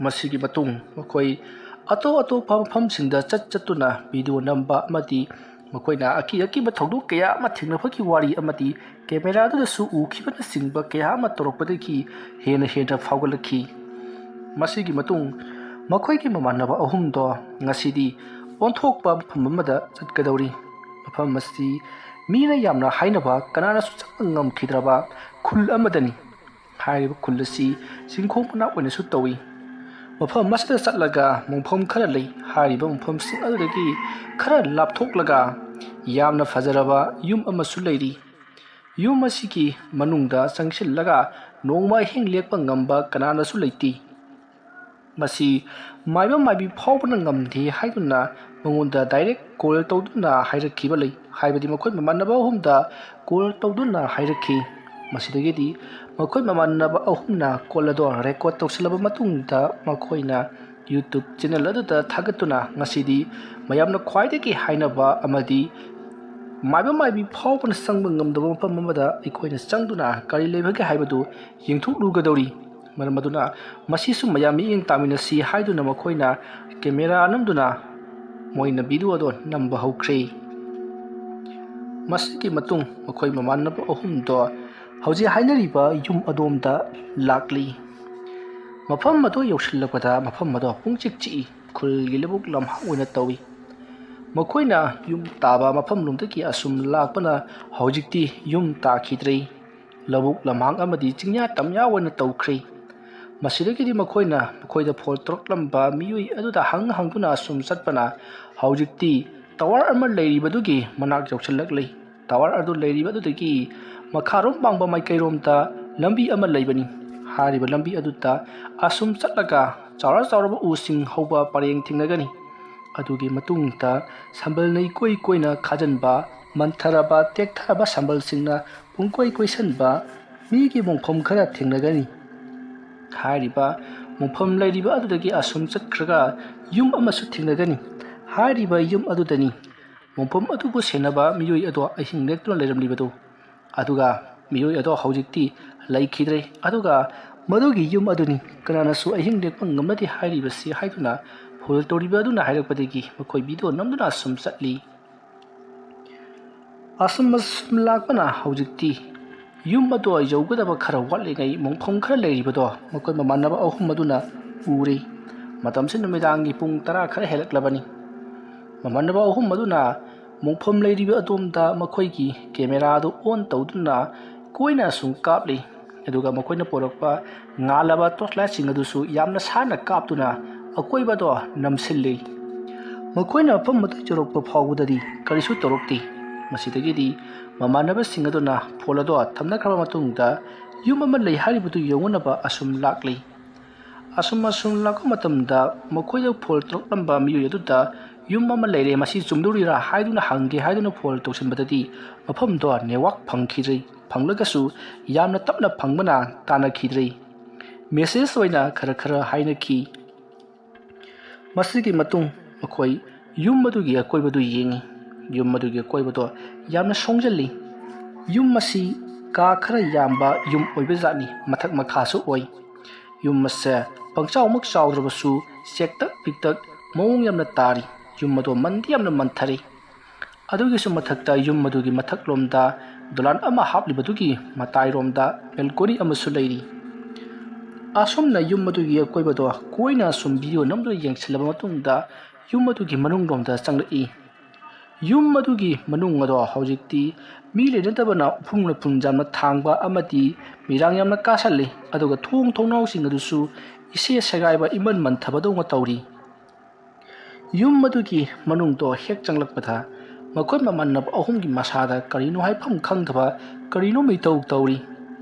ꯃꯁꯤꯒꯤ ꯃꯇꯨꯡ ꯃꯈꯣꯏ ꯑꯇꯣꯞ ꯑꯇꯣꯞꯄ ꯃꯐꯝꯁꯤꯡꯗ ꯆꯠ ꯆꯠꯇꯨꯅ ꯚꯤꯗꯤꯑꯣ ꯅꯝꯕ ꯑꯃꯗꯤ ꯃꯈꯣꯏꯅ ꯑꯀꯤ ꯑꯀꯤꯕ ꯊꯧꯗꯣꯛ ꯀꯌꯥ ꯑꯃ ꯊꯦꯡꯅꯕꯒꯤ ꯋꯥꯔꯤ ꯑꯃꯗꯤ ꯀꯦꯃꯦꯔꯥꯗꯨꯗꯁꯨ ꯎꯈꯤꯕꯅꯆꯤꯡꯕ ꯀꯌꯥ ꯑꯃ ꯇꯧꯔꯛꯄꯗꯒꯤ ꯍꯦꯟꯅ ꯍꯦꯟꯅ ꯐꯥꯎꯒꯠꯂꯛꯈꯤ꯫ ꯃꯁꯤꯒꯤ ꯃꯇꯨꯡ ꯃꯈꯣꯏꯒꯤ ꯃꯃꯥꯟꯅꯕ ꯑꯍꯨꯝꯗꯣ ꯉꯁꯤꯗꯤ ꯑꯣꯟꯊꯣꯛꯄ ꯃꯐꯝ ꯑꯃꯗ ꯆꯠꯀꯗꯧꯔꯤ꯫ ꯃꯐꯝ ꯑꯁꯤ ꯃꯤꯅ ꯌꯥꯝꯅ ꯍꯥꯏꯅꯕ, ꯀꯅꯥꯅꯁꯨ ꯆꯪꯕ ꯉꯝꯈꯤꯗ꯭ꯔꯕ ꯈꯨꯜ ꯑꯃꯗꯅꯤ꯫ ꯍꯥꯏꯔꯤꯕ ꯈꯨꯜ ꯑꯁꯤ ꯆꯤꯡꯈꯣꯡ ꯃꯅꯥꯛ ꯑꯣꯏꯅꯁꯨ ꯇꯧꯏ꯫ ꯃꯐꯝ ꯑꯁꯤꯗ ꯆꯠꯂꯒ ꯃꯣꯡꯐꯝ ꯈꯔ ꯂꯩ꯫ ꯍꯥꯏꯔꯤꯕ ꯃꯐꯝꯁꯤꯡ ꯑꯗꯨꯗꯒꯤ ꯈꯔ ꯂꯥꯞꯊꯣꯛꯂꯒ ꯌꯥꯝꯅ ꯐꯖꯔꯕ ꯌꯨꯝ ꯑꯃꯁꯨ ꯂꯩꯔꯤ꯫ ꯌꯨꯝ ꯑꯁꯤꯒꯤ ꯃꯅꯨꯡꯗ ꯆꯪꯁꯤꯜꯂꯒ ꯅꯣꯡꯃ ꯑꯍꯤꯡ ꯂꯦꯛꯄ ꯉꯝꯕ ꯀꯅꯥꯅꯁꯨ ꯂꯩꯇꯦ꯫ ꯃꯁꯤ ꯃꯥꯏꯕ ꯃꯥꯏꯕꯤ ꯐꯥꯎꯕꯅ ꯉꯝꯗꯦ ꯍꯥꯏꯗꯨꯅ ꯃꯉꯣꯟꯗ ꯗꯥꯏꯔꯦꯛ ꯀꯣꯜ ꯇꯧꯗꯨꯅ ꯍꯥꯏꯔꯛꯈꯤꯕ ꯂꯩ꯫ ꯍꯥꯏꯕꯗꯤ ꯃꯈꯣꯏ ꯃꯃꯥꯟꯅꯕ ꯑꯍꯨꯝꯗ ꯀꯣꯜ ꯇꯧꯗꯨꯅ ꯍꯥꯏꯔꯛꯈꯤ꯫ ꯃꯁꯤꯗꯒꯤꯗꯤ ꯃꯈꯣꯏ ꯃꯃꯥꯟꯅꯕ ꯑꯍꯨꯝꯅ ꯀꯣꯜ ꯑꯗꯣ ꯔꯦꯀꯣꯔꯗ ꯇꯧꯁꯤꯜꯂꯕ ꯃꯇꯨꯡꯗ ꯃꯈꯣꯏꯅ ꯌꯨꯇ꯭ꯌꯨꯕ ꯆꯦꯅꯦꯜ ꯑꯗꯨꯗ ꯊꯥꯒꯠꯇꯨꯅ ꯉꯁꯤꯗꯤ ꯃꯌꯥꯝꯅ ꯈ꯭ꯋꯥꯏꯗꯒꯤ ꯍꯥꯏꯅꯕ ꯑꯃꯗꯤ ꯃꯥꯏꯕ ꯃꯥꯏꯕꯤ ꯐꯥꯎꯕꯅ ꯆꯪꯕ ꯉꯝꯗꯕ ꯃꯐꯝ ꯑꯃꯗ ꯑꯩꯈꯣꯏꯅ ꯆꯪꯗꯨꯅ ꯀꯔꯤ ꯂꯩꯕꯒꯦ ꯍꯥꯏꯕꯗꯨ ꯌꯦꯡꯊꯣꯛꯂꯨꯒꯗꯧꯔꯤ꯫ ꯃꯔꯝ ꯑꯗꯨꯅ ꯃꯁꯤꯁꯨ ꯃꯌꯥꯝ ꯃꯤꯠꯌꯦꯡ ꯇꯥꯃꯤꯟꯅꯁꯤ ꯍꯥꯏꯗꯨꯅ ꯃꯈꯣꯏꯅ ꯀꯦꯃꯦꯔꯥ ꯅꯝꯗꯨꯅ ꯃꯣꯏꯅ ꯚꯤꯗꯤꯑꯣ ꯑꯗꯣ ꯅꯝꯕ ꯍꯧꯈ꯭ꯔꯦ꯫ ꯃꯁꯤꯒꯤ ꯃꯇꯨꯡ ꯃꯈꯣꯏ ꯃꯃꯥꯟꯅꯕ ꯑꯍꯨꯝꯗꯣ ꯍꯧꯖꯤꯛ ꯍꯥꯏꯅꯔꯤꯕ ꯌꯨꯝ ꯑꯗꯣꯝꯗ ꯂꯥꯛꯂꯤ꯫ ꯃꯐꯝ ꯑꯗꯨ ꯌꯧꯁꯤꯜꯂꯛꯄꯗ ꯃꯐꯝ ꯑꯗꯨ ꯄꯨꯡꯆꯤꯛ ꯆꯤꯛꯏ꯫ ꯈꯨꯜꯒꯤ ꯂꯧꯕꯨꯛ ꯂꯝꯍꯥꯡ ꯑꯣꯏꯅ ꯇꯧꯏ꯫ ꯃꯈꯣꯏꯅ ꯌꯨꯝ ꯇꯥꯕ ꯃꯐꯝꯂꯣꯝꯗꯒꯤ ꯑꯁꯨꯝ ꯂꯥꯛꯄꯅ ꯍꯧꯖꯤꯛꯇꯤ ꯌꯨꯝ ꯇꯥꯈꯤꯗ꯭ꯔꯦ꯫ ꯂꯧꯕꯨꯛ ꯂꯝꯍꯥꯡ ꯑꯃꯗꯤ ꯆꯤꯡꯌꯥ ꯇꯝꯌꯥ ꯑꯣꯏꯅ ꯇꯧꯈ꯭ꯔꯦ꯫ ꯃꯁꯤꯗꯒꯤꯗꯤ ꯃꯈꯣꯏꯅ ꯃꯈꯣꯏꯗ ꯐꯣꯟ ꯇꯧꯔꯛꯂꯝꯕ ꯃꯤꯑꯣꯏ ꯑꯗꯨꯗ ꯍꯪ ꯍꯪꯗꯨꯅ ꯑꯁꯨꯝ ꯆꯠꯄꯅ ꯍꯧꯖꯤꯛꯇꯤ ꯇꯋꯥꯔ ꯑꯃ ꯂꯩꯔꯤꯕꯗꯨꯒꯤ ꯃꯅꯥꯛ ꯌꯧꯁꯤꯜꯂꯛꯂꯦ꯫ ꯇꯋꯥꯔ ꯑꯗꯨ ꯂꯩꯔꯤꯕ ꯑꯗꯨꯗꯒꯤ ꯃꯈꯥꯔꯣꯝ ꯄꯥꯡꯕ ꯃꯥꯏꯀꯩꯔꯣꯝꯗ ꯂꯝꯕꯤ ꯑꯃ ꯂꯩꯕꯅꯤ꯫ ꯍꯥꯏꯔꯤꯕ ꯂꯝꯕꯤ ꯑꯗꯨꯗ ꯑꯁꯨꯝ ꯆꯠꯂꯒ ꯆꯥꯎꯔ ꯆꯥꯎꯔꯕ ꯎꯁꯤꯡ ꯍꯧꯕ ꯄꯔꯦꯡ ꯊꯦꯡꯅꯒꯅꯤ꯫ ꯑꯗꯨꯒꯤ ꯃꯇꯨꯡꯗ ꯁꯝꯕꯜꯅ ꯏꯀꯣꯏ ꯀꯣꯏꯅ ꯈꯥꯖꯤꯟꯕ, ꯃꯟꯊꯔꯕ ꯇꯦꯛꯊꯔꯕ ꯁꯝꯕꯜꯁꯤꯡꯅ ꯄꯨꯡꯀꯣꯏ ꯀꯣꯏꯁꯟꯕ ꯃꯤꯒꯤ ꯃꯣꯡꯐꯝ ꯈꯔ ꯊꯦꯡꯅꯒꯅꯤ꯫ ꯍꯥꯏꯔꯤꯕ ꯃꯣꯡꯐꯝ ꯂꯩꯔꯤꯕ ꯑꯗꯨꯗꯒꯤ ꯑꯁꯨꯝ ꯆꯠꯈ꯭ꯔꯒ ꯌꯨꯝ ꯑꯃꯁꯨ ꯊꯦꯡꯅꯒꯅꯤ꯫ ꯍꯥꯏꯔꯤꯕ ꯌꯨꯝ ꯑꯗꯨꯗꯅꯤ ꯃꯣꯡꯐꯝ ꯑꯗꯨꯕꯨ ꯁꯦꯟꯅꯕ ꯃꯤꯑꯣꯏ ꯑꯗꯣ ꯑꯍꯤꯡ ꯂꯦꯛꯇꯨꯅ ꯂꯩꯔꯝꯂꯤꯕꯗꯨ꯫ ꯑꯗꯨꯒ ꯃꯤꯑꯣꯏ ꯑꯗꯣ ꯍꯧꯖꯤꯛꯇꯤ ꯂꯩꯈꯤꯗ꯭ꯔꯦ꯫ ꯑꯗꯨꯒ ꯃꯗꯨꯒꯤ ꯌꯨꯝ ꯑꯗꯨꯅꯤ ꯀꯅꯥꯅꯁꯨ ꯑꯍꯤꯡ ꯂꯦꯛꯄ ꯉꯝꯅꯗꯦ ꯍꯥꯏꯔꯤꯕꯁꯤ ꯍꯥꯏꯗꯨꯅ ꯐꯣꯟ ꯇꯧꯔꯤꯕ ꯑꯗꯨꯅ ꯍꯥꯏꯔꯛꯄꯗꯒꯤ ꯃꯈꯣꯏ ꯚꯤꯗꯤꯑꯣ ꯅꯝꯗꯨꯅ ꯑꯁꯨꯝ ꯆꯠꯂꯤ꯫ ꯑꯁꯨꯝ ꯑꯁꯨꯝ ꯂꯥꯛꯄꯅ ꯍꯧꯖꯤꯛꯇꯤ ꯌꯨꯝ ꯑꯗꯣ ꯌꯧꯒꯗꯕ ꯈꯔ ꯋꯥꯠꯂꯤꯉꯩ ꯃꯣꯡꯐꯝ ꯈꯔ ꯂꯩꯔꯤꯕꯗꯣ ꯃꯈꯣꯏ ꯃꯃꯥꯟꯅꯕ ꯑꯍꯨꯝ ꯑꯗꯨꯅ ꯎꯔꯦ꯫ ꯃꯇꯝꯁꯤ ꯅꯨꯃꯤꯗꯥꯡꯒꯤ ꯄꯨꯡ ꯇꯔꯥ ꯈꯔ ꯍꯦꯜꯂꯛꯂꯕꯅꯤ꯫ ꯃꯃꯥꯟꯅꯕ ꯑꯍꯨꯝ ꯑꯗꯨꯅ ꯃꯣꯡꯐꯝ ꯂꯩꯔꯤꯕ ꯑꯗꯣꯝꯗ ꯃꯈꯣꯏꯒꯤ ꯀꯦꯃꯦꯔꯥꯗꯨ ꯑꯣꯟ ꯇꯧꯗꯨꯅ ꯀꯣꯏꯅ ꯑꯁꯨꯝ ꯀꯥꯞꯂꯤ꯫ ꯑꯗꯨꯒ ꯃꯈꯣꯏꯅ ꯄꯨꯔꯛꯄ ꯉꯥꯜꯂꯕ ꯇꯣꯔꯆ ꯂꯥꯏꯠꯁꯤꯡ ꯑꯗꯨꯁꯨ ꯌꯥꯝꯅ ꯁꯥꯟꯅ ꯀꯥꯞꯇꯨꯅ ꯑꯀꯣꯏꯕꯗꯣ ꯅꯝꯁꯤꯜꯂꯤ꯫ ꯃꯈꯣꯏꯅ ꯃꯐꯝ ꯑꯗꯨ ꯌꯧꯔꯛꯄ ꯐꯥꯎꯕꯗꯗꯤ ꯀꯔꯤꯁꯨ ꯇꯧꯔꯛꯇꯦ꯫ ꯃꯁꯤꯗꯒꯤꯗꯤ ꯃꯃꯥꯟꯅꯕꯁꯤꯡ ꯑꯗꯨꯅ ꯐꯣꯟ ꯑꯗꯣ ꯊꯝꯅꯈ꯭ꯔꯕ ꯃꯇꯨꯡꯗ ꯌꯨꯝ ꯑꯃ ꯂꯩ ꯍꯥꯏꯔꯤꯕꯗꯨ ꯌꯧꯅꯅꯕ ꯑꯁꯨꯝ ꯂꯥꯛꯂꯤ꯫ ꯑꯁꯨꯝ ꯑꯁꯨꯝ ꯂꯥꯛꯄ ꯃꯇꯝꯗ ꯃꯈꯣꯏꯗ ꯐꯣꯟ ꯇꯧꯔꯛꯂꯝꯕ ꯃꯤꯑꯣꯏ ꯑꯗꯨꯗ ꯌꯨꯝ ꯑꯃ ꯂꯩꯔꯦ, ꯃꯁꯤ ꯆꯨꯝꯗꯧꯔꯤꯔꯥ ꯍꯥꯏꯗꯨꯅ ꯍꯪꯒꯦ ꯍꯥꯏꯗꯨꯅ ꯐꯣꯟ ꯇꯧꯁꯤꯟꯕꯗꯗꯤ ꯃꯐꯝꯗꯣ ꯅꯦꯠꯋꯥꯛ ꯐꯪꯈꯤꯗ꯭ꯔꯦ꯫ ꯐꯪꯂꯒꯁꯨ ꯌꯥꯝꯅ ꯇꯞꯅ ꯐꯪꯕꯅ ꯇꯥꯟꯅꯈꯤꯗ꯭ꯔꯦ꯫ ꯃꯦꯁꯦꯖ ꯑꯣꯏꯅ ꯈꯔ ꯈꯔ ꯍꯥꯏꯅꯈꯤ꯫ ꯃꯁꯤꯒꯤ ꯃꯇꯨꯡ ꯃꯈꯣꯏ ꯌꯨꯝ ꯑꯗꯨꯒꯤ ꯑꯀꯣꯏꯕꯗꯨ ꯌꯦꯡꯉꯤ꯫ ꯌꯨꯝ ꯑꯗꯨꯒꯤ ꯑꯀꯣꯏꯕꯗꯣ ꯌꯥꯝꯅ ꯁꯣꯡꯖꯜꯂꯤ꯫ ꯌꯨꯝ ꯑꯁꯤ ꯀꯥ ꯈꯔ ꯌꯥꯝꯕ ꯌꯨꯝ ꯑꯣꯏꯕ ꯖꯥꯠꯅꯤ, ꯃꯊꯛ ꯃꯈꯥꯁꯨ ꯑꯣꯏ꯫ ꯌꯨꯝ ꯑꯁꯦ ꯄꯪꯆꯥꯎꯃꯛ ꯆꯥꯎꯗ꯭ꯔꯕꯁꯨ ꯆꯦꯛꯇꯛ ꯄꯤꯛꯇꯛ ꯃꯑꯣꯡ ꯌꯥꯝꯅ ꯇꯥꯔꯤ꯫ ꯌꯨꯝ ꯑꯗꯣ ꯃꯟꯗꯤ ꯌꯥꯝꯅ ꯃꯟꯊꯔꯤ꯫ ꯑꯗꯨꯒꯤꯁꯨ ꯃꯊꯛꯇ ꯌꯨꯝ ꯑꯗꯨꯒꯤ ꯃꯊꯛꯂꯣꯝꯗ ꯗꯣꯂꯥꯟ ꯑꯃ ꯍꯥꯞꯂꯤꯕꯗꯨꯒꯤ ꯃꯇꯥꯏꯔꯣꯝꯗ ꯕꯦꯜꯀꯣꯅꯤ ꯑꯃꯁꯨ ꯂꯩꯔꯤ꯫ ꯑꯁꯨꯝꯅ ꯌꯨꯝ ꯑꯗꯨꯒꯤ ꯑꯀꯣꯏꯕꯗꯣ ꯀꯣꯏꯅ ꯁꯨꯝ ꯚꯤꯗꯤꯑꯣ ꯅꯝꯗꯨꯅ ꯌꯦꯡꯁꯤꯜꯂꯕ ꯃꯇꯨꯡꯗ ꯌꯨꯝ ꯑꯗꯨꯒꯤ ꯃꯅꯨꯡꯂꯣꯝꯗ ꯆꯪꯂꯛꯏ꯫ ꯌꯨꯝ ꯑꯗꯨꯒꯤ ꯃꯅꯨꯡ ꯑꯗꯣ ꯍꯧꯖꯤꯛꯇꯤ ꯃꯤ ꯂꯩꯅꯗꯕꯅ ꯎꯐꯨꯟ ꯋꯥꯏꯐꯨꯟ ꯌꯥꯝꯅ ꯊꯥꯡꯕ ꯑꯃꯗꯤ ꯃꯤꯔꯥꯡ ꯌꯥꯝꯅ ꯀꯥꯁꯜꯂꯤ, ꯑꯗꯨꯒ ꯊꯣꯡ ꯊꯣꯡꯅꯥꯎꯁꯤꯡ ꯑꯗꯨꯁꯨ ꯏꯁꯦ ꯁꯦꯒꯥꯏꯕ ꯏꯃꯟ ꯃꯟꯊꯕꯗꯧꯅ ꯇꯧꯔꯤ꯫ ꯌꯨꯝ ꯑꯗꯨꯒꯤ ꯃꯅꯨꯡꯗꯣ ꯍꯦꯛ ꯆꯪꯂꯛꯄꯗ ꯃꯈꯣꯏ ꯃꯃꯥꯟꯅꯕ ꯑꯍꯨꯝꯒꯤ ꯃꯁꯥꯗ ꯀꯔꯤꯅꯣ ꯍꯥꯏꯐꯝ ꯈꯪꯗꯕ ꯀꯔꯤꯅꯣ ꯃꯤꯇꯧ ꯇꯧꯔꯤ꯫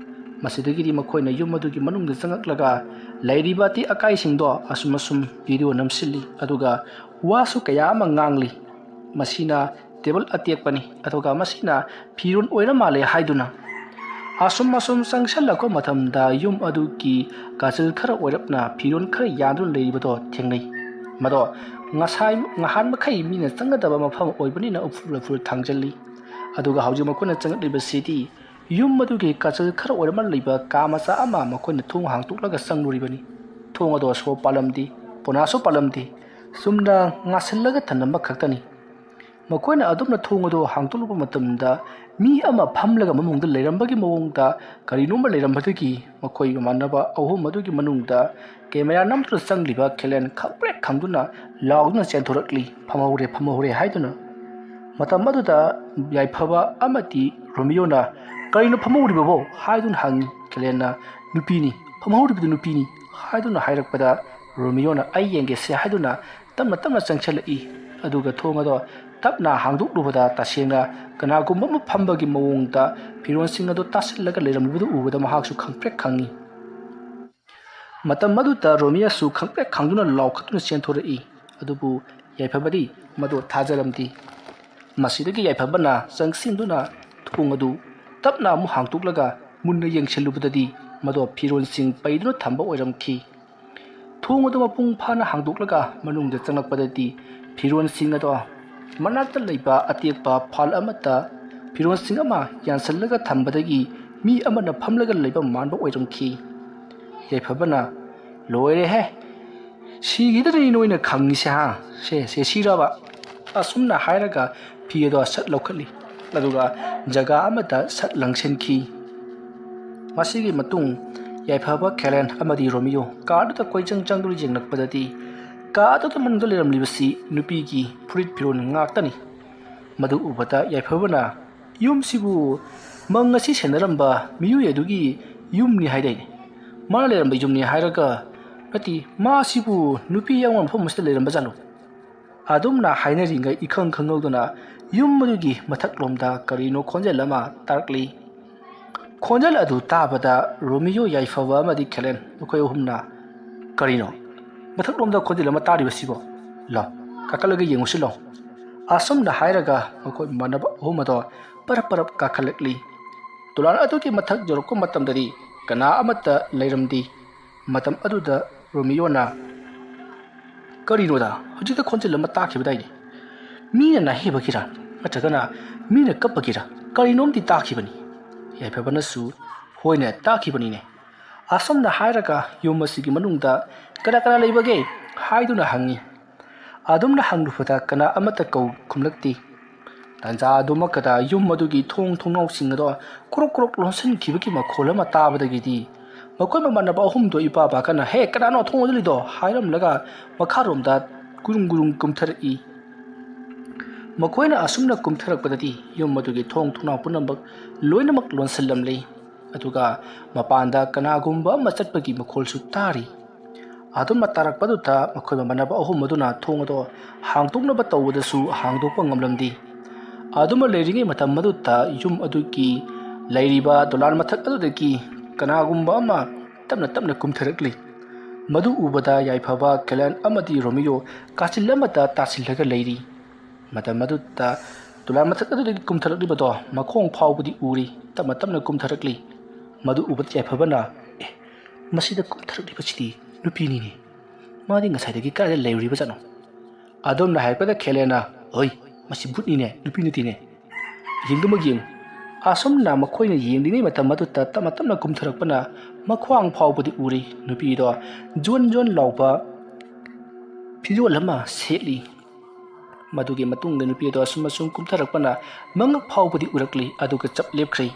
ꯃꯁꯤꯗꯒꯤꯗꯤ ꯃꯈꯣꯏꯅ ꯌꯨꯝ ꯑꯗꯨꯒꯤ ꯃꯅꯨꯡꯗ ꯆꯪꯂꯛꯂꯒ ꯂꯩꯔꯤꯕ ꯑꯇꯦꯛ ꯑꯀꯥꯏꯁꯤꯡꯗꯣ ꯑꯁꯨꯝ ꯑꯁꯨꯝ ꯚꯤꯗꯤꯑꯣ ꯅꯝꯁꯤꯜꯂꯤ, ꯑꯗꯨꯒ ꯋꯥꯁꯨ ꯀꯌꯥ ꯑꯃ ꯉꯥꯡꯂꯤ꯫ ꯃꯁꯤꯅ ꯇꯦꯕꯜ ꯑꯇꯦꯛꯄꯅꯤ, ꯑꯗꯨꯒ ꯃꯁꯤꯅ ꯐꯤꯔꯣꯜ ꯑꯣꯏꯔ ꯃꯥꯜꯂꯦ ꯍꯥꯏꯗꯨꯅ꯫ ꯑꯁꯨꯝ ꯑꯁꯨꯝ ꯆꯪꯁꯤꯜꯂꯛꯄ ꯃꯇꯝꯗ ꯌꯨꯝ ꯑꯗꯨꯒꯤ ꯀꯥꯆꯤꯜ ꯈꯔ ꯑꯣꯏꯔꯞꯅ ꯐꯤꯔꯣꯜ ꯈꯔ ꯌꯥꯟꯗꯨꯅ ꯂꯩꯔꯤꯕꯗꯣ ꯊꯦꯡꯅꯩ꯫ ꯃꯗꯣ ꯉꯁꯥꯏ ꯉꯍꯥꯟ ꯃꯈꯩ ꯃꯤꯅ ꯆꯪꯒꯗꯕ ꯃꯐꯝ ꯑꯣꯏꯕꯅꯤꯅ ꯎꯐꯨꯜ ꯋꯥꯏꯐꯨꯜ ꯊꯥꯡꯖꯜꯂꯤ꯫ ꯑꯗꯨꯒ ꯍꯧꯖꯤꯛ ꯃꯈꯣꯏꯅ ꯆꯪꯂꯛꯂꯤꯕꯁꯤꯗꯤ ꯌꯨꯝ ꯑꯗꯨꯒꯤ ꯀꯥꯆꯤꯜ ꯈꯔ ꯑꯣꯏꯔꯞꯅ ꯂꯩꯕ ꯀꯥ ꯃꯆꯥ ꯑꯃ ꯃꯈꯣꯏꯅ ꯊꯣꯡ ꯍꯥꯡꯇꯣꯛꯂꯒ ꯆꯪꯂꯨꯔꯤꯕꯅꯤ꯫ ꯊꯣꯡ ꯑꯗꯣ ꯁꯣ ꯄꯥꯜꯂꯝꯗꯦ, ꯄꯣꯅꯥꯁꯨ ꯄꯥꯜꯂꯝꯗꯦ, ꯆꯨꯝꯅ ꯉꯥꯁꯤꯜꯂꯒ ꯊꯝꯂꯝꯕ ꯈꯛꯇꯅꯤ꯫ ꯃꯈꯣꯏꯅ ꯑꯗꯨꯝꯅ ꯊꯣꯡ ꯑꯗꯨ ꯍꯥꯡꯗꯣꯛꯂꯨꯕ ꯃꯇꯝꯗ ꯃꯤ ꯑꯃ ꯐꯝꯂꯒ ꯃꯅꯨꯡꯗ ꯂꯩꯔꯝꯕꯒꯤ ꯃꯑꯣꯡꯗ ꯀꯔꯤꯅꯣꯝꯃ ꯂꯩꯔꯝꯕꯗꯒꯤ ꯃꯈꯣꯏ ꯃꯃꯥꯟꯅꯕ ꯑꯍꯨꯝ ꯑꯗꯨꯒꯤ ꯃꯅꯨꯡꯗ ꯀꯦꯃꯦꯔꯥ ꯅꯝꯗꯨꯅ ꯆꯪꯂꯤꯕ ꯀꯦꯂꯦꯟ ꯈꯪꯄ꯭ꯔꯦꯛ ꯈꯪꯗꯨꯅ ꯂꯥꯎꯗꯨꯅ ꯆꯦꯟꯊꯣꯔꯛꯂꯤ, "ꯐꯝꯍꯧꯔꯦ, ꯐꯝꯍꯧꯔꯦ" ꯍꯥꯏꯗꯨꯅ꯫ ꯃꯇꯝ ꯑꯗꯨꯗ ꯌꯥꯏꯐꯕ ꯑꯃꯗꯤ ꯔꯣꯃꯤꯌꯣꯅ, "ꯀꯔꯤꯅꯣ ꯐꯝꯍꯧꯔꯤꯕꯕꯣ?" ꯍꯥꯏꯗꯨꯅ ꯍꯪꯉꯤ꯫ ꯀꯦꯂꯦꯟꯅ, "ꯅꯨꯄꯤꯅꯤ, ꯐꯝꯍꯧꯔꯤꯕꯗꯨ ꯅꯨꯄꯤꯅꯤ" ꯍꯥꯏꯗꯨꯅ ꯍꯥꯏꯔꯛꯄꯗ ꯔꯣꯃꯤꯌꯣꯅ, "ꯑꯩ ꯌꯦꯡꯒꯦꯁꯦ" ꯍꯥꯏꯗꯨꯅ ꯇꯞꯅ ꯇꯞꯅ ꯆꯪꯁꯤꯜꯂꯛꯏ꯫ ꯑꯗꯨꯒ ꯊꯣꯡ ꯑꯗꯣ ꯇꯞꯅ ꯍꯥꯡꯗꯣꯛꯂꯨꯕꯗ ꯇꯁꯦꯡꯅ ꯀꯅꯥꯒꯨꯝꯕ ꯑꯃ ꯐꯝꯕꯒꯤ ꯃꯑꯣꯡꯗ ꯐꯤꯔꯣꯜꯁꯤꯡ ꯑꯗꯣ ꯇꯥꯁꯤꯜꯂꯒ ꯂꯩꯔꯝꯂꯤꯕꯗꯨ ꯎꯕꯗ ꯃꯍꯥꯛꯁꯨ ꯈꯪꯄ꯭ꯔꯦꯛ ꯈꯪꯉꯤ꯫ ꯃꯇꯝ ꯑꯗꯨꯗ ꯔꯣꯃꯤꯌꯣꯁꯨ ꯈꯪꯄ꯭ꯔꯦꯛ ꯈꯪꯗꯨꯅ ꯂꯥꯎꯈꯠꯇꯨꯅ ꯆꯦꯟꯊꯣꯔꯛꯏ꯫ ꯑꯗꯨꯕꯨ ꯌꯥꯏꯐꯕꯗꯤ ꯃꯗꯨ ꯊꯥꯖꯔꯝꯗꯦ꯫ ꯃꯁꯤꯗꯒꯤ ꯌꯥꯏꯐꯕꯅ ꯆꯪꯁꯤꯟꯗꯨꯅ ꯊꯣꯡ ꯑꯗꯨ ꯇꯞꯅ ꯑꯃꯨꯛ ꯍꯥꯡꯗꯣꯛꯂꯒ ꯃꯨꯟꯅ ꯌꯦꯡꯁꯤꯜꯂꯨꯕꯗꯗꯤ ꯃꯗꯣ ꯐꯤꯔꯣꯜꯁꯤꯡ ꯄꯩꯗꯨꯅ ꯊꯝꯕ ꯑꯣꯏꯔꯝꯈꯤ꯫ ꯊꯣꯡ ꯑꯗꯨ ꯃꯄꯨꯡ ꯐꯥꯅ ꯍꯥꯡꯗꯣꯛꯂꯒ ꯃꯅꯨꯡꯗ ꯆꯪꯂꯛꯄꯗꯗꯤ ꯐꯤꯔꯣꯜꯁꯤꯡ ꯑꯗꯣ ꯃꯅꯥꯛꯇ ꯂꯩꯕ ꯑꯇꯦꯛꯄ ꯐꯥꯜ ꯑꯃꯠꯇ ꯐꯤꯔꯣꯜꯁꯤꯡ ꯑꯃ ꯌꯥꯟꯁꯤꯜꯂꯒ ꯊꯝꯕꯗꯒꯤ ꯃꯤ ꯑꯃꯅ ꯐꯝꯂꯒ ꯂꯩꯕ ꯃꯥꯟꯕ ꯑꯣꯏꯔꯝꯈꯤ꯫ ꯌꯥꯏꯐꯕꯅ, "ꯂꯣꯏꯔꯦꯍꯦ, ꯁꯤꯒꯤꯗꯅꯤ ꯅꯣꯏꯅ ꯈꯪꯉꯤꯁꯦ, ꯍꯥ? ꯁꯦ, ꯁꯦ ꯁꯤꯔꯕ?" ꯑꯁꯨꯝꯅ ꯍꯥꯏꯔꯒ ꯐꯤ ꯑꯗꯣ ꯁꯠ ꯂꯧꯈꯠꯂꯤ, ꯑꯗꯨꯒ ꯖꯒꯥ ꯑꯃꯗ ꯁꯠ ꯂꯪꯁꯤꯟꯈꯤ꯫ ꯃꯁꯤꯒꯤ ꯃꯇꯨꯡ ꯌꯥꯏꯐꯕ, ꯈꯦꯂꯦꯟ ꯑꯃꯗꯤ ꯔꯣꯃꯤꯌꯣ ꯀꯥꯗꯨꯗ ꯀꯣꯏꯆꯪ ꯆꯪꯗꯨꯅ ꯌꯦꯡꯂꯛꯄꯗꯗꯤ, ꯀꯥ ꯑꯗꯨꯒꯤ ꯃꯅꯨꯡꯗ ꯂꯩꯔꯝꯂꯤꯕꯁꯤ ꯅꯨꯄꯤꯒꯤ ꯐꯨꯔꯤꯠ ꯐꯤꯔꯣꯜ ꯉꯥꯛꯇꯅꯤ꯫ ꯃꯗꯨ ꯎꯕꯗ ꯌꯥꯏꯐꯕꯅ, "ꯌꯨꯝꯁꯤꯕꯨ ꯃꯪ ꯑꯁꯤ ꯁꯦꯟꯅꯔꯝꯕ ꯃꯤꯑꯣꯏ ꯑꯗꯨꯒꯤ ꯌꯨꯝꯅꯤ ꯍꯥꯏꯗꯥꯏꯅꯦ? ꯃꯥꯅ ꯂꯩꯔꯝꯕ ꯌꯨꯝꯅꯤ ꯍꯥꯏꯔꯒ, ꯅꯠꯇꯦ, ꯃꯥꯁꯤꯕꯨ ꯅꯨꯄꯤ ꯌꯥꯎꯕ ꯃꯐꯝ ꯑꯁꯤꯗ ꯂꯩꯔꯝꯕ ꯖꯥꯠꯂꯣ?" ꯑꯗꯨꯝꯅ ꯍꯥꯏꯅꯔꯤꯉꯩ ꯏꯈꯪ ꯈꯪꯍꯧꯗꯅ ꯌꯨꯝ ꯑꯗꯨꯒꯤ ꯃꯊꯛꯂꯣꯝꯗ ꯀꯔꯤꯅꯣ ꯈꯣꯟꯖꯦꯜ ꯑꯃ ꯇꯥꯔꯛꯂꯤ꯫ ꯈꯣꯟꯖꯦꯜ ꯑꯗꯨ ꯇꯥꯕꯗ ꯔꯣꯃꯤꯌꯣ, ꯌꯥꯏꯐꯕ ꯑꯃꯗꯤ ꯈꯦꯂꯦꯟ ꯃꯈꯣꯏ ꯑꯍꯨꯝꯅ, "ꯀꯔꯤꯅꯣ ꯃꯊꯛꯂꯣꯝꯗ ꯈꯣꯟꯖꯦꯜ ꯑꯃ ꯇꯥꯔꯤꯕꯁꯤꯕꯣ? ꯂꯥꯎ, ꯀꯥꯈꯠꯂꯒ ꯌꯦꯡꯉꯨꯁꯤ ꯂꯥꯎ꯫" ꯑꯁꯨꯝꯅ ꯍꯥꯏꯔꯒ ꯃꯈꯣꯏ ꯃꯃꯥꯟꯅꯕ ꯑꯍꯨꯝ ꯑꯗꯣ ꯄꯔꯞ ꯄꯔꯞ ꯀꯥꯈꯠꯂꯛꯂꯤ꯫ ꯗꯣꯂꯥꯟ ꯑꯗꯨꯒꯤ ꯃꯊꯛ ꯌꯧꯔꯛꯄ ꯃꯇꯝꯗꯗꯤ ꯀꯅꯥ ꯑꯃꯠꯇ ꯂꯩꯔꯝꯗꯦ꯫ ꯃꯇꯝ ꯑꯗꯨꯗ ꯔꯣꯃꯤꯌꯣꯅ, "ꯀꯔꯤꯅꯣꯗ, ꯍꯧꯖꯤꯛꯇ ꯈꯣꯟꯖꯦꯜ ꯑꯃ ꯇꯥꯈꯤꯕꯗꯥꯏꯅꯦ? ꯃꯤꯅ ꯅꯥꯍꯦꯕꯒꯤꯔ, ꯅꯠꯇ꯭ꯔꯒꯅ ꯃꯤꯅ ꯀꯞꯄꯒꯤꯔ? ꯀꯔꯤꯅꯣꯝꯗꯤ ꯇꯥꯈꯤꯕꯅꯤ꯫" ꯌꯥꯏꯐꯕꯅꯁꯨ, "ꯍꯣꯏꯅꯦ, ꯇꯥꯈꯤꯕꯅꯤꯅꯦ꯫" ꯑꯁꯨꯝꯅ ꯍꯥꯏꯔꯒ ꯌꯨꯝ ꯑꯁꯤꯒꯤ ꯃꯅꯨꯡꯗ ꯀꯅꯥ ꯀꯅꯥ ꯂꯩꯕꯒꯦ ꯍꯥꯏꯗꯨꯅ ꯍꯪꯉꯤ꯫ ꯑꯗꯨꯝꯅ ꯍꯪꯂꯨꯕꯗ ꯀꯅꯥ ꯑꯃꯠꯇ ꯀꯧ ꯈꯨꯝꯂꯛꯇꯦ꯫ ꯇꯥꯟꯖꯥ ꯑꯗꯨꯃꯛꯇꯗ ꯌꯨꯝ ꯑꯗꯨꯒꯤ ꯊꯣꯡ ꯊꯣꯡꯅꯥꯎꯁꯤꯡ ꯑꯗꯣ ꯀ꯭ꯔꯣꯛ ꯀ꯭ꯔꯣꯛ ꯂꯣꯟꯁꯤꯟꯈꯤꯕꯒꯤ ꯃꯈꯣꯜ ꯑꯃ ꯇꯥꯕꯗꯒꯤꯗꯤ ꯃꯈꯣꯏ ꯃꯃꯥꯟꯅꯕ ꯑꯍꯨꯝꯗꯣ ꯏꯄꯥ ꯄꯥꯈꯠꯅ, "ꯍꯦ, ꯀꯅꯥꯅꯣ ꯊꯣꯡ ꯂꯣꯜꯂꯤꯗꯣ?" ꯍꯥꯏꯔꯝꯂꯒ ꯃꯈꯥꯔꯣꯝꯗ ꯒꯨꯔꯨꯡ ꯒꯨꯔꯨꯡ ꯀꯨꯝꯊꯔꯛꯏ꯫ ꯃꯈꯣꯏꯅ ꯑꯁꯨꯝꯅ ꯀꯨꯝꯊꯔꯛꯄꯗꯗꯤ ꯌꯨꯝ ꯑꯗꯨꯒꯤ ꯊꯣꯡ ꯊꯣꯡꯅꯥꯎ ꯄꯨꯝꯅꯃꯛ ꯂꯣꯏꯅꯃꯛ ꯂꯣꯟꯁꯤꯜꯂꯝꯂꯦ꯫ ꯑꯗꯨꯒ ꯃꯄꯥꯟꯗ ꯀꯅꯥꯒꯨꯝꯕ ꯑꯃ ꯆꯠꯄꯒꯤ ꯃꯈꯣꯜꯁꯨ ꯇꯥꯔꯤ꯫ ꯑꯗꯨꯝꯅ ꯇꯥꯔꯛꯄꯗꯨꯗ ꯃꯈꯣꯏ ꯃꯃꯥꯟꯅꯕ ꯑꯍꯨꯝ ꯑꯗꯨꯅ ꯊꯣꯡ ꯑꯗꯣ ꯍꯥꯡꯗꯣꯛꯅꯕ ꯇꯧꯕꯗꯁꯨ ꯍꯥꯡꯗꯣꯛꯄ ꯉꯝꯂꯝꯗꯦ꯫ ꯑꯗꯨꯃ ꯂꯩꯔꯤꯉꯩ ꯃꯇꯝ ꯑꯗꯨꯗ ꯌꯨꯝ ꯑꯗꯨꯒꯤ ꯂꯩꯔꯤꯕ ꯗꯣꯂꯥꯟ ꯃꯊꯛ ꯑꯗꯨꯗꯒꯤ ꯀꯅꯥꯒꯨꯝꯕ ꯑꯃ ꯇꯞꯅ ꯇꯞꯅ ꯀꯨꯝꯊꯔꯛꯂꯤ꯫ ꯃꯗꯨ ꯎꯕꯗ ꯌꯥꯏꯐꯕ, ꯈꯦꯂꯦꯟ ꯑꯃꯗꯤ ꯔꯣꯃꯤꯌꯣ ꯀꯥꯆꯤꯜ ꯑꯃꯗ ꯇꯥꯁꯤꯜꯂꯒ ꯂꯩꯔꯤ꯫ ꯃꯇꯝ ꯑꯗꯨꯗ ꯗꯣꯂꯥꯟ ꯃꯊꯛ ꯑꯗꯨꯗꯒꯤ ꯀꯨꯝꯊꯔꯛꯂꯤꯕꯗꯣ ꯃꯈꯣꯡ ꯐꯥꯎꯕꯗꯤ ꯎꯔꯤ, ꯇꯞꯅ ꯇꯞꯅ ꯀꯨꯝꯊꯔꯛꯂꯤ꯫ ꯃꯗꯨ ꯎꯕꯗ ꯌꯥꯏꯐꯕꯅ, "ꯑꯦ, ꯃꯁꯤꯗ ꯀꯨꯝꯊꯔꯛꯂꯤꯕꯁꯤꯗꯤ ꯅꯨꯄꯤꯅꯤꯅꯦ꯫ ꯃꯥꯗꯤ ꯉꯁꯥꯏꯗꯒꯤ ꯀꯗꯥꯏꯗ ꯂꯩꯔꯨꯔꯤꯕꯖꯥꯠꯅꯣ?" ꯑꯗꯨꯝꯅ ꯍꯥꯏꯔꯛꯄꯗ ꯈꯦꯂꯦꯟꯅ, "ꯍꯣꯏ, ꯃꯁꯤ ꯕꯨꯠꯅꯤꯅꯦ, ꯅꯨꯄꯤ ꯅꯠꯇꯦꯅꯦ꯫ ꯌꯦꯡꯗꯨꯃꯛ ꯌꯦꯡꯉꯨ꯫" ꯑꯁꯨꯝꯅ ꯃꯈꯣꯏꯅ ꯌꯦꯡꯂꯤꯉꯩ ꯃꯇꯝ ꯑꯗꯨꯗ ꯇꯞꯅ ꯇꯞꯅ ꯀꯨꯝꯊꯔꯛꯄꯅ ꯃꯈ꯭ꯋꯥꯡ ꯐꯥꯎꯕꯗꯤ ꯎꯔꯦ꯫ ꯅꯨꯄꯤꯗꯣ ꯖꯣꯟ ꯖꯣꯟ ꯂꯥꯎꯕ ꯐꯤꯖꯣꯜ ꯑꯃ ꯁꯦꯠꯂꯤ꯫ ꯃꯗꯨꯒꯤ ꯃꯇꯨꯡꯗ ꯅꯨꯄꯤ ꯑꯗꯣ ꯑꯁꯨꯝ ꯑꯁꯨꯝ ꯀꯨꯝꯊꯔꯛꯄꯅ ꯃꯉꯛ ꯐꯥꯎꯕꯗꯤ ꯎꯔꯛꯂꯤ, ꯑꯗꯨꯒ ꯆꯞ ꯂꯦꯞꯈ꯭ꯔꯦ꯫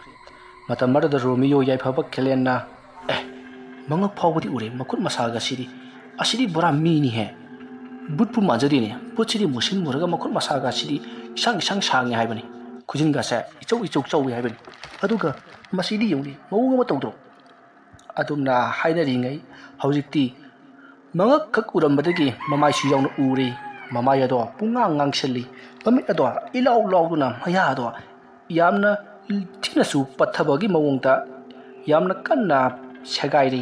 ꯃꯇꯝ ꯑꯗꯨꯗ ꯔꯣꯃꯤꯌꯣ ꯌꯥꯏꯐꯕ ꯈꯦꯂꯦꯟꯅ, "ꯑꯦ, ꯃꯉꯛ ꯐꯥꯎꯕꯗꯤ ꯎꯔꯦ, ꯃꯈꯨꯠ ꯃꯁꯥꯒ ꯁꯤꯗꯤ, ꯑꯁꯤꯗꯤ ꯕꯣꯔꯥ ꯃꯤꯅꯤꯍꯦ꯫ ꯕꯨꯠꯄꯨ ꯃꯥꯟꯖꯗꯦꯅꯦ, ꯕꯨꯠꯁꯤꯗꯤ ꯃꯨꯁꯤꯟ ꯃꯨꯔꯒ ꯃꯈꯨꯠ ꯃꯁꯥꯒ ꯁꯤꯗꯤ ꯏꯁꯥꯡ ꯏꯁꯥꯡ ꯁꯥꯡꯉꯦ ꯍꯥꯏꯕꯅꯤ, ꯈꯨꯖꯤꯟꯒꯁꯦ ꯏꯆꯧ ꯏꯆꯧ ꯆꯧꯏ ꯍꯥꯏꯕꯅꯤ꯫ ꯑꯗꯨꯒ ꯃꯁꯤꯗꯤ ꯌꯦꯡꯉꯨꯅꯦ, ꯃꯑꯣꯡ ꯑꯃ ꯇꯧꯗ꯭ꯔꯣ?" ꯑꯗꯨꯝꯅ ꯍꯥꯏꯅꯔꯤꯉꯩ ꯍꯧꯖꯤꯛꯇꯤ ꯃꯉꯛꯈꯛ ꯎꯔꯝꯕꯗꯒꯤ ꯃꯃꯥꯏꯁꯨ ꯌꯥꯎꯅ ꯎꯔꯦ꯫ ꯃꯃꯥꯏ ꯑꯗꯣ ꯄꯨꯡꯉꯥꯡ ꯉꯥꯡꯁꯤꯜꯂꯤ, ꯃꯃꯤꯠ ꯑꯗꯣ ꯏꯂꯥꯎ ꯂꯥꯎꯗꯨꯅ ꯃꯌꯥ ꯑꯗꯣ ꯌꯥꯝꯅ ꯊꯤꯅꯁꯨ ꯄꯠꯊꯕꯒꯤ ꯃꯑꯣꯡꯗ ꯌꯥꯝꯅ ꯀꯟꯅ ꯁꯦꯒꯥꯏꯔꯤ꯫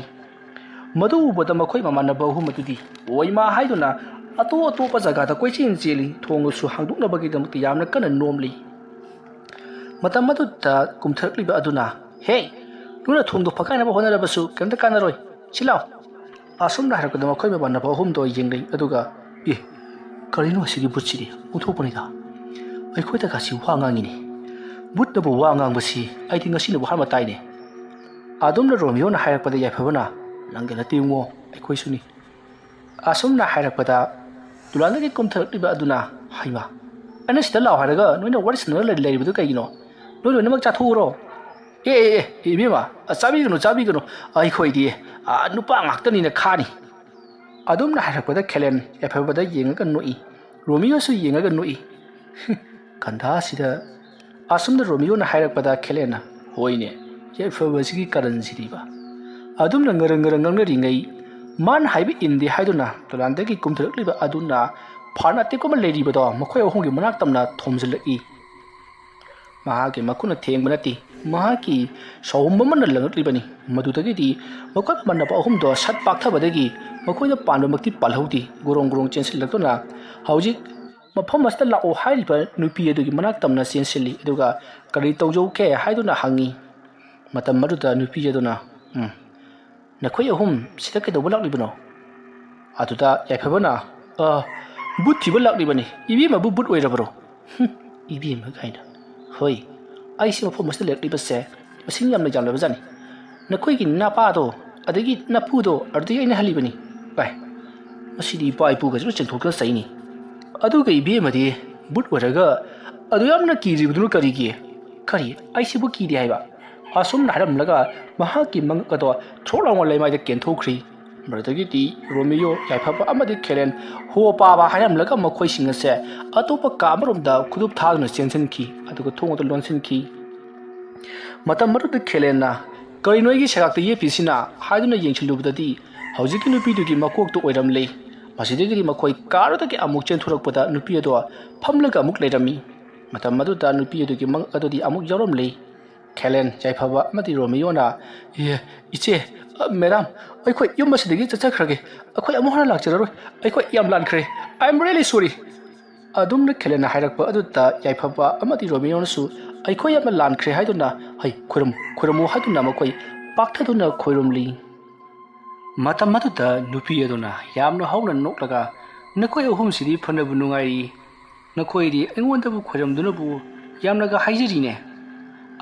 ꯃꯗꯨ ꯎꯕꯗ ꯃꯈꯣꯏ ꯃꯃꯥꯟꯅꯕ ꯑꯍꯨꯝ ꯑꯗꯨꯗꯤ ꯑꯣꯏꯃꯥ ꯍꯥꯏꯗꯨꯅ ꯑꯇꯣꯞ ꯑꯇꯣꯞꯄ ꯖꯒꯥꯗ ꯀꯣꯏꯆꯦꯟ ꯆꯦꯜꯂꯤ, ꯊꯣꯡꯗꯨꯁꯨ ꯍꯥꯡꯗꯣꯛꯅꯕꯒꯤꯗꯃꯛꯇ ꯌꯥꯝꯅ ꯀꯟꯅ ꯅꯣꯝꯂꯤ꯫ ꯃꯇꯝ ꯑꯗꯨꯗ ꯀꯨꯝꯊꯔꯛꯂꯤꯕ ꯑꯗꯨꯅ, "ꯍꯦ, ꯅꯣꯏꯅ ꯊꯣꯡꯗꯣ ꯐꯛꯀꯥꯏꯅꯕ ꯍꯣꯠꯅꯔꯕꯁꯨ ꯀꯔꯤꯝꯇ ꯀꯥꯟꯅꯔꯣꯏ꯫ ꯁꯤ ꯂꯥꯎ꯫" ꯑꯁꯨꯝꯅ ꯍꯥꯏꯔꯛꯄꯗ ꯃꯈꯣꯏ ꯃꯃꯥꯟꯅꯕ ꯑꯍꯨꯝꯗꯣ ꯌꯦꯡꯅꯩ, ꯑꯗꯨꯒ, "ꯑꯦ, ꯀꯔꯤꯅꯣ ꯑꯁꯤꯒꯤ ꯕꯨꯠꯁꯤꯗꯤ? ꯑꯣꯟꯊꯣꯛꯄꯅꯤꯗ꯫ ꯑꯩꯈꯣꯏꯗ ꯀꯥꯁꯤ ꯋꯥ ꯉꯥꯡꯉꯤꯅꯦ꯫ ꯕꯨꯠꯅꯕꯨ ꯋꯥ ꯉꯥꯡꯕꯁꯤ ꯑꯩꯗꯤ ꯉꯁꯤꯅꯕꯨ ꯑꯍꯥꯟꯕ ꯇꯥꯏꯅꯦ꯫" ꯑꯗꯨꯝꯅ ꯔꯣꯃꯤꯌꯣꯅ ꯍꯥꯏꯔꯛꯄꯗ ꯌꯥꯏꯐꯕꯅ, "ꯅꯪꯗ ꯅꯠꯇꯦ ꯏꯕꯨꯡꯉꯣ, ꯑꯩꯈꯣꯏꯁꯨꯅꯤ꯫" ꯑꯁꯨꯝꯅ ꯍꯥꯏꯔꯛꯄꯗ ꯇꯨꯂꯥꯟꯗꯒꯤ ꯀꯨꯝꯊꯔꯛꯂꯤꯕ ꯑꯗꯨꯅ, "ꯍꯩꯃꯥ, ꯑꯩꯅ ꯁꯤꯗ ꯂꯥꯛꯑꯣ ꯍꯥꯏꯔꯒ ꯅꯣꯏꯅ ꯋꯥꯔꯤ ꯁꯥꯟꯅꯔ ꯂꯩ-, ꯂꯩꯔꯤꯕꯗꯨ ꯀꯩꯒꯤꯅꯣ? ꯅꯣꯏ ꯂꯣꯏꯅꯃꯛ ꯆꯥꯊꯣꯛꯎꯔꯣ꯫" "ꯑꯦ, ꯑꯦ, ꯑꯦ, ꯏꯕꯦꯝꯃ, ꯑ, ꯆꯥꯕꯤꯒꯅꯨ, ꯆꯥꯕꯤꯒꯅꯨ꯫ ꯑꯩꯈꯣꯏꯗꯤ, ꯑ, ꯅꯨꯄꯥ ꯉꯥꯛꯇꯅꯤꯅ ꯈꯥꯅꯤ꯫" ꯑꯗꯨꯝꯅ ꯍꯥꯏꯔꯛꯄꯗ ꯈꯦꯂꯦꯟ ꯌꯥꯏꯐꯕꯗ ꯌꯦꯡꯉꯒ ꯅꯣꯛꯏ꯫ ꯔꯣꯃꯤꯌꯣꯁꯨ ꯌꯦꯡꯉꯒ ꯅꯣꯛꯏ꯫ ꯀꯟꯗꯥꯁꯤꯗ ꯑꯁꯨꯝꯅ ꯔꯣꯃꯤꯌꯣꯅ ꯍꯥꯏꯔꯛꯄꯗ ꯈꯦꯂꯦꯟꯅ, "ꯍꯣꯏꯅꯦ, ꯌꯥꯏꯐꯕꯁꯤꯒꯤ ꯀꯔꯟꯁꯤꯗꯤꯕ꯫" ꯑꯗꯨꯝꯅ ꯉꯔꯪ ꯉꯔꯪ ꯉꯥꯡꯅꯔꯤꯉꯩ, ꯃꯥꯅ ꯍꯥꯏꯕ ꯏꯟꯗꯦ ꯍꯥꯏꯗꯨꯅ ꯇꯣꯂꯥꯟꯗꯒꯤ ꯀꯨꯝꯊꯔꯛꯂꯤꯕ ꯑꯗꯨꯅ ꯐꯥꯟ ꯑꯇꯦꯛꯄ ꯑꯃ ꯂꯩꯔꯤꯕꯗꯣ ꯃꯈꯣꯏ ꯑꯍꯨꯝꯒꯤ ꯃꯅꯥꯛ ꯇꯝꯅ ꯊꯣꯝꯖꯤꯜꯂꯛꯏ꯫ ꯃꯍꯥꯛꯀꯤ ꯃꯈꯨꯠꯅ ꯊꯦꯡꯕ ꯅꯠꯇꯦ, ꯃꯍꯥꯛꯀꯤ ꯁꯥꯎꯍꯨꯝ ꯑꯃꯅ ꯂꯪꯂꯛꯂꯤꯕꯅꯤ꯫ ꯃꯗꯨꯗꯒꯤꯗꯤ ꯃꯈꯣꯏ ꯃꯃꯥꯟꯅꯕ ꯑꯍꯨꯝꯗꯣ ꯁꯠ ꯄꯥꯛꯊꯕꯗꯒꯤ ꯃꯈꯣꯏꯅ ꯄꯥꯟꯕꯃꯛꯇꯤ ꯄꯥꯜꯍꯧꯗꯦ꯫ ꯒꯣꯔꯣꯡ ꯒꯣꯔꯣꯡ ꯆꯦꯟꯁꯤꯜꯂꯛꯇꯨꯅ ꯍꯧꯖꯤꯛ ꯃꯐꯝ ꯑꯁꯤꯗ ꯂꯥꯛꯑꯣ ꯍꯥꯏꯔꯤꯕ ꯅꯨꯄꯤ ꯑꯗꯨꯒꯤ ꯃꯅꯥꯛ ꯇꯝꯅ ꯆꯦꯟꯁꯤꯜꯂꯤ, ꯑꯗꯨꯒ "ꯀꯔꯤ ꯇꯧꯖꯧꯒꯦ?" ꯍꯥꯏꯗꯨꯅ ꯍꯪꯉꯤ꯫ ꯃꯇꯝ ꯑꯗꯨꯗ ꯅꯨꯄꯤ ꯑꯗꯨꯅ, "ꯎꯝ, ꯅꯈꯣꯏ ꯑꯍꯨꯝ ꯁꯤꯗ ꯀꯩꯗꯧꯕ ꯂꯥꯛꯂꯤꯕꯅꯣ?" ꯑꯗꯨꯗ ꯌꯥꯏꯐꯕꯅ, "ꯑ, "ꯕꯨꯠ ꯊꯤꯕ ꯂꯥꯛꯂꯤꯕꯅꯤ꯫ ꯏꯕꯦꯝꯃꯕꯨ ꯕꯨꯠ ꯑꯣꯏꯔꯕ꯭ꯔꯣ?" "ꯍꯨꯝ, ꯏꯕꯦꯝꯃ ꯀꯥꯏꯅ꯫ ꯍꯣꯏ, ꯑꯩꯁꯦ ꯃꯐꯝ ꯑꯁꯤꯗ ꯂꯩꯔꯛꯂꯤꯕꯁꯦ ꯃꯁꯤꯡ ꯌꯥꯝꯅ ꯌꯥꯝꯂꯕꯖꯥꯠꯅꯤ꯫ ꯅꯈꯣꯏꯒꯤ ꯅꯄꯥꯗꯣ, ꯑꯗꯒꯤ ꯅꯄꯨꯗꯣ, ꯑꯗꯨꯗꯒꯤ ꯑꯩꯅ ꯍꯜꯂꯤꯕꯅꯤ꯫ ꯚꯥꯏ, ꯃꯁꯤꯗꯤ ꯏꯄꯥ ꯏꯄꯨꯒꯁꯨ ꯆꯦꯟꯊꯣꯛꯇꯨꯅ ꯆꯩꯅꯤ꯫ ꯑꯗꯨꯒ ꯏꯕꯦꯝꯃꯗꯤ ꯕꯨꯠ ꯑꯣꯏꯔꯒ ꯑꯗꯨ ꯌꯥꯝꯅ ꯀꯤꯔꯤꯕꯗꯨꯅ ꯀꯔꯤꯒꯤ? ꯀꯔꯤ, ꯑꯩꯁꯤꯕꯨ ꯀꯤꯗꯦ ꯍꯥꯏꯕ?" ꯑꯁꯨꯝꯅ ꯍꯥꯏꯔꯝꯂꯒ ꯃꯍꯥꯛꯀꯤ ꯃꯉꯛ ꯑꯗꯣ ꯊ꯭ꯔꯣꯛ ꯂꯥꯎꯅ ꯂꯩꯃꯥꯏꯗ ꯀꯦꯟꯊꯣꯛꯈ꯭ꯔꯤ꯫ ꯃꯗꯨꯗꯒꯤꯗꯤ ꯔꯣꯃꯤꯌꯣ, ꯌꯥꯏꯐꯕ ꯑꯃꯗꯤ ꯈꯦꯂꯦꯟ ꯍꯣ ꯄꯥꯕ ꯍꯥꯏꯔꯝꯂꯒ ꯃꯈꯣꯏꯁꯤꯡ ꯑꯁꯦ ꯑꯇꯣꯞꯄ ꯀꯥ ꯑꯃꯔꯣꯝꯗ ꯈꯨꯗꯨꯞ ꯊꯥꯗꯨꯅ ꯆꯦꯟꯁꯤꯟꯈꯤ, ꯑꯗꯨꯒ ꯊꯣꯡ ꯑꯗꯨ ꯂꯣꯟꯁꯤꯟꯈꯤ꯫ ꯃꯇꯝ ꯑꯗꯨꯗ ꯈꯦꯂꯦꯟꯅ, "ꯀꯔꯤꯅꯣ ꯑꯩꯒꯤ ꯁꯦꯒꯥꯛꯇ ꯌꯦꯞꯄꯤꯁꯤꯅ?" ꯍꯥꯏꯗꯨꯅ ꯌꯦꯡꯁꯤꯜꯂꯨꯕꯗꯗꯤ ꯍꯧꯖꯤꯛꯀꯤ ꯅꯨꯄꯤꯗꯨꯒꯤ ꯃꯀꯣꯛꯇꯨ ꯑꯣꯏꯔꯝꯂꯦ꯫ ꯃꯁꯤꯗꯒꯤꯗꯤ ꯃꯈꯣꯏ ꯀꯥꯔꯗꯒꯤ ꯑꯃꯨꯛ ꯆꯦꯟꯊꯣꯔꯛꯄꯗ ꯅꯨꯄꯤ ꯑꯗꯣ ꯐꯝꯂꯒ ꯑꯃꯨꯛ ꯂꯩꯔꯝꯃꯤ꯫ ꯃꯇꯝ ꯑꯗꯨꯗ ꯅꯨꯄꯤ ꯑꯗꯨꯒꯤ ꯃꯉꯛ ꯑꯗꯨꯗꯤ ꯑꯃꯨꯛ ꯌꯥꯎꯔꯝꯂꯦ꯫ ꯈꯦꯂꯦꯟ, ꯌꯥꯏꯐꯕ ꯑꯃꯗꯤ ꯔꯣꯃꯤꯌꯣꯅ, "ꯑꯦ, ꯏꯆꯦ, ꯑ, ꯃꯦꯗꯥꯝ, ꯑꯩꯈꯣꯏ ꯌꯨꯝ ꯑꯁꯤꯗꯒꯤ ꯆꯠꯆꯈ꯭ꯔꯒꯦ꯫ ꯑꯩꯈꯣꯏ ꯑꯃꯨꯛ ꯍꯟꯅ ꯂꯥꯛꯆꯔꯔꯣꯏ꯫ ꯑꯩꯈꯣꯏ ꯌꯥꯝ ꯂꯥꯟꯈ꯭ꯔꯦ꯫ I am really sorry." ꯑꯗꯨꯝꯅ ꯈꯦꯂꯦꯟꯅ ꯍꯥꯏꯔꯛꯄ ꯑꯗꯨꯗ ꯌꯥꯏꯐꯕ ꯑꯃꯗꯤ ꯔꯣꯃꯤꯌꯣꯅꯁꯨ, "ꯑꯩꯈꯣꯏ ꯌꯥꯝꯅ ꯂꯥꯟꯈ꯭ꯔꯦ" ꯍꯥꯏꯗꯨꯅ, "ꯍꯩ, ꯈꯨꯔꯨꯝ, ꯈꯨꯔꯨꯝꯃꯨ" ꯍꯥꯏꯗꯨꯅ ꯃꯈꯣꯏ ꯄꯥꯛꯊꯗꯨꯅ ꯈꯨꯔꯨꯝꯂꯤ꯫ ꯃꯇꯝ ꯑꯗꯨꯗ ꯅꯨꯄꯤ ꯑꯗꯨꯅ ꯌꯥꯝꯅ ꯍꯧꯅ ꯅꯣꯛꯂꯒ, "ꯅꯈꯣꯏ ꯑꯍꯨꯝꯁꯤꯗꯤ ꯐꯅꯕꯨ ꯅꯨꯡꯉꯥꯏꯔꯤ꯫ ꯅꯈꯣꯏꯗꯤ ꯑꯩꯉꯣꯟꯗꯕꯨ ꯈꯣꯏꯔꯝꯗꯨꯅꯕꯨ ꯌꯥꯝꯅꯒ ꯍꯥꯏꯖꯔꯤꯅꯦ꯫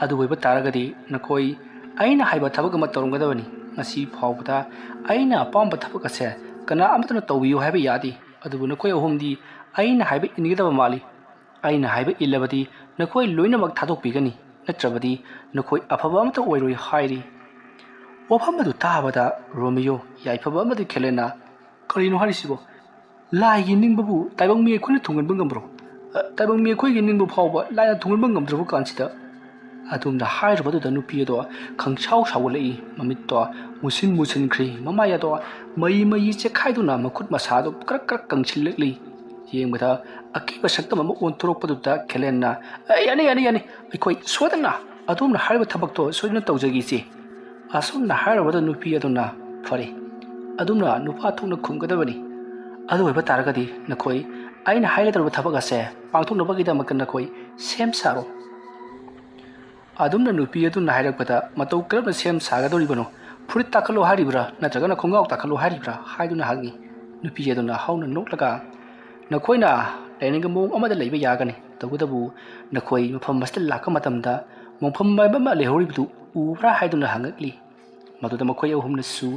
ꯑꯗꯨ ꯑꯣꯏꯕ ꯇꯥꯔꯒꯗꯤ ꯅꯈꯣꯏ ꯑꯩꯅ ꯍꯥꯏꯕ ꯊꯕꯛ ꯑꯃ ꯇꯧꯔꯝꯒꯗꯕꯅꯤ꯫ ꯉꯁꯤ ꯐꯥꯎꯕꯗ ꯑꯩꯅ ꯑꯄꯥꯝꯕ ꯊꯕꯛ ꯑꯁꯦ ꯀꯅꯥ ꯑꯃꯠꯇꯅ ꯇꯧꯕꯤꯌꯨ ꯍꯥꯏꯕ ꯌꯥꯗꯦ꯫ ꯑꯗꯨꯕꯨ ꯅꯈꯣꯏ ꯑꯍꯨꯝꯗꯤ ꯑꯩꯅ ꯍꯥꯏꯕ ꯏꯟꯒꯗꯕ ꯃꯥꯜꯂꯤ꯫ ꯑꯩꯅ ꯍꯥꯏꯕ ꯏꯜꯂꯕꯗꯤ ꯅꯈꯣꯏ ꯂꯣꯏꯅꯃꯛ ꯊꯥꯗꯣꯛꯄꯤꯒꯅꯤ, ꯅꯠꯇ꯭ꯔꯕꯗꯤ ꯅꯈꯣꯏ ꯑꯐꯕ ꯑꯃꯠꯇ ꯑꯣꯏꯔꯣꯏ" ꯍꯥꯏꯔꯤ꯫ ꯋꯥꯐꯝ ꯑꯗꯨ ꯇꯥꯕꯗ ꯔꯣꯃꯤꯌꯣ, ꯌꯥꯏꯐꯕ ꯑꯃꯗꯤ ꯈꯦꯂꯦꯟꯅ, "ꯀꯔꯤꯅꯣ ꯍꯥꯏꯔꯤꯁꯤꯕꯣ? ꯂꯥꯏꯒꯤ ꯅꯤꯡꯕꯕꯨ ꯇꯥꯏꯕꯪ ꯃꯤ ꯑꯩꯈꯣꯏꯅ ꯊꯨꯡꯍꯟꯕ ꯉꯝꯕ꯭ꯔꯣ? ꯑ, ꯇꯥꯏꯕꯪ ꯃꯤ ꯑꯩꯈꯣꯏꯒꯤ ꯅꯤꯡꯕ ꯐꯥꯎꯕ ꯂꯥꯏꯅ ꯊꯨꯡꯍꯟꯕ ꯉꯝꯗ꯭ꯔꯕ ꯀꯥꯟꯁꯤꯗ?" ꯑꯗꯨꯝꯅ ꯍꯥꯏꯔꯨꯕꯗꯨꯗ ꯅꯨꯄꯤ ꯑꯗꯣ ꯈꯪꯁꯥꯎ ꯁꯥꯎꯒꯠꯂꯛꯏ꯫ ꯃꯃꯤꯠꯇꯣ ꯃꯨꯁꯤꯟ ꯃꯨꯁꯤꯟꯈ꯭ꯔꯤ꯫ ꯃꯃꯥꯏ ꯑꯗꯣ ꯃꯩ ꯃꯩ ꯆꯦꯛꯈꯥꯏꯗꯨꯅ ꯃꯈꯨꯠ ꯃꯁꯥꯗꯣ ꯀ꯭ꯔꯛ ꯀ꯭ꯔꯛ ꯀꯪꯁꯤꯜꯂꯛꯂꯤ꯫ ꯌꯦꯡꯕꯗ ꯑꯀꯤꯕ ꯁꯛꯇꯝ ꯑꯃ ꯑꯣꯟꯊꯣꯔꯛꯄꯗꯨꯗ ꯈꯦꯂꯦꯟꯅ, "ꯑꯦ, ꯌꯥꯅꯤ, ꯌꯥꯅꯤ, ꯌꯥꯅꯤ꯫ ꯑꯩꯈꯣꯏ ꯁꯣꯏꯗꯅ ꯑꯗꯣꯝꯅ ꯍꯥꯏꯔꯤꯕ ꯊꯕꯛꯇꯣ ꯁꯣꯏꯗꯅ ꯇꯧꯖꯒꯦ, ꯏꯆꯦ"꯫ ꯑꯁꯨꯝꯅ ꯍꯥꯏꯔꯨꯕꯗ ꯅꯨꯄꯤ ꯑꯗꯨꯅ, "ꯐꯔꯦ, ꯑꯗꯨꯝꯅ ꯅꯨꯄꯥ ꯊꯣꯛꯅ ꯈꯨꯝꯒꯗꯕꯅꯤ꯫ ꯑꯗꯨ ꯑꯣꯏꯕ ꯇꯥꯔꯒꯗꯤ ꯅꯈꯣꯏ ꯑꯩꯅ ꯍꯥꯏꯒꯗꯧꯔꯤꯕ ꯊꯕꯛ ꯑꯁꯦ ꯄꯥꯡꯊꯣꯛꯅꯕꯒꯤꯗꯃꯛꯇ ꯅꯈꯣꯏ ꯁꯦꯝ ꯁꯥꯔꯣ"꯫ ꯑꯗꯨꯝꯅ ꯅꯨꯄꯤ ꯑꯗꯨꯅ ꯍꯥꯏꯔꯛꯄꯗ, "ꯃꯇꯧ ꯀꯔꯝꯅ ꯁꯦꯝ ꯁꯥꯒꯗꯧꯔꯤꯕꯅꯣ? ꯐꯨꯔꯤꯠ ꯇꯥꯈꯠꯂꯣ ꯍꯥꯏꯔꯤꯕ꯭ꯔꯥ, ꯅꯠꯇ꯭ꯔꯒꯅ ꯈꯣꯡꯒ꯭ꯔꯥꯎ ꯇꯥꯈꯠꯂꯣ ꯍꯥꯏꯔꯤꯕ꯭ꯔꯥ?" ꯍꯥꯏꯗꯨꯅ ꯍꯪꯉꯤ꯫ ꯅꯨꯄꯤ ꯑꯗꯨꯅ ꯍꯧꯅ ꯅꯣꯛꯂꯒ, "ꯅꯈꯣꯏꯅ ꯂꯥꯏꯅꯤꯡꯒꯤ ꯃꯑꯣꯡ ꯑꯃꯗ ꯂꯩꯕ ꯌꯥꯒꯅꯤ, ꯇꯧꯕꯇꯕꯨ ꯅꯈꯣꯏ ꯃꯐꯝ ꯑꯁꯤꯗ ꯂꯥꯛꯄ ꯃꯇꯝꯗ ꯃꯣꯡꯐꯝ ꯍꯥꯏꯕ ꯑꯃ ꯂꯩꯍꯧꯔꯤꯕꯗꯨ ꯎꯕ꯭ꯔꯥ?" ꯍꯥꯏꯗꯨꯅ ꯍꯪꯉꯛꯂꯤ꯫ ꯃꯗꯨꯗ ꯃꯈꯣꯏ ꯑꯍꯨꯝꯅꯁꯨ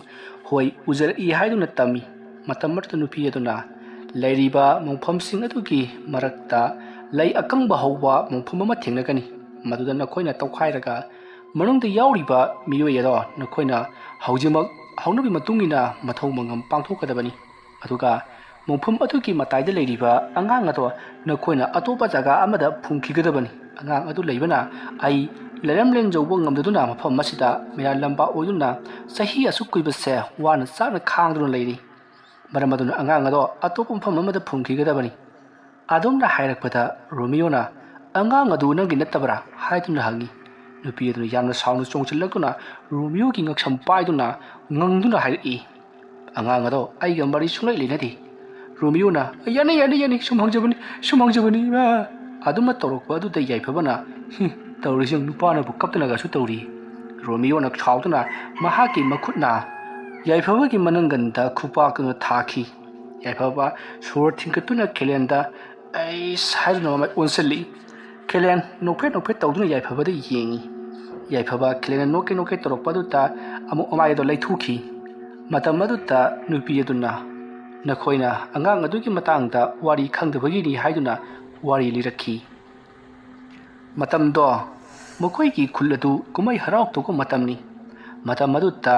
"ꯍꯣꯏ, ꯎꯖꯔꯛꯏ" ꯍꯥꯏꯗꯨꯅ ꯇꯝꯃꯤ꯫ ꯃꯇꯝ ꯑꯗꯨꯗ ꯅꯨꯄꯤ ꯑꯗꯨꯅ "ꯂꯩꯔꯤꯕ ꯃꯣꯡꯐꯝꯁꯤꯡ ꯑꯗꯨꯒꯤ ꯃꯔꯛꯇ ꯂꯩ ꯑꯀꯪꯕ ꯍꯧꯕ ꯃꯣꯡꯐꯝ ꯑꯃ ꯊꯦꯡꯅꯒꯅꯤ꯫ ꯃꯗꯨꯗ ꯅꯈꯣꯏꯅ ꯇꯧꯈꯥꯏꯔꯒ ꯃꯅꯨꯡꯗ ꯌꯥꯎꯔꯤꯕ ꯃꯤꯑꯣꯏ ꯑꯗꯣ ꯅꯈꯣꯏꯅ ꯍꯧꯖꯤꯛꯃꯛ ꯍꯧꯅꯕꯤ ꯃꯇꯨꯡ ꯏꯟꯅ ꯃꯊꯧ ꯃꯉꯝ ꯄꯥꯡꯊꯣꯛꯀꯗꯕꯅꯤ꯫ ꯑꯗꯨꯒ ꯃꯣꯡꯐꯝ ꯑꯗꯨꯒꯤ ꯃꯇꯥꯏꯗ ꯂꯩꯔꯤꯕ ꯑꯉꯥꯡ ꯑꯗꯣ ꯅꯈꯣꯏꯅ ꯑꯇꯣꯞꯄ ꯖꯒꯥ ꯑꯃꯗ ꯐꯨꯝꯈꯤꯒꯗꯕꯅꯤ꯫ ꯑꯉꯥꯡ ꯑꯗꯨ ꯂꯩꯕꯅ ꯑꯩ ꯂꯩꯔꯝꯂꯦꯟ ꯌꯧꯕ ꯉꯝꯗꯗꯨꯅ ꯃꯐꯝ ꯑꯁꯤꯗ ꯃꯤꯔꯥ ꯂꯝꯕꯥ ꯑꯣꯏꯗꯨꯅ ꯆꯍꯤ ꯑꯁꯨꯛ ꯀꯨꯏꯕꯁꯦ ꯋꯥꯅ ꯆꯥꯅ ꯈꯥꯡꯗꯨꯅ ꯂꯩꯔꯤ꯫ ꯃꯔꯝ ꯑꯗꯨꯅ ꯑꯉꯥꯡ ꯑꯗꯣ ꯑꯇꯣꯞꯄ ꯃꯐꯝ ꯑꯃꯗ ꯐꯨꯝꯈꯤꯒꯗꯕꯅꯤ꯫" ꯑꯗꯨꯝꯅ ꯍꯥꯏꯔꯛꯄꯗ ꯔꯣꯃꯤꯌꯣꯅ "ꯑꯉꯥꯡ ꯑꯗꯨ ꯅꯪꯒꯤ ꯅꯠꯇꯕ꯭ꯔꯥ?" ꯍꯥꯏꯗꯨꯅ ꯍꯪꯉꯤ꯫ ꯅꯨꯄꯤ ꯑꯗꯨꯅ ꯌꯥꯝꯅ ꯁꯥꯎꯅ ꯆꯣꯡꯁꯤꯜꯂꯛꯇꯨꯅ ꯔꯣꯃꯤꯌꯣꯒꯤ ꯉꯛꯁꯝ ꯄꯥꯏꯗꯨꯅ ꯉꯪꯗꯨꯅ ꯍꯥꯏꯔꯛꯏ, "ꯑꯉꯥꯡ ꯑꯗꯣ ꯑꯩꯒ ꯃꯔꯤ ꯁꯨꯡꯂꯩ ꯂꯩꯅꯗꯦ꯫" ꯔꯣꯃꯤꯌꯣꯅ "ꯌꯥꯅꯤ, ꯌꯥꯅꯤ, ꯌꯥꯅꯤ, ꯁꯨꯝ ꯍꯪꯖꯕꯅꯤ, ꯁꯨꯝ ꯍꯪꯖꯕꯅꯤ, ꯏꯃꯥ꯫" ꯑꯗꯨꯃ ꯇꯧꯔꯛꯄ ꯑꯗꯨꯗ ꯌꯥꯏꯐꯕꯅ, "ꯍꯤ, ꯇꯧꯔꯤꯁꯤ ꯌꯦꯡꯉꯨ, ꯅꯨꯄꯥꯅꯕꯨ ꯀꯞꯇꯅꯒꯁꯨ ꯇꯧꯔꯤ꯫" ꯔꯣꯃꯤꯌꯣꯅ ꯁꯥꯎꯗꯨꯅ ꯃꯍꯥꯛꯀꯤ ꯃꯈꯨꯠꯅ ꯌꯥꯏꯐꯕꯒꯤ ꯃꯅꯪꯒꯟꯗ ꯈꯨꯄꯥꯛꯇꯨꯅ ꯊꯥꯈꯤ꯫ ꯌꯥꯏꯐꯕ ꯁꯣꯔ ꯊꯤꯡꯒꯠꯇꯨꯅ ꯈꯦꯂꯦꯟꯗ "ꯑꯩꯁ" ꯍꯥꯏꯗꯨꯅ ꯃꯃꯥꯏ ꯑꯣꯟꯁꯤꯜꯂꯤ꯫ ꯈꯦꯂꯦꯟ ꯅꯣꯛꯐꯦꯠ ꯅꯣꯛꯐꯦꯠ ꯇꯧꯗꯨꯅ ꯌꯥꯏꯐꯕꯗ ꯌꯦꯡꯉꯤ꯫ ꯌꯥꯏꯐꯕ ꯈꯦꯂꯦꯟꯅ ꯅꯣꯛꯀꯦ ꯅꯣꯛꯀꯦ ꯇꯧꯔꯛꯄ ꯑꯗꯨꯗ ꯑꯃꯨꯛ ꯃꯃꯥꯏ ꯑꯗꯣ ꯂꯩꯊꯣꯛꯈꯤ꯫ ꯃꯇꯝ ꯑꯗꯨꯗ ꯅꯨꯄꯤ ꯑꯗꯨꯅ "ꯅꯈꯣꯏꯅ ꯑꯉꯥꯡ ꯑꯗꯨꯒꯤ ꯃꯇꯥꯡꯗ ꯋꯥꯔꯤ ꯈꯪꯗꯕꯒꯤꯅꯤ" ꯍꯥꯏꯗꯨꯅ ꯋꯥꯔꯤ ꯂꯤꯔꯛꯈꯤ꯫ ꯃꯇꯝꯗꯣ ꯃꯈꯣꯏꯒꯤ ꯈꯨꯜ ꯑꯗꯨ ꯀꯨꯝꯍꯩ ꯍꯔꯥꯎ ꯇꯧꯕ ꯃꯇꯝꯅꯤ꯫ ꯃꯇꯝ ꯑꯗꯨꯗ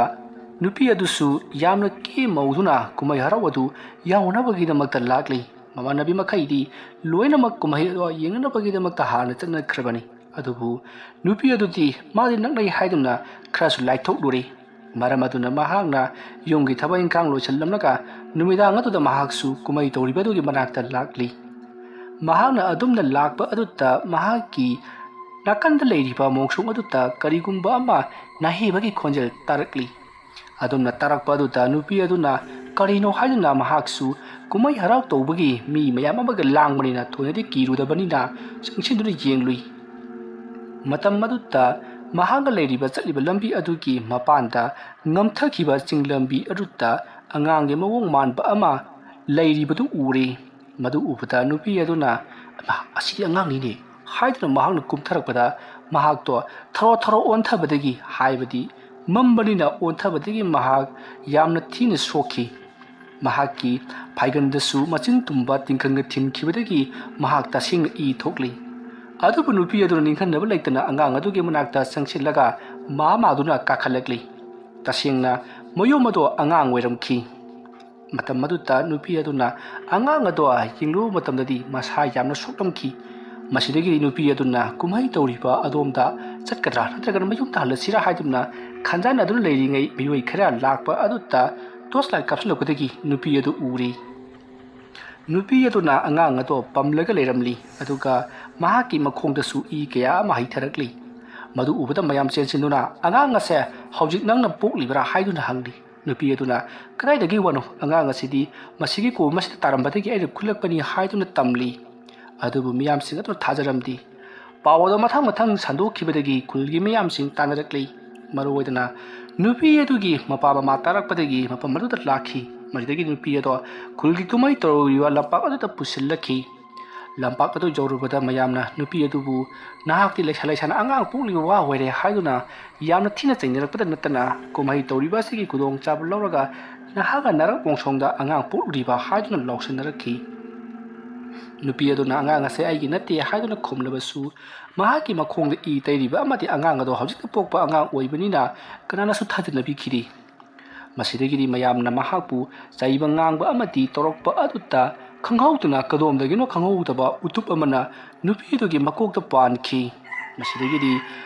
ꯅꯨꯄꯤ ꯑꯗꯨꯁꯨ ꯌꯥꯝꯅ ꯀꯦ ꯃꯧꯗꯨꯅ ꯀꯨꯝꯍꯩ ꯍꯔꯥꯎ ꯑꯗꯨ ꯌꯥꯎꯅꯕꯒꯤꯗꯃꯛꯇ ꯂꯥꯛꯂꯤ꯫ ꯃꯃꯥꯟꯅꯕꯤ ꯃꯈꯩꯗꯤ ꯂꯣꯏꯅꯃꯛ ꯀꯨꯝꯍꯩ ꯑꯗꯨ ꯌꯦꯡꯅꯅꯕꯒꯤꯗꯃꯛꯇ ꯍꯥꯟꯅ ꯆꯠꯅꯈ꯭ꯔꯕꯅꯤ꯫ ꯑꯗꯨꯕꯨ ꯅꯨꯄꯤ ꯑꯗꯨꯗꯤ ꯃꯥꯗꯤ ꯅꯛꯅꯩ ꯍꯥꯏꯗꯨꯅ ꯈꯔꯁꯨ ꯂꯥꯏꯊꯣꯛꯂꯨꯔꯦ꯫ ꯃꯔꯝ ꯑꯗꯨꯅ ꯃꯍꯥꯛꯅ ꯌꯨꯝꯒꯤ ꯊꯕꯛ ꯏꯪꯈꯥꯡ ꯂꯣꯏꯁꯤꯜꯂꯝꯂꯒ ꯅꯨꯃꯤꯗꯥꯡ ꯑꯗꯨꯗ ꯃꯍꯥꯛꯁꯨ ꯀꯨꯝꯍꯩ ꯇꯧꯔꯤꯕ ꯑꯗꯨꯒꯤ ꯃꯅꯥꯛꯇ ꯂꯥꯛꯂꯤ꯫ ꯃꯍꯥꯛꯅ ꯑꯗꯨꯝꯅ ꯂꯥꯛꯄ ꯑꯗꯨꯗ ꯃꯍꯥꯛꯀꯤ ꯅꯥꯀꯟꯗ ꯂꯩꯔꯤꯕ ꯃꯣꯡꯁꯣꯡ ꯑꯗꯨꯗ ꯀꯔꯤꯒꯨꯝꯕ ꯑꯃ ꯅꯥꯍꯩꯕꯒꯤ ꯈꯣꯟꯖꯦꯜ ꯇꯥꯔꯛꯂꯤ꯫ ꯑꯗꯨꯝꯅ ꯇꯥꯔꯛꯄ ꯑꯗꯨꯗ ꯅꯨꯄꯤ ꯑꯗꯨꯅ ꯀꯔꯤꯅꯣ ꯍꯥꯏꯗꯨꯅ ꯃꯍꯥꯛꯁꯨ ꯀꯨꯝꯍꯩ ꯍꯔꯥꯎ ꯇꯧꯕꯒꯤ ꯃꯤ ꯃꯌꯥꯝ ꯑꯃꯒ ꯂꯥꯡꯕꯅꯤꯅ ꯊꯣꯏꯅꯗꯤ ꯀꯤꯔꯨꯗꯕꯅꯤꯅ ꯆꯪꯁꯤꯟꯗꯨꯅ ꯌꯦꯡꯂꯨꯏ꯫ ꯃꯇꯝ ꯑꯗꯨꯗ ꯃꯍꯥꯛꯅ ꯂꯩꯔꯤꯕ ꯆꯠꯂꯤꯕ ꯂꯝꯕꯤ ꯑꯗꯨꯒꯤ ꯃꯄꯥꯟꯗ ꯉꯝꯊꯈꯤꯕ ꯆꯤꯡ ꯂꯝꯕꯤ ꯑꯗꯨꯗ ꯑꯉꯥꯡꯒꯤ ꯃꯑꯣꯡ ꯃꯥꯟꯕ ꯑꯃ ꯂꯩꯔꯤꯕꯗꯨ ꯎꯔꯦ꯫ ꯃꯗꯨ ꯎꯕꯗ ꯅꯨꯄꯤ ꯑꯗꯨꯅ, "ꯑꯁꯤꯗꯤ ꯑꯉꯥꯡꯅꯤꯅꯦ" ꯍꯥꯏꯗꯨꯅ ꯃꯍꯥꯛꯅ ꯀꯨꯝꯊꯔꯛꯄꯗ, ꯃꯍꯥꯛꯇꯣ ꯊꯔꯣ ꯊꯔꯣ ꯑꯣꯟꯊꯕꯗꯒꯤ, ꯍꯥꯏꯕꯗꯤ ꯃꯝꯕꯅꯤꯅ ꯑꯣꯟꯊꯕꯗꯒꯤ ꯃꯍꯥꯛ ꯌꯥꯝꯅ ꯊꯤꯅ ꯁꯣꯛꯈꯤ꯫ ꯃꯍꯥꯛꯀꯤ ꯐꯥꯏꯒꯟꯗꯁꯨ ꯃꯆꯤꯟ ꯇꯨꯝꯕ ꯇꯤꯡꯈꯪꯅ ꯊꯤꯟꯈꯤꯕꯗꯒꯤ ꯃꯍꯥꯛ ꯇꯁꯦꯡꯅ ꯏ ꯊꯣꯛꯂꯤ꯫ ꯑꯗꯨꯕꯨ ꯅꯨꯄꯤ ꯑꯗꯨꯅ ꯅꯤꯡꯍꯟꯅꯕ ꯂꯩꯇꯅ ꯑꯉꯥꯡ ꯑꯗꯨꯒꯤ ꯃꯅꯥꯛꯇ ꯆꯪꯁꯤꯜꯂꯒ ꯃꯥ ꯃꯥꯗꯨꯅ ꯀꯥꯈꯠꯂꯛꯂꯤ꯫ ꯇꯁꯦꯡꯅ ꯃꯌꯨꯝ ꯑꯗꯣ ꯑꯉꯥꯡ ꯑꯣꯏꯔꯝꯈꯤ꯫ ꯃꯇꯝ ꯑꯗꯨꯗ ꯅꯨꯄꯤ ꯑꯗꯨꯅ ꯑꯉꯥꯡ ꯑꯗꯣ ꯌꯦꯡꯂꯨꯕ ꯃꯇꯝꯗꯗꯤ ꯃꯁꯥ ꯌꯥꯝꯅ ꯁꯣꯛꯂꯝꯈꯤ꯫ ꯃꯁꯤꯗꯒꯤꯗꯤ ꯅꯨꯄꯤ ꯑꯗꯨꯅ ꯀꯨꯝꯍꯩ ꯇꯧꯔꯤꯕ ꯑꯗꯣꯝꯗ ꯆꯠꯀꯗ꯭ꯔꯥ ꯅꯠꯇ꯭ꯔꯒꯅ ꯃꯌꯨꯝꯗ ꯍꯜꯂꯁꯤꯔꯥ ꯍꯥꯏꯗꯨꯅ ꯈꯟꯖꯥꯟꯅꯗꯨꯅ ꯂꯩꯔꯤꯉꯩ, ꯃꯤꯑꯣꯏ ꯈꯔ ꯂꯥꯛꯄ ꯑꯗꯨꯗ ꯇꯣꯔꯆ ꯂꯥꯏꯠ ꯀꯥꯞꯁꯤꯜꯂꯛꯄꯗꯒꯤ ꯅꯨꯄꯤ ꯑꯗꯨ ꯎꯔꯤ꯫ ꯅꯨꯄꯤ ꯑꯗꯨꯅ ꯑꯉꯥꯡ ꯑꯗꯣ ꯄꯝꯂꯒ ꯂꯩꯔꯝꯂꯤ, ꯑꯗꯨꯒ ꯃꯍꯥꯛꯀꯤ ꯃꯈꯣꯡꯗꯁꯨ ꯏ ꯀꯌꯥ ꯑꯃ ꯍꯩꯊꯔꯛꯂꯤ꯫ ꯃꯗꯨ ꯎꯕꯗ ꯃꯌꯥꯝ ꯆꯦꯟꯁꯤꯟꯗꯨꯅ, "ꯑꯉꯥꯡ ꯑꯁꯦ ꯍꯧꯖꯤꯛ ꯅꯪꯅ ꯄꯣꯛꯂꯤꯕ꯭ꯔꯥ?" ꯍꯥꯏꯗꯨꯅ ꯍꯪꯂꯤ꯫ ꯅꯨꯄꯤ ꯑꯗꯨꯅ, "ꯀꯗꯥꯏꯗꯒꯤ ꯋꯥꯅꯣ? ꯑꯉꯥꯡ ꯑꯁꯤꯗꯤ ꯃꯁꯤꯒꯤ ꯀꯣꯝ ꯑꯁꯤꯗ ꯇꯥꯔꯝꯕꯗꯒꯤ ꯑꯩꯅ ꯈꯨꯜꯂꯛꯄꯅꯤ" ꯍꯥꯏꯗꯨꯅ ꯇꯝꯂꯤ꯫ ꯑꯗꯨꯕꯨ ꯃꯤꯌꯥꯝꯁꯤꯡ ꯑꯗꯨꯅ ꯊꯥꯖꯔꯝꯗꯦ꯫ ꯄꯥꯎ ꯑꯗꯨ ꯃꯊꯪ ꯃꯊꯪ ꯁꯟꯗꯣꯛꯈꯤꯕꯗꯒꯤ ꯈꯨꯜꯒꯤ ꯃꯤꯌꯥꯝꯁꯤꯡ ꯇꯥꯅꯔꯛꯂꯤ꯫ ꯃꯔꯨꯑꯣꯏꯗꯅ ꯅꯨꯄꯤ ꯑꯗꯨꯒꯤ ꯃꯄꯥ ꯃꯃꯥ ꯇꯥꯔꯛꯄꯗꯒꯤ ꯃꯐꯝ ꯑꯗꯨꯗ ꯂꯥꯛꯈꯤ꯫ ꯃꯁꯤꯗꯒꯤ ꯅꯨꯄꯤ ꯑꯗꯣ ꯈꯨꯜꯒꯤ ꯀꯨꯝꯍꯩ ꯇꯧꯔꯤꯕ ꯂꯝꯄꯥꯛ ꯑꯗꯨꯗ ꯄꯨꯁꯤꯜꯂꯛꯈꯤ꯫ ꯂꯝꯄꯥꯛ ꯑꯗꯨ ꯌꯧꯔꯨꯕꯗ ꯃꯌꯥꯝꯅ ꯅꯨꯄꯤ ꯑꯗꯨꯕꯨ, "ꯅꯍꯥꯛꯇꯤ ꯂꯩꯁꯥ ꯂꯩꯁꯥꯅ ꯑꯉꯥꯡ ꯄꯣꯛꯂꯤꯕ ꯋꯥ ꯑꯣꯏꯔꯦ" ꯍꯥꯏꯗꯨꯅ ꯌꯥꯝꯅ ꯊꯤꯅ ꯆꯩꯅꯔꯛꯄꯗ ꯅꯠꯇꯅ, ꯀꯨꯝꯍꯩ ꯇꯧꯔꯤꯕ ꯑꯁꯤꯒꯤ ꯈꯨꯗꯣꯡꯆꯥꯕ ꯂꯧꯔꯒ ꯅꯍꯥꯛꯅ ꯅꯔꯛ ꯃꯣꯡꯁꯣꯡꯗ ꯑꯉꯥꯡ ꯄꯣꯛꯂꯤꯕ ꯍꯥꯏꯗꯨꯅ ꯂꯥꯎꯁꯤꯟꯅꯔꯛꯈꯤ꯫ ꯅꯨꯄꯤ ꯑꯗꯨꯅ ꯑꯉꯥꯡ ꯑꯁꯦ ꯑꯩꯒꯤ ꯅꯠꯇꯦ ꯍꯥꯏꯗꯨꯅ ꯈꯨꯝꯂꯕꯁꯨ, ꯃꯍꯥꯛꯀꯤ ꯃꯈꯣꯡꯗ ꯏ ꯇꯩꯔꯤꯕ ꯑꯃꯗꯤ ꯑꯉꯥꯡ ꯑꯗꯣ ꯍꯧꯖꯤꯛꯇ ꯄꯣꯛꯄ ꯑꯉꯥꯡ ꯑꯣꯏꯕꯅꯤꯅ ꯀꯅꯥꯅꯁꯨ ꯊꯥꯖꯅꯕꯤꯈꯤꯗꯦ꯫ ꯃꯁꯤꯗꯒꯤꯗꯤ ꯃꯌꯥꯝꯅ ꯃꯍꯥꯛꯄꯨ ꯆꯩꯕ ꯉꯥꯡꯕ ꯑꯃꯗꯤ ꯇꯧꯔꯛꯄ ꯑꯗꯨꯗ ꯈꯪꯍꯧꯗꯅ ꯀꯗꯣꯝꯗꯒꯤꯅꯣ ꯈꯪꯍꯧꯗꯕ ꯎꯇꯨꯞ ꯑꯃꯅ ꯅꯨꯄꯤ ꯑꯗꯨꯒꯤ ꯃꯀꯣꯛꯇ ꯄꯥꯟꯈꯤ꯫ ꯃꯁꯤꯗꯒꯤꯗꯤ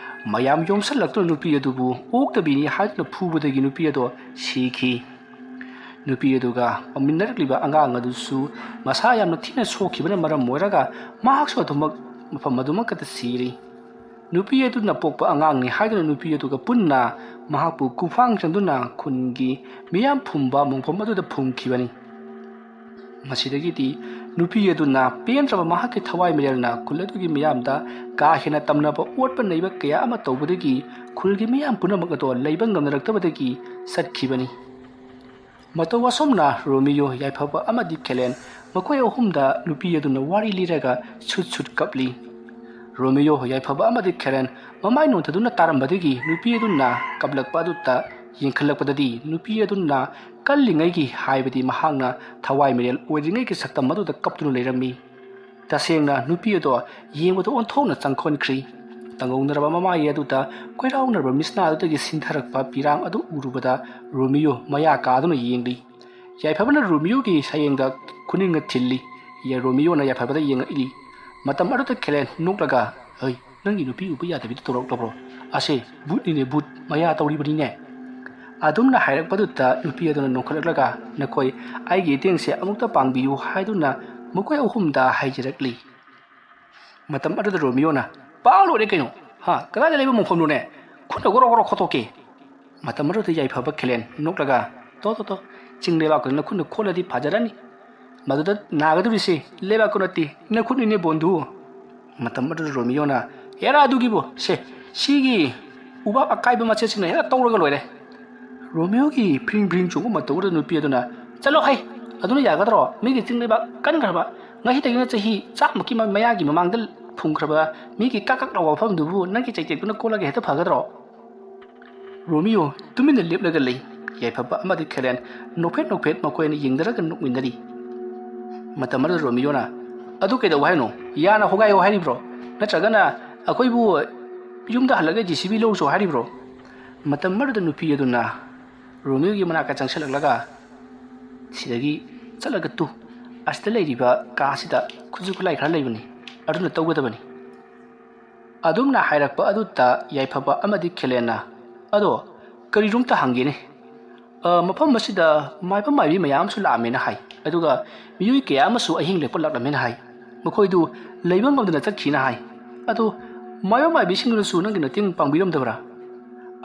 ꯃꯌꯥꯝ ꯌꯣꯝꯁꯜꯂꯛꯇꯨꯅ ꯅꯨꯄꯤ ꯑꯗꯨꯕꯨ ꯑꯣꯛꯇꯕꯤꯅꯤ ꯍꯥꯏꯗꯨꯅ ꯐꯨꯕꯗꯒꯤ ꯅꯨꯄꯤ ꯑꯗꯣ ꯁꯤꯈꯤ꯫ ꯅꯨꯄꯤ ꯑꯗꯨꯒ ꯄꯝꯃꯤꯟꯅꯔꯛꯂꯤꯕ ꯑꯉꯥꯡ ꯑꯗꯨꯁꯨ ꯃꯁꯥ ꯌꯥꯝꯅ ꯊꯤꯅ ꯁꯣꯛꯈꯤꯕꯅ ꯃꯔꯝ ꯑꯣꯏꯔꯒ ꯃꯍꯥꯛꯁꯨ ꯑꯗꯨꯃꯛ ꯃꯐꯝ ꯑꯗꯨꯃꯛꯇꯗ ꯁꯤꯔꯤ꯫ ꯅꯨꯄꯤ ꯑꯗꯨꯅ ꯄꯣꯛꯄ ꯑꯉꯥꯡꯅꯤ ꯍꯥꯏꯗꯨꯅ ꯅꯨꯄꯤ ꯑꯗꯨꯒ ꯄꯨꯟꯅ ꯃꯍꯥꯛꯄꯨ ꯈꯨꯐꯥꯡ ꯆꯟꯗꯨꯅ ꯈꯨꯟꯒꯤ ꯃꯤꯌꯥꯝ ꯐꯨꯝꯕ ꯃꯣꯡꯐꯝ ꯑꯗꯨꯗ ꯐꯨꯝꯈꯤꯕꯅꯤ꯫ ꯃꯁꯤꯗꯒꯤꯗꯤ ꯅꯨꯄꯤ ꯑꯗꯨꯅ ꯄꯦꯟꯗ꯭ꯔꯕ ꯃꯍꯥꯛꯀꯤ ꯊꯋꯥꯏ ꯃꯤꯔꯦꯜꯅ ꯈꯨꯜ ꯑꯗꯨꯒꯤ ꯃꯤꯌꯥꯝꯗ ꯀꯥ ꯍꯦꯟꯅ ꯇꯝꯅꯕ ꯑꯣꯠꯄ ꯅꯩꯕ ꯀꯌꯥ ꯑꯃ ꯇꯧꯕꯗꯒꯤ ꯈꯨꯜꯒꯤ ꯃꯤꯌꯥꯝ ꯄꯨꯝꯅꯃꯛ ꯑꯗꯣ ꯂꯩꯕ ꯉꯝꯅꯔꯛꯇꯕꯗꯒꯤ ꯆꯠꯈꯤꯕꯅꯤ꯫ ꯃꯇꯧ ꯑꯁꯨꯝꯅ ꯔꯣꯃꯤꯌꯣ, ꯌꯥꯏꯐꯕ ꯑꯃꯗꯤ ꯈꯦꯂꯦꯟ ꯃꯈꯣꯏ ꯑꯍꯨꯝꯗ ꯅꯨꯄꯤ ꯑꯗꯨꯅ ꯋꯥꯔꯤ ꯂꯤꯔꯒ ꯁꯨꯠ ꯁꯨꯠ ꯀꯞꯂꯤ꯫ ꯔꯣꯃꯤꯌꯣ, ꯌꯥꯏꯐꯕ ꯑꯃꯗꯤ ꯈꯦꯂꯦꯟ ꯃꯃꯥꯏ ꯅꯣꯟꯊꯗꯨꯅ ꯇꯥꯔꯝꯕꯗꯒꯤ ꯅꯨꯄꯤ ꯑꯗꯨꯅ ꯀꯞꯂꯛꯄ ꯑꯗꯨꯗ ꯌꯦꯡꯈꯠꯂꯛꯄꯗꯗꯤ ꯅꯨꯄꯤ ꯑꯗꯨꯅ ꯀꯜꯂꯤꯉꯩꯒꯤ, ꯍꯥꯏꯕꯗꯤ ꯃꯍꯥꯛꯅ ꯊꯋꯥꯏ ꯃꯤꯔꯦꯜ ꯑꯣꯏꯔꯤꯉꯩꯒꯤ ꯁꯛꯇꯝ ꯑꯗꯨꯗ ꯀꯞꯇꯨꯅ ꯂꯩꯔꯝꯃꯤ꯫ ꯇꯁꯦꯡꯅ ꯅꯨꯄꯤ ꯑꯗꯣ ꯌꯦꯡꯕꯗ ꯑꯣꯟꯊꯣꯛꯅ ꯆꯪꯈꯣꯟꯈ꯭ꯔꯤ꯫ ꯇꯪꯒꯧꯅꯔꯕ ꯃꯃꯥꯏ ꯑꯗꯨꯗ ꯀꯣꯏꯔꯥꯎꯅꯔꯕ ꯃꯤꯠꯁꯅꯥ ꯑꯗꯨꯗꯒꯤ ꯁꯤꯟꯊꯔꯛꯄ ꯄꯤꯔꯥꯡ ꯑꯗꯨ ꯎꯔꯨꯕꯗ ꯔꯣꯃꯤꯌꯣ ꯃꯌꯥ ꯀꯥꯗꯨꯅ ꯌꯦꯡꯂꯤ꯫ ꯌꯥꯏꯐꯕꯅ ꯔꯣꯃꯤꯌꯣꯒꯤ ꯁꯌꯦꯡꯗ ꯈꯨꯅꯤꯡꯅ ꯊꯤꯜꯂꯤ꯫ ꯌꯥ-, ꯔꯣꯃꯤꯌꯣꯅ ꯌꯥꯏꯐꯕꯗ ꯌꯦꯡꯉꯛꯏ꯫ ꯃꯇꯝ ꯑꯗꯨꯗ ꯈꯦꯂꯦꯟ ꯅꯣꯛꯂꯒ, "ꯍꯩ, ꯅꯪꯒꯤ ꯅꯨꯄꯤ ꯎꯕ ꯌꯥꯗꯕꯤꯗ ꯇꯧꯔꯛꯂꯕ꯭ꯔꯣ? ꯑꯁꯦ, ꯚꯨꯠꯅꯤꯅꯦ, ꯚꯨꯠ, ꯃꯌꯥ ꯇꯧꯔꯤꯕꯅꯤꯅꯦ"꯫ ꯑꯗꯨꯝꯅ ꯍꯥꯏꯔꯛꯄꯗꯨꯗ ꯅꯨꯄꯤ ꯑꯗꯨꯅ ꯅꯣꯛꯈꯠꯂꯛꯂꯒ, "ꯅꯈꯣꯏ ꯑꯩꯒꯤ ꯏꯇꯦꯡꯁꯦ ꯑꯃꯨꯛꯇ ꯄꯥꯡꯕꯤꯌꯨ" ꯍꯥꯏꯗꯨꯅ ꯃꯈꯣꯏ ꯑꯍꯨꯝꯗ ꯍꯥꯏꯖꯔꯛꯂꯤ꯫ ꯃꯇꯝ ꯑꯗꯨꯗ ꯔꯣꯃꯤꯌꯣꯅ, "ꯄꯥꯛ ꯂꯣꯏꯔꯦ ꯀꯩꯅꯣ! ꯍꯥ, ꯀꯗꯥꯏꯗ ꯂꯩꯕ ꯃꯐꯝꯅꯣꯅꯦ? ꯈꯨꯠꯅ ꯒꯣꯔꯣ ꯒꯣꯔꯣ ꯈꯣꯠꯇꯣꯛꯀꯦ!" ꯃꯇꯝ ꯑꯗꯨꯗ ꯌꯥꯏꯐꯕ ꯈꯦꯂꯦꯟ ꯅꯣꯛꯂꯒ, "ꯇꯣ, ꯇꯣ, ꯇꯣ, ꯆꯤꯡ ꯂꯩꯕꯥꯛꯇꯨꯗ ꯅꯈꯨꯠꯅ ꯈꯣꯠꯂꯗꯤ ꯐꯖꯔꯅꯤ꯫ ꯃꯗꯨꯗ ꯅꯥꯒꯗꯧꯔꯤꯁꯤ ꯂꯩꯕꯥꯛꯇꯨ ꯅꯠꯇꯦ, ꯅꯈꯨꯠꯅꯤꯅꯦ ꯕꯣꯟꯗꯨ!" ꯃꯇꯝ ꯑꯗꯨꯗ ꯔꯣꯃꯤꯌꯣꯅ, "ꯍꯦꯔꯥ ꯑꯗꯨꯒꯤꯕꯨ, ꯁꯦ, ꯁꯤꯒꯤ ꯎꯕꯥꯛ ꯑꯀꯥꯏꯕ ꯃꯆꯦꯠꯁꯤꯅ ꯍꯦꯛꯇ ꯇꯧꯔꯒ ꯂꯣꯏꯔꯦ"꯫ ꯔꯣꯃꯤꯌꯣꯒꯤ ꯐ꯭ꯔꯤꯡ ꯐ꯭ꯔꯤꯡ ꯆꯣꯡꯕ ꯃꯇꯧ ꯑꯗꯨꯗ ꯅꯨꯄꯤ ꯑꯗꯨꯅ, "ꯆꯠꯂꯣ ꯍꯩ, ꯑꯗꯨꯅ ꯌꯥꯒꯗ꯭ꯔꯣ? ꯃꯤꯒꯤ ꯆꯤꯡ ꯂꯩꯕꯥꯛ ꯀꯟꯈ꯭ꯔꯕ, ꯉꯁꯤꯗꯒꯤꯅ ꯆꯍꯤ ꯆꯥꯝꯃꯒꯤ ꯃ-, ꯃꯌꯥꯒꯤ ꯃꯃꯥꯡꯗ ꯐꯨꯝꯈ꯭ꯔꯕ ꯃꯤꯒꯤ ꯀꯥꯛ ꯀꯥꯛ ꯂꯥꯎꯕ ꯃꯐꯝꯗꯨꯕꯨ ꯅꯪꯒꯤ ꯆꯩꯇꯦꯛꯇꯨꯅ ꯀꯣꯜꯂꯒ ꯍꯦꯛꯇ ꯐꯒꯗ꯭ꯔꯣ?" ꯔꯣꯃꯤꯌꯣ ꯇꯨꯃꯤꯟꯅ ꯂꯦꯞꯂꯒ ꯂꯩ꯫ ꯌꯥꯏꯐꯕ ꯑꯃꯗꯤ ꯈꯦꯂꯦꯟ ꯅꯣꯛꯐꯦꯠ ꯅꯣꯛꯐꯦꯠ ꯃꯈꯣꯏ ꯑꯅꯤ ꯌꯦꯡꯅꯔꯒ ꯅꯣꯛꯃꯤꯟꯅꯔꯤ꯫ ꯃꯇꯝ ꯑꯗꯨꯗ ꯔꯣꯃꯤꯌꯣꯅ, "ꯑꯗꯨ ꯀꯩꯗꯧ ꯍꯥꯏꯅꯣ? ꯌꯥꯅ ꯍꯣꯒꯥꯏꯌꯣ ꯍꯥꯏꯔꯤꯕ꯭ꯔꯣ? ꯅꯠꯇ꯭ꯔꯒꯅ ꯑꯩꯈꯣꯏꯕꯨ ꯌꯨꯝꯗ ꯍꯜꯂꯒ ꯖꯤ ꯁꯤ ꯕꯤ ꯂꯧꯔꯨꯆꯣ ꯍꯥꯏꯔꯤꯕ꯭ꯔꯣ?" ꯃꯇꯝ ꯑꯗꯨꯗ ꯅꯨꯄꯤ ꯑꯗꯨꯅ ꯔꯣꯃꯤꯌꯣꯒꯤ ꯃꯅꯥꯛꯇ ꯆꯪꯁꯤꯜꯂꯛꯂꯒ, "ꯁꯤꯗꯒꯤ ꯆꯠꯂꯒ ꯇꯨ, ꯑꯁꯤꯗ ꯂꯩꯔꯤꯕ ꯀꯥ ꯑꯁꯤꯗ ꯈꯨꯠꯁꯨ ꯈꯨꯠꯂꯥꯏ ꯈꯔ ꯂꯩꯕꯅꯤ, ꯑꯗꯨꯅ ꯇꯧꯒꯗꯕꯅꯤ"꯫ ꯑꯗꯨꯝꯅ ꯍꯥꯏꯔꯛꯄ ꯑꯗꯨꯗ ꯌꯥꯏꯐꯕ ꯑꯃꯗꯤ ꯈꯦꯂꯦꯟꯅ, "ꯑꯗꯣ ꯀꯔꯤꯅꯣꯝꯇ ꯍꯪꯒꯦꯅꯦ? ꯑ, ꯃꯐꯝ ꯑꯁꯤꯗ ꯃꯥꯏꯕ ꯃꯥꯏꯕꯤ ꯃꯌꯥꯝ ꯑꯃꯁꯨ ꯂꯥꯛꯑꯝꯃꯦꯅ ꯍꯥꯏ, ꯑꯗꯨꯒ ꯃꯤꯑꯣꯏ ꯀꯌꯥ ꯑꯃꯁꯨ ꯑꯍꯤꯡ ꯂꯦꯛꯄ ꯂꯥꯛꯂꯝꯃꯦꯅ ꯍꯥꯏ꯫ ꯃꯈꯣꯏꯗꯨ ꯂꯩꯕ ꯉꯝꯗꯅ ꯆꯠꯈꯤꯅ ꯍꯥꯏ꯫ ꯑꯗꯣ ꯃꯥꯏꯕ ꯃꯥꯏꯕꯤꯁꯤꯡꯗꯨꯅꯁꯨ ꯅꯪꯒꯤ ꯃꯇꯦꯡ ꯄꯥꯡꯕꯤꯔꯝꯗꯕ꯭ꯔꯥ?"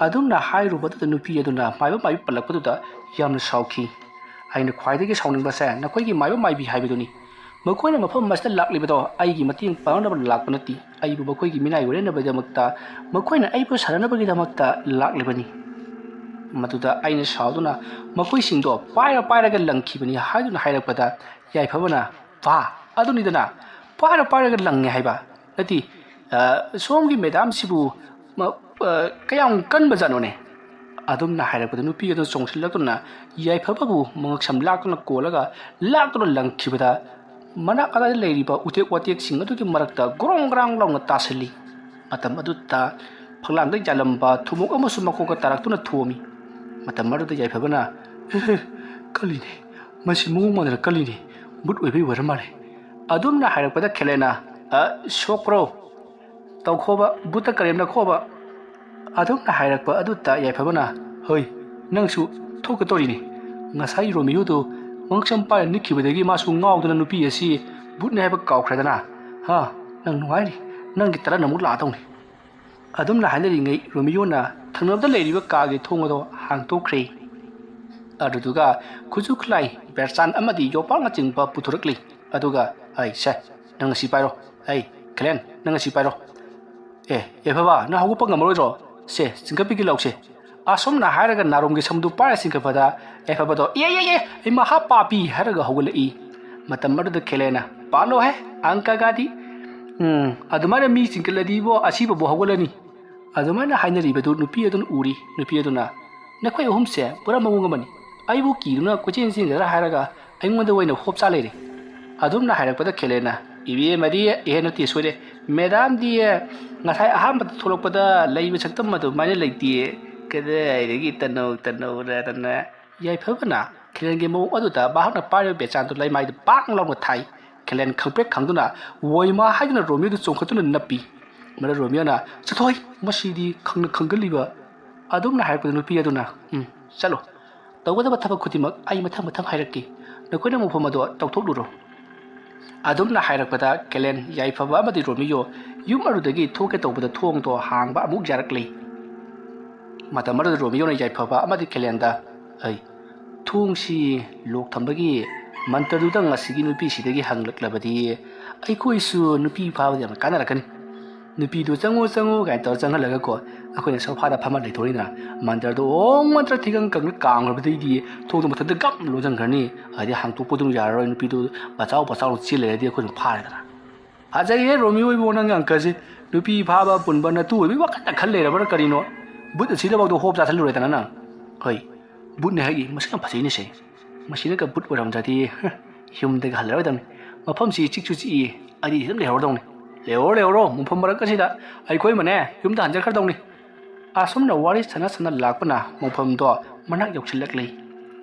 ꯑꯗꯨꯝꯅ ꯍꯥꯏꯔꯨꯕꯗꯨꯗ ꯅꯨꯄꯤ ꯑꯗꯨꯅ ꯃꯥꯏꯕ ꯃꯥꯏꯕꯤ ꯄꯜꯂꯛꯄꯗꯨꯗ ꯌꯥꯝꯅ ꯁꯥꯎꯈꯤ꯫ "ꯑꯩꯅ ꯈ꯭ꯋꯥꯏꯗꯒꯤ ꯁꯥꯎꯅꯤꯡꯕꯁꯦ ꯅꯈꯣꯏꯒꯤ ꯃꯥꯏꯕ ꯃꯥꯏꯕꯤ ꯍꯥꯏꯕꯗꯨꯅꯤ꯫ ꯃꯈꯣꯏꯅ ꯃꯐꯝ ꯑꯁꯤꯗ ꯂꯥꯛꯂꯤꯕꯗꯣ ꯑꯩꯒꯤ ꯃꯇꯦꯡ ꯄꯥꯡꯅꯕ ꯂꯥꯛꯄ ꯅꯠꯇꯦ, ꯑꯩꯕꯨ ꯃꯈꯣꯏꯒꯤ ꯃꯤꯅꯥꯏ ꯑꯣꯏꯔꯛꯅꯕꯒꯤꯗꯃꯛꯇ, ꯃꯈꯣꯏꯅ ꯑꯩꯕꯨ ꯁꯥꯟꯅꯅꯕꯒꯤꯗꯃꯛꯇ ꯂꯥꯛꯂꯤꯕꯅꯤ"꯫ ꯃꯗꯨꯗ ꯑꯩꯅ ꯁꯥꯎꯗꯨꯅ ꯃꯈꯣꯏꯁꯤꯡꯗꯣ ꯄꯥꯏꯔ ꯄꯥꯏꯔꯒ ꯂꯪꯈꯤꯕꯅꯤ ꯍꯥꯏꯗꯨꯅ ꯍꯥꯏꯔꯛꯄꯗ, ꯌꯥꯏꯐꯕꯅ, "ꯚꯥ, ꯑꯗꯨꯅꯤꯗꯅ, ꯄꯥꯏꯔ ꯄꯥꯏꯔꯒ ꯂꯪꯉꯦ ꯍꯥꯏꯕ ꯅꯠꯇꯦ, ꯑ, ꯁꯣꯝꯒꯤ ꯃꯦꯗꯥꯝꯁꯤꯕꯨ ꯃ-, ꯑ, ꯀꯌꯥꯝ ꯀꯟꯕꯖꯥꯠꯅꯣꯅꯦ?" ꯑꯗꯨꯝꯅ ꯍꯥꯏꯔꯛꯄꯗ ꯅꯨꯄꯤ ꯑꯗꯨ ꯆꯣꯡꯁꯤꯜꯂꯛꯇꯨꯅ ꯌꯥꯏꯐꯕꯕꯨ ꯃꯉꯛꯁꯝ ꯂꯥꯛꯇꯨꯅ ꯀꯣꯜꯂꯒ ꯂꯥꯛꯇꯨꯅ ꯂꯪꯈꯤꯕꯗ, ꯃꯅꯥꯛ ꯑꯗꯥꯏꯗ ꯂꯩꯔꯤꯕ ꯎꯇꯦꯛ ꯋꯥꯇꯦꯛꯁꯤꯡ ꯑꯗꯨꯒꯤ ꯃꯔꯛꯇ ꯒ꯭ꯔꯣꯡ ꯒ꯭ꯔꯥꯡ ꯂꯥꯎꯅ ꯇꯥꯁꯤꯜꯂꯤ꯫ ꯃꯇꯝ ꯑꯗꯨꯗ ꯐꯛꯂꯥꯡꯗ ꯌꯥꯜꯂꯝꯕ ꯊꯨꯝꯃꯣꯛ ꯑꯃꯁꯨ ꯃꯀꯣꯛꯇ ꯇꯥꯔꯛꯇꯨꯅ ꯊꯣꯝꯃꯤ꯫ ꯃꯇꯝ ꯑꯗꯨꯗ ꯌꯥꯏꯐꯕꯅ, "ꯑꯦꯍꯦ, ꯀꯜꯂꯤꯅꯦ, ꯃꯁꯤ ꯃꯑꯣꯡ ꯃꯥꯟꯗꯅ ꯀꯜꯂꯤꯅꯦ, ꯕꯨꯠ ꯑꯣꯏꯕꯩ ꯑꯣꯏꯔ ꯃꯥꯜꯂꯦ"꯫ ꯑꯗꯨꯝꯅ ꯍꯥꯏꯔꯛꯄꯗ ꯈꯦꯂꯦꯟꯅ, "ꯑ, ꯁꯣꯛꯄ꯭ꯔꯣ? ꯇꯧꯈꯣꯕ, ꯕꯨꯠꯇ ꯀꯔꯦꯝꯅꯈꯣꯕ"꯫ ꯑꯗꯨꯝꯅ ꯍꯥꯏꯔꯛꯄ ꯑꯗꯨꯗ ꯌꯥꯏꯐꯕꯅ, "ꯍꯣꯏ, ꯅꯪꯁꯨ ꯊꯣꯛꯀꯗꯧꯔꯤꯅꯤ꯫ ꯉꯁꯥꯏ ꯔꯣꯃꯤꯌꯣꯗꯨ ꯃꯉꯛꯁꯝ ꯄꯥꯏꯔ ꯅꯤꯛꯈꯤꯕꯗꯒꯤ ꯃꯥꯁꯨ ꯉꯥꯎꯗꯅ ꯅꯨꯄꯤ ꯑꯁꯤ ꯕꯨꯠꯅꯤ ꯍꯥꯏꯕ ꯀꯥꯎꯈ꯭ꯔꯦꯗꯅ꯫ ꯍꯥ, ꯅꯪ ꯅꯨꯡꯉꯥꯏꯔꯤ, ꯅꯪꯒꯤ ꯇꯔꯟ ꯑꯃꯨꯛ ꯂꯥꯛꯑꯗꯧꯅꯤ"꯫ ꯑꯗꯨꯝꯅ ꯍꯥꯏꯅꯔꯤꯉꯩ ꯔꯣꯃꯤꯌꯣꯅ ꯊꯪꯅꯕꯗ ꯂꯩꯔꯤꯕ ꯀꯥꯒꯤ ꯊꯣꯡ ꯑꯗꯣ ꯍꯥꯡꯇꯣꯛꯈ꯭ꯔꯦ꯫ ꯑꯗꯨꯗꯨꯒ ꯈꯨꯠꯁꯨ ꯈꯨꯠꯂꯥꯏ, ꯕꯦꯔꯆꯥꯟ ꯑꯃꯗꯤ ꯌꯣꯄꯥꯛꯅꯆꯤꯡꯕ ꯄꯨꯊꯣꯔꯛꯂꯤ꯫ ꯑꯗꯨꯒ, "ꯑꯩ, ꯁꯦ, ꯅꯪ ꯑꯁꯤ ꯄꯥꯏꯔꯣ꯫ ꯑꯩ, ꯈꯦꯂꯦꯟ, ꯅꯪ ꯑꯁꯤ ꯄꯥꯏꯔꯣ꯫ ꯑꯦ, ꯌꯥꯏꯐꯕ, ꯅꯪ ꯍꯧꯒꯠꯄ ꯉꯝꯃꯔꯣꯏꯗ꯭ꯔꯣ? ꯁꯦ, ꯆꯤꯡꯈꯠꯄꯤꯒꯦ ꯂꯥꯎꯁꯦ"꯫ ꯑꯁꯨꯝꯅ ꯍꯥꯏꯔꯒ ꯅꯥꯔꯣꯝꯒꯤ ꯁꯝꯗꯨ ꯄꯥꯏꯔ ꯆꯤꯡꯈꯠꯄꯗ ꯌꯥꯏꯐꯕꯗꯣ, "ꯑꯦ, ꯑꯦ, ꯑꯦ, ꯑꯩ ꯃꯍꯥ ꯄꯥꯄꯤ" ꯍꯥꯏꯔꯒ ꯍꯧꯒꯠꯂꯛꯏ꯫ ꯃꯇꯝ ꯑꯗꯨꯗ ꯈꯦꯂꯦꯟꯅ, "ꯄꯥꯜꯂꯣꯍꯦ, ꯑꯪꯀꯒꯗꯤ꯫ ꯎꯝ, ꯑꯗꯨꯃꯥꯏꯅ ꯃꯤ ꯆꯤꯡꯈꯠꯂꯗꯤ ꯏꯕꯣ, ꯑꯁꯤꯕꯕꯨ ꯍꯧꯒꯠꯂꯅꯤ"꯫ ꯑꯗꯨꯃꯥꯏꯅ ꯍꯥꯏꯅꯔꯤꯕꯗꯨ ꯅꯨꯄꯤ ꯑꯗꯨꯅ ꯎꯔꯤ꯫ ꯅꯨꯄꯤ ꯑꯗꯨꯅ, "ꯅꯈꯣꯏ ꯑꯍꯨꯝꯁꯦ ꯄꯨꯔꯥ ꯃꯑꯣꯡ ꯑꯃꯅꯤ꯫ ꯑꯩꯕꯨ ꯀꯤꯗꯨꯅ ꯀꯣꯏꯆꯦꯟ ꯆꯦꯟꯒꯗ꯭ꯔꯥ ꯍꯥꯏꯔꯒ ꯑꯩꯉꯣꯟꯗ ꯑꯣꯏꯅ ꯍꯣꯞ ꯆꯥ ꯂꯩꯔꯦ"꯫ ꯑꯗꯨꯝꯅ ꯍꯥꯏꯔꯛꯄꯗ ꯈꯦꯂꯦꯟꯅ, "ꯏꯕꯦꯝꯃꯗꯤ, ꯑꯦ, ꯅꯠꯇꯦ, ꯁꯣꯏꯔꯦ, ꯃꯦꯗꯥꯝꯗꯤ ꯉꯁꯥꯏ ꯑꯍꯥꯟꯕꯗ ꯊꯣꯛꯂꯛꯄꯗ ꯂꯩꯕ ꯁꯛꯇꯝ ꯑꯗꯨꯃꯥꯏꯅ ꯂꯩꯇꯦ꯫ ꯀꯗꯥꯏꯗꯒꯤ ꯇꯅꯧ ꯇꯅꯧꯔꯗꯅ"꯫ ꯌꯥꯏꯐꯕꯅ ꯈꯦꯂꯦꯟꯒꯤ ꯃꯑꯣꯡ ꯑꯗꯨꯗ ꯃꯍꯥꯛꯅ ꯄꯥꯏꯔꯤꯕ ꯕꯦꯆꯥꯟꯗꯨ ꯂꯩꯃꯥꯏꯗ ꯄꯥꯛ ꯂꯥꯎꯅ ꯊꯥꯏ꯫ ꯈꯦꯂꯦꯟ ꯈꯪꯄ꯭ꯔꯦꯛ ꯈꯪꯗꯨꯅ, "ꯋꯣꯏꯃꯥ" ꯍꯥꯏꯗꯨꯅ ꯔꯣꯃꯤꯌꯣꯗꯨ ꯆꯣꯡꯈꯠꯇꯨꯅ ꯅꯞꯄꯤ꯫ ꯃꯗꯨ ꯔꯣꯃꯤꯌꯣꯅ, "ꯆꯠꯊꯣꯏ, ꯃꯁꯤꯗꯤ ꯈꯪꯅ ꯈꯪꯒꯜꯂꯤꯕ"꯫ ꯑꯗꯨꯝꯅ ꯍꯥꯏꯔꯛꯄꯗ ꯅꯨꯄꯤ ꯑꯗꯨꯅ, "ꯎꯝ, ꯆꯠꯂꯣ꯫ ꯇꯧꯒꯗꯕ ꯊꯕꯛ ꯈꯨꯗꯤꯡꯃꯛ ꯑꯩ ꯃꯊꯪ ꯃꯊꯪ ꯍꯥꯏꯔꯛꯀꯦ꯫ ꯅꯈꯣꯏꯅ ꯃꯐꯝ ꯑꯗꯣ ꯇꯧꯊꯣꯛꯂꯨꯔꯣ"꯫ ꯑꯗꯨꯝꯅ ꯍꯥꯏꯔꯛꯄꯗ ꯈꯦꯂꯦꯟ, ꯌꯥꯏꯐꯕ ꯑꯃꯗꯤ ꯔꯣꯃꯤꯌꯣ ꯌꯨꯝ ꯑꯗꯨꯗꯒꯤ ꯊꯣꯛꯀꯦ ꯇꯧꯕꯗ ꯊꯣꯡꯗꯣ ꯍꯥꯡꯕ ꯑꯃꯨꯛ ꯌꯥꯔꯛꯂꯦ꯫ ꯃꯇꯝ ꯑꯗꯨꯗ ꯔꯣꯃꯤꯌꯣꯅ ꯌꯥꯏꯐꯕ ꯑꯃꯗꯤ ꯈꯦꯂꯦꯟꯗ, "ꯑꯩ, ꯊꯣꯡꯁꯤ ꯂꯣꯛ ꯊꯝꯕꯒꯤ ꯃꯟꯇ꯭ꯔꯗꯨꯗ ꯉꯁꯤꯒꯤ ꯅꯨꯄꯤꯁꯤꯗꯒꯤ ꯍꯪꯂꯛꯂꯕꯗꯤ ꯑꯩꯈꯣꯏꯁꯨ ꯅꯨꯄꯤ ꯐꯥꯕꯗ ꯌꯥꯝꯅ ꯀꯥꯟꯅꯔꯛꯀꯅꯤ"꯫ ꯅꯨꯄꯤꯗꯣ "ꯆꯪꯉꯣ, ꯆꯪꯉꯣ" ꯀꯥꯏꯅ ꯇꯧꯔ ꯆꯪꯍꯜꯂꯒ ꯀꯣ, ꯑꯩꯈꯣꯏꯅ ꯁꯣꯐꯥꯗ ꯐꯝꯃ ꯂꯩꯊꯣꯛꯑꯅꯤꯗꯅ, ꯃꯟꯇ꯭ꯔꯗꯣ ꯑꯣꯡ ꯃꯟꯇ꯭ꯔ ꯊꯤꯒꯪ ꯀꯪꯅ ꯀꯥꯝꯈ꯭ꯔꯕꯗꯩꯗꯤ ꯊꯣꯡꯗꯣ ꯃꯊꯟꯇ ꯒꯝ ꯂꯣꯟꯁꯤꯟꯈ꯭ꯔꯅꯤ꯫ ꯑꯗꯩ ꯍꯥꯡꯇꯣꯛꯄꯗꯨ ꯌꯥꯔꯔꯣꯏ, ꯅꯨꯄꯤꯗꯨ ꯕꯆꯥꯎ ꯕꯆꯥꯎ ꯆꯦꯜ ꯂꯩꯔꯗꯤ ꯑꯩꯈꯣꯏꯅ ꯐꯥꯔꯦꯗꯅ꯫ ꯐꯖꯩꯍꯦ ꯔꯣꯃꯤꯌꯣ ꯏꯕꯣ, ꯅꯪꯒꯤ ꯑꯪꯀꯁꯦ꯫ ꯅꯨꯄꯤ ꯐꯥꯕ ꯄꯨꯟꯕ ꯅꯇꯨ ꯑꯣꯏꯕꯒꯤ ꯋꯥꯈꯜꯗ ꯈꯜ ꯂꯩꯔꯕ꯭ꯔꯥ ꯀꯔꯤꯅꯣ? ꯕꯨꯠ ꯑꯁꯤꯗꯐꯥꯎꯗ ꯍꯣꯞ ꯆꯥꯁꯤꯜꯂꯨꯔꯦꯗꯅ ꯅꯪ꯫ ꯍꯣꯏ, ꯕꯨꯠꯅꯦ ꯍꯥꯏꯒꯤ, ꯃꯁꯛ ꯌꯥꯝ ꯐꯖꯩꯅꯦꯁꯦ꯫ ꯃꯁꯤꯅꯒ ꯕꯨꯠ ꯑꯣꯏꯔꯝꯗ꯭ꯔꯗꯤ, ꯍ, ꯌꯨꯝꯗꯒ ꯍꯜꯂꯔꯣꯏꯗꯕꯅꯤ꯫ ꯃꯐꯝꯁꯤ ꯆꯤꯛꯁꯨ ꯆꯤꯛꯏ, ꯑꯩꯗꯤ ꯑꯗꯨꯝ ꯂꯩꯍꯧꯔꯗꯧꯅꯤ꯫ ꯂꯩꯍꯧꯔꯣ, ꯂꯩꯍꯧꯔꯣ, ꯃꯐꯝ ꯃꯔꯛ ꯑꯁꯤꯗ ꯑꯩꯈꯣꯏ ꯑꯃꯅꯦ ꯌꯨꯝꯗ ꯍꯟꯖꯈ꯭ꯔꯗꯧꯅꯤ꯫ ꯑꯁꯨꯝꯅ ꯋꯥꯔꯤ ꯁꯥꯟꯅ ꯁꯥꯟꯅ ꯂꯥꯛꯄꯅ ꯃꯐꯝꯗꯣ ꯃꯅꯥꯛ ꯌꯧꯁꯤꯜꯂꯛꯂꯤ꯫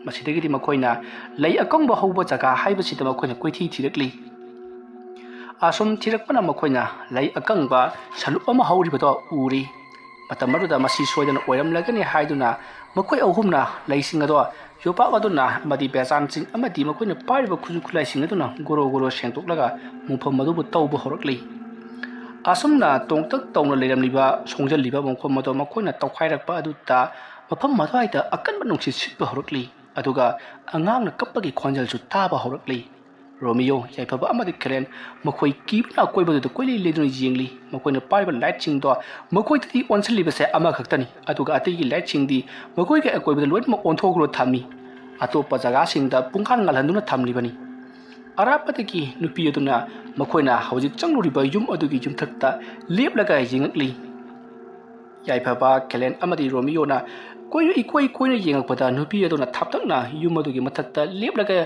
ꯃꯁꯤꯗꯒꯤꯗꯤ ꯃꯈꯣꯏꯅ ꯂꯩ ꯑꯀꯪꯕ ꯍꯧꯕ ꯖꯒꯥ ꯍꯥꯏꯕꯁꯤꯗ ꯃꯈꯣꯏꯅ ꯀꯣꯏꯊꯤ ꯊꯤꯔꯛꯂꯤ꯫ ꯑꯁꯨꯝ ꯊꯤꯔꯛꯄꯅ ꯃꯈꯣꯏꯅ ꯂꯩ ꯑꯀꯪꯕ ꯁꯂꯨꯞ ꯑꯃ ꯍꯧꯔꯤꯕꯗꯣ ꯎꯔꯤ꯫ ꯃꯇꯝ ꯑꯗꯨꯗ ꯃꯁꯤ ꯁꯣꯏꯗꯅ ꯑꯣꯏꯔꯝꯂꯒꯅꯤ ꯍꯥꯏꯗꯨꯅ ꯃꯈꯣꯏ ꯑꯍꯨꯝꯅ ꯂꯩꯁꯤꯡ ꯑꯗꯣ ꯌꯣꯄꯥꯛ ꯑꯗꯨꯅ ꯑꯃꯗꯤ ꯕꯦꯖꯥꯟꯁꯤꯡ ꯑꯃꯗꯤ ꯃꯈꯣꯏꯅ ꯄꯥꯏꯔꯤꯕ ꯈꯨꯠꯁꯨ ꯈꯨꯠꯂꯥꯏꯁꯤꯡ ꯑꯗꯨꯅ ꯒꯣꯔꯣ ꯒꯣꯔꯣ ꯁꯦꯡꯗꯣꯛꯂꯒ ꯃꯐꯝ ꯑꯗꯨꯕꯨ ꯇꯧꯕ ꯍꯧꯔꯛꯂꯤ꯫ ꯑꯁꯨꯝꯅ ꯇꯣꯡꯇꯛ ꯇꯧꯅ ꯂꯩꯔꯝꯂꯤꯕ, ꯁꯣꯡꯖꯜꯂꯤꯕ ꯃꯐꯝ ꯑꯗꯨ ꯃꯈꯣꯏꯅ ꯇꯧꯈꯥꯏꯔꯛꯄ ꯑꯗꯨꯗ ꯃꯐꯝ ꯑꯗꯨꯋꯥꯏꯗ ꯑꯀꯟꯕ ꯅꯨꯡꯁꯤꯠ ꯁꯤꯠꯄ ꯍꯧꯔꯛꯂꯤ, ꯑꯗꯨꯒ ꯑꯉꯥꯡꯅ ꯀꯞꯄꯒꯤ ꯈꯣꯟꯖꯦꯜꯁꯨ ꯇꯥꯕ ꯍꯧꯔꯛꯂꯤ꯫ ꯔꯣꯃꯤꯌꯣ, ꯌꯥꯏꯐꯕ ꯑꯃꯗꯤ ꯀꯦꯂꯦꯟ ꯃꯈꯣꯏ ꯀꯤꯕꯅ ꯑꯀꯣꯏꯕꯗꯨꯗ ꯀꯣꯏꯂꯩ ꯂꯩꯗꯨꯅ ꯌꯦꯡꯂꯤ꯫ ꯃꯈꯣꯏꯅ ꯄꯥꯏꯔꯤꯕ ꯂꯥꯏꯠꯁꯤꯡꯗꯣ ꯃꯈꯣꯏꯗꯗꯤ ꯑꯣꯟꯁꯤꯜꯂꯤꯕꯁꯦ ꯑꯃꯈꯛꯇꯅꯤ, ꯑꯗꯨꯒ ꯑꯇꯩꯒꯤ ꯂꯥꯏꯠꯁꯤꯡꯗꯤ ꯃꯈꯣꯏꯒꯤ ꯑꯀꯣꯏꯕꯗ ꯂꯣꯏꯅꯃꯛ ꯑꯣꯟꯊꯣꯛꯂꯒ ꯊꯝꯃꯤ꯫ ꯑꯇꯣꯞꯄ ꯖꯒꯥꯁꯤꯡꯗ ꯄꯨꯡꯉꯥꯟ ꯉꯥꯜꯍꯟꯗꯨꯅ ꯊꯝꯂꯤꯕꯅꯤ꯫ ꯑꯔꯥꯞꯄꯗꯒꯤ ꯅꯨꯄꯤ ꯑꯗꯨꯅ ꯃꯈꯣꯏꯅ ꯍꯧꯖꯤꯛ ꯆꯪꯂꯨꯔꯤꯕ ꯌꯨꯝ ꯑꯗꯨꯒꯤ ꯌꯨꯝꯊꯛꯇ ꯂꯦꯞꯂꯒ ꯌꯦꯡꯉꯛꯂꯤ꯫ ꯌꯥꯏꯐꯕ, ꯀꯦꯂꯦꯟ ꯑꯃꯗꯤ ꯔꯣꯃꯤꯌꯣꯅ ꯀꯣꯏꯅ ꯏꯀꯣꯏ ꯀꯣꯏꯅ ꯌꯦꯡꯉꯛꯄꯗ ꯅꯨꯄꯤ ꯑꯗꯨꯅ ꯊꯥꯞꯇꯛꯅ ꯌꯨꯝ ꯑꯗꯨꯒꯤ ꯃꯊꯛꯇ ꯂꯦꯞꯂꯒ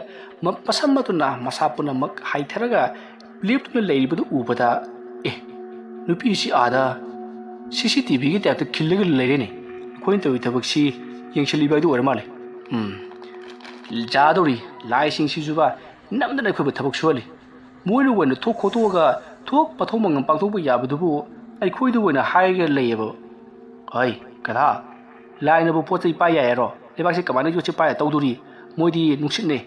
ꯃ-, ꯃꯁꯝ ꯑꯗꯨꯅ ꯃꯁꯥ ꯄꯨꯝꯅꯃꯛ ꯍꯥꯏꯊꯔꯒ ꯂꯦꯞꯇꯨꯅ ꯂꯩꯔꯤꯕꯗꯨ ꯎꯕꯗ, "ꯑꯦ, ꯅꯨꯄꯤꯁꯤ ꯑꯥꯗ ꯁꯤ ꯁꯤ ꯇꯤ ꯚꯤꯒꯤ ꯇꯥꯏꯞꯇ ꯈꯤꯜꯂꯒ ꯂꯩꯔꯦꯅꯦ꯫ ꯑꯩꯈꯣꯏꯅ ꯇꯧꯔꯤ ꯊꯕꯛꯁꯤ ꯌꯦꯡꯁꯤꯜꯂꯤꯕ ꯍꯥꯏꯗꯨ ꯑꯣꯏꯔ ꯃꯥꯜꯂꯦ꯫ ꯎꯝ, ꯌꯥꯗꯧꯔꯤ, ꯂꯥꯏꯁꯤꯡꯁꯤꯁꯨꯕ ꯅꯝꯗꯅ ꯑꯩꯈꯣꯏꯕꯨ ꯊꯕꯛ ꯁꯨꯍꯜꯂꯤ꯫ ꯃꯣꯏꯅ ꯑꯣꯏꯅ ꯊꯣꯛ ꯈꯣꯠꯇꯣꯛꯑꯒ ꯊꯕꯛ ꯃꯊꯧ ꯃꯉꯝ ꯄꯥꯡꯊꯣꯛꯄ ꯌꯥꯕꯗꯨꯕꯨ ꯑꯩꯈꯣꯏꯗ ꯑꯣꯏꯅ ꯍꯥꯏꯔꯒ ꯂꯩꯌꯦꯕ꯫ ꯍꯣꯏ, ꯀꯗꯥ, ꯂꯥꯏꯅꯕꯨ ꯄꯣꯠ ꯆꯩ ꯄꯥꯏ ꯌꯥꯏ ꯍꯥꯏꯔꯣ? ꯂꯩꯕꯥꯛꯁꯤ ꯀꯃꯥꯏꯅ ꯌꯣꯠꯁꯤ ꯄꯥꯏꯔ ꯇꯧꯗꯣꯔꯤ? ꯃꯣꯏꯗꯤ ꯅꯨꯡꯁꯤꯠꯅꯦ,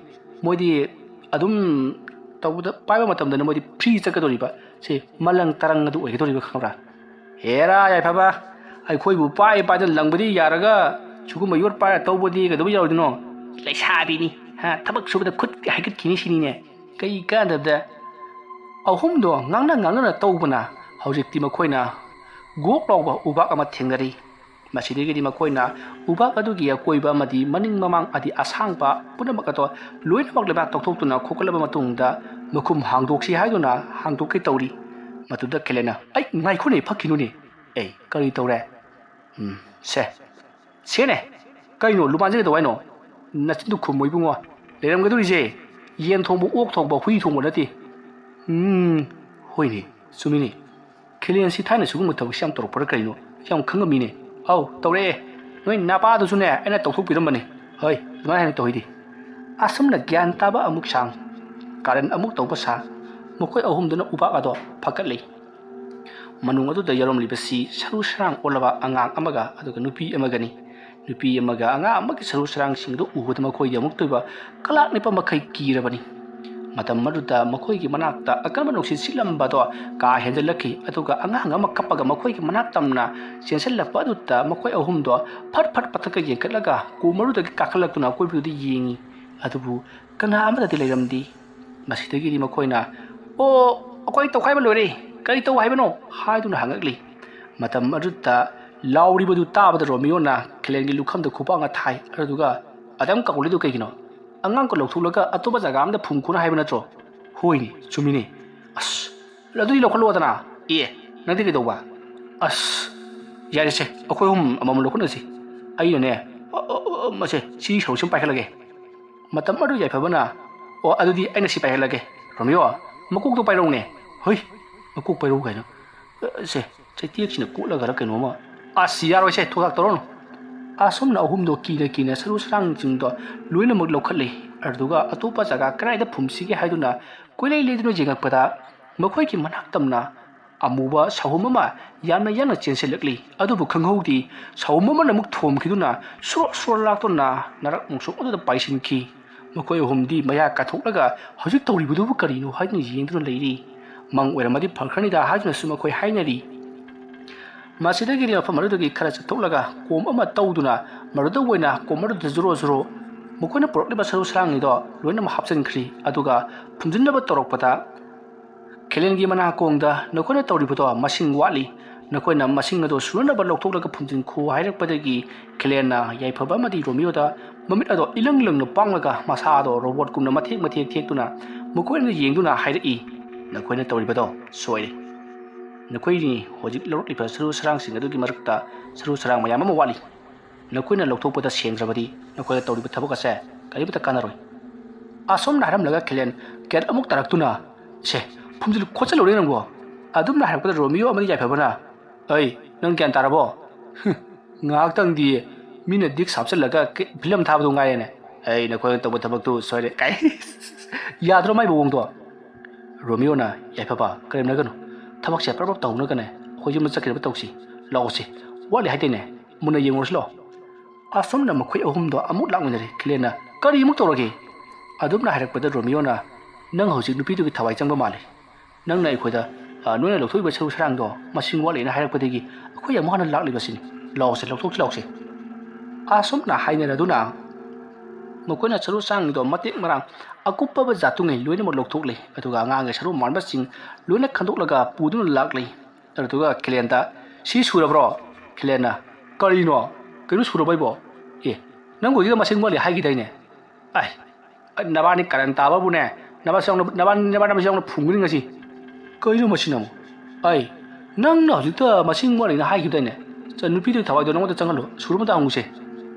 ꯃꯣꯏꯗꯤ ꯑꯗꯨꯝ ꯇꯧꯕꯗ, ꯄꯥꯏꯕ ꯃꯇꯝꯗꯅ ꯃꯣꯏꯗꯤ ꯐ꯭ꯔꯤ ꯆꯠꯀꯗꯧꯔꯤꯕ꯫ ꯁꯤ ꯃꯂꯪ ꯇꯔꯪ ꯑꯗꯨ ꯑꯣꯏꯒꯗꯧꯔꯤꯕ, ꯈꯪꯕ꯭ꯔꯥ?" "ꯍꯦꯔꯥ ꯌꯥꯏꯐꯕ, ꯑꯩꯈꯣꯏꯕꯨ ꯄꯥꯏ ꯄꯥꯏꯗꯅ ꯂꯪꯕꯗꯤ ꯌꯥꯔꯒ ꯁꯤꯒꯨꯝꯕ ꯌꯣꯠ ꯄꯥꯏꯔ ꯇꯧꯕꯗꯤ ꯀꯩꯗꯧꯕ ꯌꯥꯔꯣꯏꯗꯣꯏꯅꯣ? ꯂꯩꯁꯥꯕꯤꯅꯤ, ꯍꯥ, ꯊꯕꯛ ꯁꯨꯕꯗ ꯈꯨꯠ ꯍꯥꯏꯒꯠꯈꯤꯅꯤ ꯁꯤꯅꯤꯅꯦ꯫ ꯀꯩ ꯀꯥꯟꯗꯕꯗ?" ꯑꯍꯨꯝꯗꯣ ꯉꯥꯡꯅ ꯉꯥꯡꯅꯅ ꯇꯧꯕꯅ ꯍꯧꯖꯤꯛꯇꯤ ꯃꯈꯣꯏꯅ ꯒꯣꯛ ꯂꯥꯎꯕ ꯎꯄꯥꯛ ꯑꯃ ꯊꯦꯡꯅꯔꯤ꯫ ꯃꯁꯤꯗꯒꯤꯗꯤ ꯃꯈꯣꯏꯅ ꯎꯄꯥꯛ ꯑꯗꯨꯒꯤ ꯑꯀꯣꯏꯕ ꯑꯃꯗꯤ ꯃꯅꯤꯡ ꯃꯃꯥꯡ ꯑꯗꯤ ꯑꯁꯥꯡꯕ ꯄꯨꯝꯅꯃꯛ ꯑꯗꯣ ꯂꯣꯏꯅꯃꯛ ꯂꯩꯕꯥꯛ ꯇꯧꯊꯣꯛꯇꯨꯅ ꯈꯣꯀꯠꯂꯕ ꯃꯇꯨꯡꯗ ꯃꯈꯨꯝ ꯍꯥꯡꯗꯣꯛꯁꯤ ꯍꯥꯏꯗꯨꯅ ꯍꯥꯡꯗꯣꯛꯀꯦ ꯇꯧꯔꯤ꯫ ꯃꯗꯨꯗ ꯀꯦꯂꯦꯟꯅ, "ꯑꯩ ꯉꯥꯏꯈꯣꯅꯦ, ꯐꯛꯈꯤꯅꯨꯅꯦ꯫ ꯑꯦ, ꯀꯔꯤ ꯇꯧꯔꯦ? ꯎꯝ, ꯁꯦ, ꯁꯦꯅꯦ꯫ ꯀꯩꯅꯣ, ꯂꯨꯃꯥꯟꯁꯦ ꯀꯩꯗꯧ ꯍꯥꯏꯅꯣ? ꯅꯆꯤꯟꯗꯨ ꯈꯨꯝꯃꯣ ꯏꯕꯨꯡꯉꯣ꯫ ꯂꯩꯔꯝꯒꯗꯧꯔꯤꯁꯦ ꯌꯦꯟ ꯊꯣꯡꯕ, ꯑꯣꯛ ꯊꯣꯡꯕ, ꯍꯨꯏ ꯊꯣꯡꯕ ꯅꯠꯇꯦ꯫" "ꯎꯝ, ꯍꯣꯏꯅꯦ, ꯆꯨꯝꯃꯤꯅꯦ꯫ ꯈꯦꯂꯦꯟꯁꯤ ꯊꯥꯏꯅ ꯁꯤꯒꯨꯝꯕ ꯊꯕꯛꯁꯤ ꯌꯥꯝ ꯇꯧꯔꯛꯄ꯭ꯔꯥ ꯀꯩꯅꯣ? ꯌꯥꯝ ꯈꯪꯉꯝꯃꯤꯅꯦ꯫ ꯑꯧ, ꯇꯧꯔꯛꯑꯦ꯫ ꯅꯣꯏ ꯅꯄꯥꯗꯨꯁꯨꯅꯦ, ꯑꯩꯅ ꯇꯧꯊꯣꯛꯄꯤꯔꯝꯕꯅꯦ꯫ ꯍꯣꯏ, ꯑꯗꯨꯃꯥꯏꯅ ꯍꯥꯏꯅ ꯇꯧꯍꯩꯗꯦ꯫" ꯑꯁꯨꯝꯅ ꯒ꯭ꯌꯥꯟ ꯇꯥꯕ ꯑꯃꯨꯛ ꯁꯥꯡ, ꯀꯥꯔꯟ ꯑꯃꯨꯛ ꯇꯧꯕ ꯁꯥ, ꯃꯈꯣꯏ ꯑꯍꯨꯝꯗꯨꯅ ꯎꯄꯥꯛ ꯑꯗꯣ ꯐꯒꯠꯂꯤ꯫ ꯃꯅꯨꯡ ꯑꯗꯨꯗ ꯌꯥꯎꯔꯝꯂꯤꯕꯁꯤ ꯁꯔꯨ ꯁꯔꯥꯡ ꯑꯣꯜꯂꯕ ꯑꯉꯥꯡ ꯑꯃꯒ ꯑꯗꯨꯒ ꯅꯨꯄꯤ ꯑꯃꯒꯅꯤ꯫ ꯅꯨꯄꯤ ꯑꯃꯒ ꯑꯉꯥꯡ ꯑꯃꯒꯤ ꯁꯔꯨ ꯁꯔꯥꯡꯁꯤꯡꯗꯨ ꯎꯕꯗ ꯃꯈꯣꯏꯗꯤ ꯑꯃꯨꯛꯇ ꯑꯣꯏꯕ ꯀꯂꯥꯛ ꯅꯤꯄ ꯃꯈꯩ ꯀꯤꯔꯕꯅꯤ꯫ ꯃꯇꯝ ꯑꯗꯨꯗ ꯃꯈꯣꯏꯒꯤ ꯃꯅꯥꯛꯇ ꯑꯀꯟꯕ ꯅꯨꯡꯁꯤꯠ ꯁꯤꯠꯂꯝꯕꯗꯣ ꯀꯥ ꯍꯦꯟꯖꯜꯂꯛꯈꯤ, ꯑꯗꯨꯒ ꯑꯉꯥꯡ ꯑꯃ ꯀꯞꯄꯒ ꯃꯈꯣꯏꯒꯤ ꯃꯅꯥꯛ ꯇꯝꯅ ꯆꯦꯟꯁꯤꯜꯂꯛꯄ ꯑꯗꯨꯗ ꯃꯈꯣꯏ ꯑꯍꯨꯝꯗꯣ ꯐꯠ ꯐꯠ ꯄꯊꯛꯀ ꯌꯦꯡꯈꯠꯂꯒ ꯀꯣꯝ ꯑꯗꯨꯗꯒꯤ ꯀꯥꯈꯠꯂꯛꯇꯨꯅ ꯑꯀꯣꯏꯕꯗꯨꯗ ꯌꯦꯡꯉꯤ꯫ ꯑꯗꯨꯕꯨ ꯀꯅꯥ ꯑꯃꯠꯇꯗꯤ ꯂꯩꯔꯝꯗꯦ꯫ ꯃꯁꯤꯗꯒꯤꯗꯤ ꯃꯈꯣꯏꯅ, "ꯑꯣ, ꯑꯩꯈꯣꯏ ꯇꯧꯈꯥꯏꯕ ꯂꯣꯏꯔꯦ, ꯀꯔꯤ ꯇꯧ ꯍꯥꯏꯕꯅꯣ?" ꯍꯥꯏꯗꯨꯅ ꯍꯪꯉꯛꯂꯤ꯫ ꯃꯇꯝ ꯑꯗꯨꯗ ꯂꯥꯎꯔꯤꯕꯗꯨ ꯇꯥꯕꯗ ꯔꯣꯃꯤꯌꯣꯅ ꯈꯦꯂꯦꯟꯒꯤ ꯂꯨꯈꯝꯗ ꯈꯨꯄꯥꯛꯅ ꯊꯥꯏ꯫ ꯑꯗꯨꯗꯨꯒ, "ꯑꯗꯨꯝ ꯀꯧꯔꯤꯗꯨ ꯀꯩꯒꯤꯅꯣ? ꯑꯉꯥꯡ ꯀꯣ ꯂꯧꯊꯣꯛꯂꯒ ꯑꯇꯣꯞꯄ ꯖꯒꯥ ꯑꯃꯗ ꯐꯨꯝꯈꯣꯅ ꯍꯥꯏꯕ ꯅꯠꯇ꯭ꯔꯣ?" "ꯍꯣꯏꯅꯦ, ꯆꯨꯝꯃꯤꯅꯦ꯫ ꯑꯁ, ꯑꯗꯨꯗꯤ ꯂꯧꯈꯠꯂꯣꯗꯅ꯫ ꯑꯦ, ꯅꯪꯗꯤ ꯀꯩꯗꯧꯕ?" "ꯑꯁ, ꯌꯥꯔꯦꯁꯦ, ꯑꯩꯈꯣꯏ ꯑꯍꯨꯝ ꯑꯃꯃꯝ ꯂꯧꯈꯠꯅꯁꯤ꯫ ꯑꯩꯅꯅꯦ, ꯑ, ꯑ, ꯑ, ꯃꯁꯦ, ꯁꯤ ꯁꯔꯨꯛꯁꯤꯃ ꯄꯥꯏꯈꯠꯂꯒꯦ꯫" ꯃꯇꯝ ꯑꯗꯨ ꯌꯥꯏꯐꯕꯅ, "ꯑꯣ, ꯑꯗꯨꯗꯤ ꯑꯩꯅ ꯁꯤ ꯄꯥꯏꯍꯜꯂꯒꯦ꯫ ꯔꯣꯃꯤꯌꯣ, ꯃꯀꯣꯛꯇꯣ ꯄꯥꯏꯔꯧꯅꯦ꯫" "ꯍꯣꯏ, ꯃꯀꯣꯛ ꯄꯥꯏꯔꯧ ꯀꯥꯏꯅ꯫ ꯑ, ꯁꯦ, ꯆꯩꯇꯦꯛꯁꯤꯅ ꯀꯣꯠꯂꯒꯔ ꯀꯩꯅꯣꯝꯃ꯫" "ꯑꯁ, ꯌꯥꯔꯣꯏꯁꯦ, ꯊꯣꯛ ꯊꯥꯛ ꯇꯧꯔꯅꯨ꯫" ꯑꯁꯨꯝꯅ ꯑꯍꯨꯝꯗꯣ ꯀꯤꯅ ꯀꯤꯅ ꯁꯔꯨ ꯁꯔꯥꯡꯁꯤꯡꯗꯣ ꯂꯣꯏꯅꯃꯛ ꯂꯧꯈꯠꯂꯤ꯫ ꯑꯗꯨꯒ ꯑꯇꯣꯞꯄ ꯖꯒꯥ ꯀꯗꯥꯏꯗ ꯐꯨꯝꯁꯤꯒꯦ ꯍꯥꯏꯗꯨꯅ ꯀꯣꯏꯂꯩ ꯂꯩꯗꯨꯅ ꯌꯦꯡꯉꯛꯄꯗ ꯃꯈꯣꯏꯒꯤ ꯃꯅꯥꯛ ꯇꯝꯅ ꯑꯃꯨꯕ ꯁꯍꯨꯝ ꯑꯃ ꯌꯥꯝꯅ ꯌꯥꯡꯅ ꯆꯦꯟꯁꯤꯜꯂꯛꯂꯤ꯫ ꯑꯗꯨꯕꯨ ꯈꯪꯍꯧꯗꯦ, ꯁꯍꯨꯝ ꯑꯃꯅ ꯑꯃꯨꯛ ꯊꯣꯝꯈꯤꯗꯨꯅ ꯁꯣꯔꯣ ꯁꯣꯔꯣ ꯂꯥꯛꯇꯨꯅ ꯅꯔꯛ ꯃꯣꯡꯁꯣꯡ ꯑꯗꯨꯗ ꯄꯥꯏꯁꯤꯟꯈꯤ꯫ ꯃꯈꯣꯏ ꯑꯍꯨꯝꯗꯤ ꯃꯌꯥ ꯀꯥꯊꯣꯛꯂꯒ ꯍꯧꯖꯤꯛ ꯇꯧꯔꯤꯕꯗꯨꯕꯨ ꯀꯔꯤꯅꯣ ꯍꯥꯏꯗꯨꯅ ꯌꯦꯡꯗꯨꯅ ꯂꯩꯔꯤ꯫ ꯃꯪ ꯑꯣꯏꯔꯝꯃꯗꯤ ꯐꯈ꯭ꯔꯅꯤꯗ ꯍꯥꯏꯗꯨꯅꯁꯨ ꯃꯈꯣꯏ ꯍꯥꯏꯅꯔꯤ꯫ ꯃꯁꯤꯗꯒꯤꯗꯤ ꯃꯐꯝ ꯑꯗꯨꯗꯒꯤ ꯈꯔ ꯆꯠꯊꯣꯛꯂꯒ ꯀꯣꯝ ꯑꯃ ꯇꯧꯗꯨꯅ ꯃꯗꯨꯗ ꯑꯣꯏꯅ ꯀꯣꯝ ꯑꯗꯨꯗ ꯖꯨꯔꯣ ꯖꯨꯔꯣ ꯃꯈꯣꯏꯅ ꯄꯨꯔꯛꯂꯤꯕ ꯁꯔꯨ ꯁꯔꯥꯡꯅꯤꯗꯣ ꯂꯣꯏꯅꯃꯛ ꯍꯥꯞꯆꯤꯟꯈ꯭ꯔꯤ꯫ ꯑꯗꯨꯒ ꯐꯨꯝꯖꯤꯟꯅꯕ ꯇꯧꯔꯛꯄꯗ ꯈꯦꯂꯦꯟꯒꯤ ꯃꯅꯥꯀꯣꯡꯗ, "ꯅꯈꯣꯏꯅ ꯇꯧꯔꯤꯕꯗꯣ ꯃꯁꯤꯡ ꯋꯥꯠꯂꯤ꯫ ꯅꯈꯣꯏꯅ ꯃꯁꯤꯡ ꯑꯗꯣ ꯁꯨꯅꯅꯕ ꯂꯧꯊꯣꯛꯂꯒ ꯐꯨꯝꯖꯤꯟꯈꯣ" ꯍꯥꯏꯔꯛꯄꯗꯒꯤ ꯈꯦꯂꯦꯟꯅ ꯌꯥꯏꯐꯕ ꯑꯃꯗꯤ ꯔꯣꯃꯤꯌꯣꯗ ꯃꯃꯤꯠ ꯑꯗꯣ ꯏꯂꯪ ꯂꯪꯅ ꯄꯥꯡꯂꯒ ꯃꯁꯥꯗꯣ ꯔꯣꯕꯣꯠꯀꯨꯝꯅ ꯃꯊꯦꯛ ꯃꯊꯦꯛ ꯊꯦꯛꯇꯨꯅ ꯃꯈꯣꯏ ꯑꯅꯤꯗ ꯌꯦꯡꯗꯨꯅ ꯍꯥꯏꯔꯛꯏ, "ꯅꯈꯣꯏꯅ ꯇꯧꯔꯤꯕꯗꯣ ꯁꯣꯏꯔꯦ꯫ ꯅꯈꯣꯏꯅꯤ ꯍꯧꯖꯤꯛ ꯂꯧꯔꯛꯂꯤꯕ ꯁꯔꯨ ꯁꯔꯥꯡꯁꯤꯡ ꯑꯗꯨꯒꯤ ꯃꯔꯛꯇ ꯁꯔꯨ ꯁꯔꯥꯡ ꯃꯌꯥꯝ ꯑꯃ ꯋꯥꯠꯂꯤ꯫ ꯅꯈꯣꯏꯅ ꯂꯧꯊꯣꯛꯄꯗ ꯁꯦꯡꯗ꯭ꯔꯕꯗꯤ ꯅꯈꯣꯏꯅ ꯇꯧꯔꯤꯕ ꯊꯕꯛ ꯑꯁꯦ ꯀꯔꯤꯃꯠꯇ ꯀꯥꯟꯅꯔꯣꯏ"꯫ ꯑꯁꯨꯝꯅ ꯍꯥꯏꯔꯝꯂꯒ ꯈꯦꯂꯦꯟ ꯀꯦꯠ ꯑꯃꯨꯛ ꯇꯥꯔꯛꯇꯨꯅ, "ꯁꯦ, ꯐꯨꯝꯖꯤꯜ ꯈꯣꯠꯆꯜꯂꯨꯔꯦ ꯅꯪꯕꯣ"꯫ ꯑꯗꯨꯝꯅ ꯍꯥꯏꯔꯛꯄꯗ ꯔꯣꯃꯤꯌꯣ ꯑꯃꯗꯤ ꯌꯥꯏꯐꯕꯅ, "ꯑꯩ, ꯅꯪ ꯒ꯭ꯌꯥꯟ ꯇꯥꯔꯕꯣ? ꯍꯨꯝ, ꯉꯥꯏꯍꯥꯛꯇꯪꯗꯤ ꯃꯤꯅ ꯗꯤꯛꯁ ꯍꯥꯞꯆꯤꯜꯂꯒ ꯀ-, ꯐꯤꯂꯝ ꯊꯥꯕꯗꯣ ꯉꯥꯏꯔꯦꯅꯦ꯫ ꯑꯩ ꯅꯈꯣꯏꯅ ꯇꯧꯕ ꯊꯕꯛꯇꯨ ꯁꯣꯏꯔꯦ" ꯀꯥꯏ꯫ ꯌꯥꯗ꯭ꯔꯣ ꯃꯥꯏ ꯃꯑꯣꯡꯗꯣ? ꯔꯣꯃꯤꯌꯣꯅ, "ꯌꯥꯏꯐꯕ, ꯀꯔꯦꯝꯅꯒꯅꯨ꯫ ꯊꯕꯛꯁꯦ ꯄ꯭ꯔꯞ ꯄ꯭ꯔꯞ ꯇꯧꯍꯧꯅꯒꯅꯦ ꯑꯩꯈꯣꯏ ꯌꯨꯝꯗ ꯆꯠꯈꯤꯅꯕ ꯇꯧꯁꯤ꯫ ꯂꯥꯛꯑꯣꯁꯦ, ꯋꯥꯠꯂꯤ ꯍꯥꯏꯗꯦꯅꯦ꯫ ꯃꯨꯟꯅ ꯌꯦꯡꯉꯨꯔꯁꯤ ꯂꯥꯛꯑꯣ"꯫ ꯑꯁꯨꯝꯅ ꯃꯈꯣꯏ ꯑꯍꯨꯝꯗꯣ ꯑꯃꯨꯛ ꯂꯥꯛꯃꯤꯟꯅꯔꯦ꯫ ꯈꯦꯂꯦꯟꯅ, "ꯀꯔꯤ ꯑꯃꯨꯛ ꯇꯧꯔꯒꯦ?" ꯑꯗꯨꯝꯅ ꯍꯥꯏꯔꯛꯄꯗ ꯔꯣꯃꯤꯌꯣꯅ, "ꯅꯪ ꯍꯧꯖꯤꯛ ꯅꯨꯄꯤꯗꯨꯒꯤ ꯊꯋꯥꯏ ꯆꯪꯕ ꯃꯥꯜꯂꯤ꯫ ꯅꯪꯅ ꯑꯩꯈꯣꯏꯗ, ꯑ, ꯅꯣꯏꯅ ꯂꯧꯊꯣꯛꯏꯕ ꯁꯔꯨ ꯁꯔꯥꯡꯗꯣ ꯃꯁꯤꯡ ꯋꯥꯠꯂꯦꯅ ꯍꯥꯏꯔꯛꯄꯗꯒꯤ ꯑꯩꯈꯣꯏ ꯑꯃꯨꯛ ꯍꯟꯅ ꯂꯥꯛꯂꯤꯕꯁꯤꯅꯤ꯫ ꯂꯥꯛꯑꯣꯁꯦ, ꯂꯧꯊꯣꯛꯁꯤ ꯂꯥꯛꯑꯣꯁꯦ"꯫ ꯑꯁꯨꯝꯅ ꯍꯥꯏꯅꯔꯗꯨꯅ ꯃꯈꯣꯏꯅ ꯁꯔꯨ ꯁꯔꯥꯡꯗꯣ ꯃꯇꯦꯛ ꯃꯔꯥꯡ ꯑꯀꯨꯞꯄꯕ ꯖꯥꯠꯇꯨꯉꯩ ꯂꯣꯏꯅꯃꯛ ꯂꯧꯊꯣꯛꯂꯦ꯫ ꯑꯗꯨꯒ ꯑꯉꯥꯡꯒꯤ ꯁꯔꯨ ꯃꯥꯟꯕꯁꯤꯡ ꯂꯣꯏꯅ ꯈꯟꯗꯣꯛꯂꯒ ꯄꯨꯗꯨꯅ ꯂꯥꯛꯂꯦ꯫ ꯑꯗꯨꯗꯨꯒ ꯈꯦꯂꯦꯟꯗ, "ꯁꯤ ꯁꯨꯔꯕ꯭ꯔꯣ?" ꯈꯦꯂꯦꯟꯅ, "ꯀꯔꯤꯅꯣ? ꯀꯩꯅꯣ ꯁꯨꯔꯕ ꯍꯥꯏꯕꯣ? ꯑꯦ, ꯅꯪꯕꯨ ꯍꯧꯖꯤꯛꯇ ꯃꯁꯤꯡ ꯋꯥꯠꯂꯤ ꯍꯥꯏꯈꯤꯗꯥꯏꯅꯦ? ꯑꯩ, ꯅꯕꯥꯅꯤ ꯀꯔꯟ ꯇꯥꯕꯕꯨꯅꯦ, ꯅꯕꯥꯁꯨ ꯌꯥꯎꯅ, ꯅꯕꯥꯅꯤ, ꯅꯕꯥꯅꯤ ꯌꯥꯎꯅ ꯐꯨꯝꯒꯅꯤ ꯉꯁꯤ"꯫ "ꯀꯩꯅꯣ ꯃꯁꯤꯅ ꯑꯃꯨꯛ? ꯑꯩ, ꯅꯪꯅ ꯍꯧꯖꯤꯛꯇ ꯃꯁꯤꯡ ꯋꯥꯠꯂꯤꯅ ꯍꯥꯏꯈꯤꯕꯗꯥꯏꯅꯦ? ꯆ-, ꯅꯨꯄꯤꯗꯨꯒꯤ ꯊꯋꯥꯏꯗꯣ ꯅꯉꯣꯟꯗ ꯆꯪꯍꯜꯂꯣ, ꯁꯨꯔꯕ ꯑꯝꯇ ꯍꯪꯉꯨꯁꯦ"꯫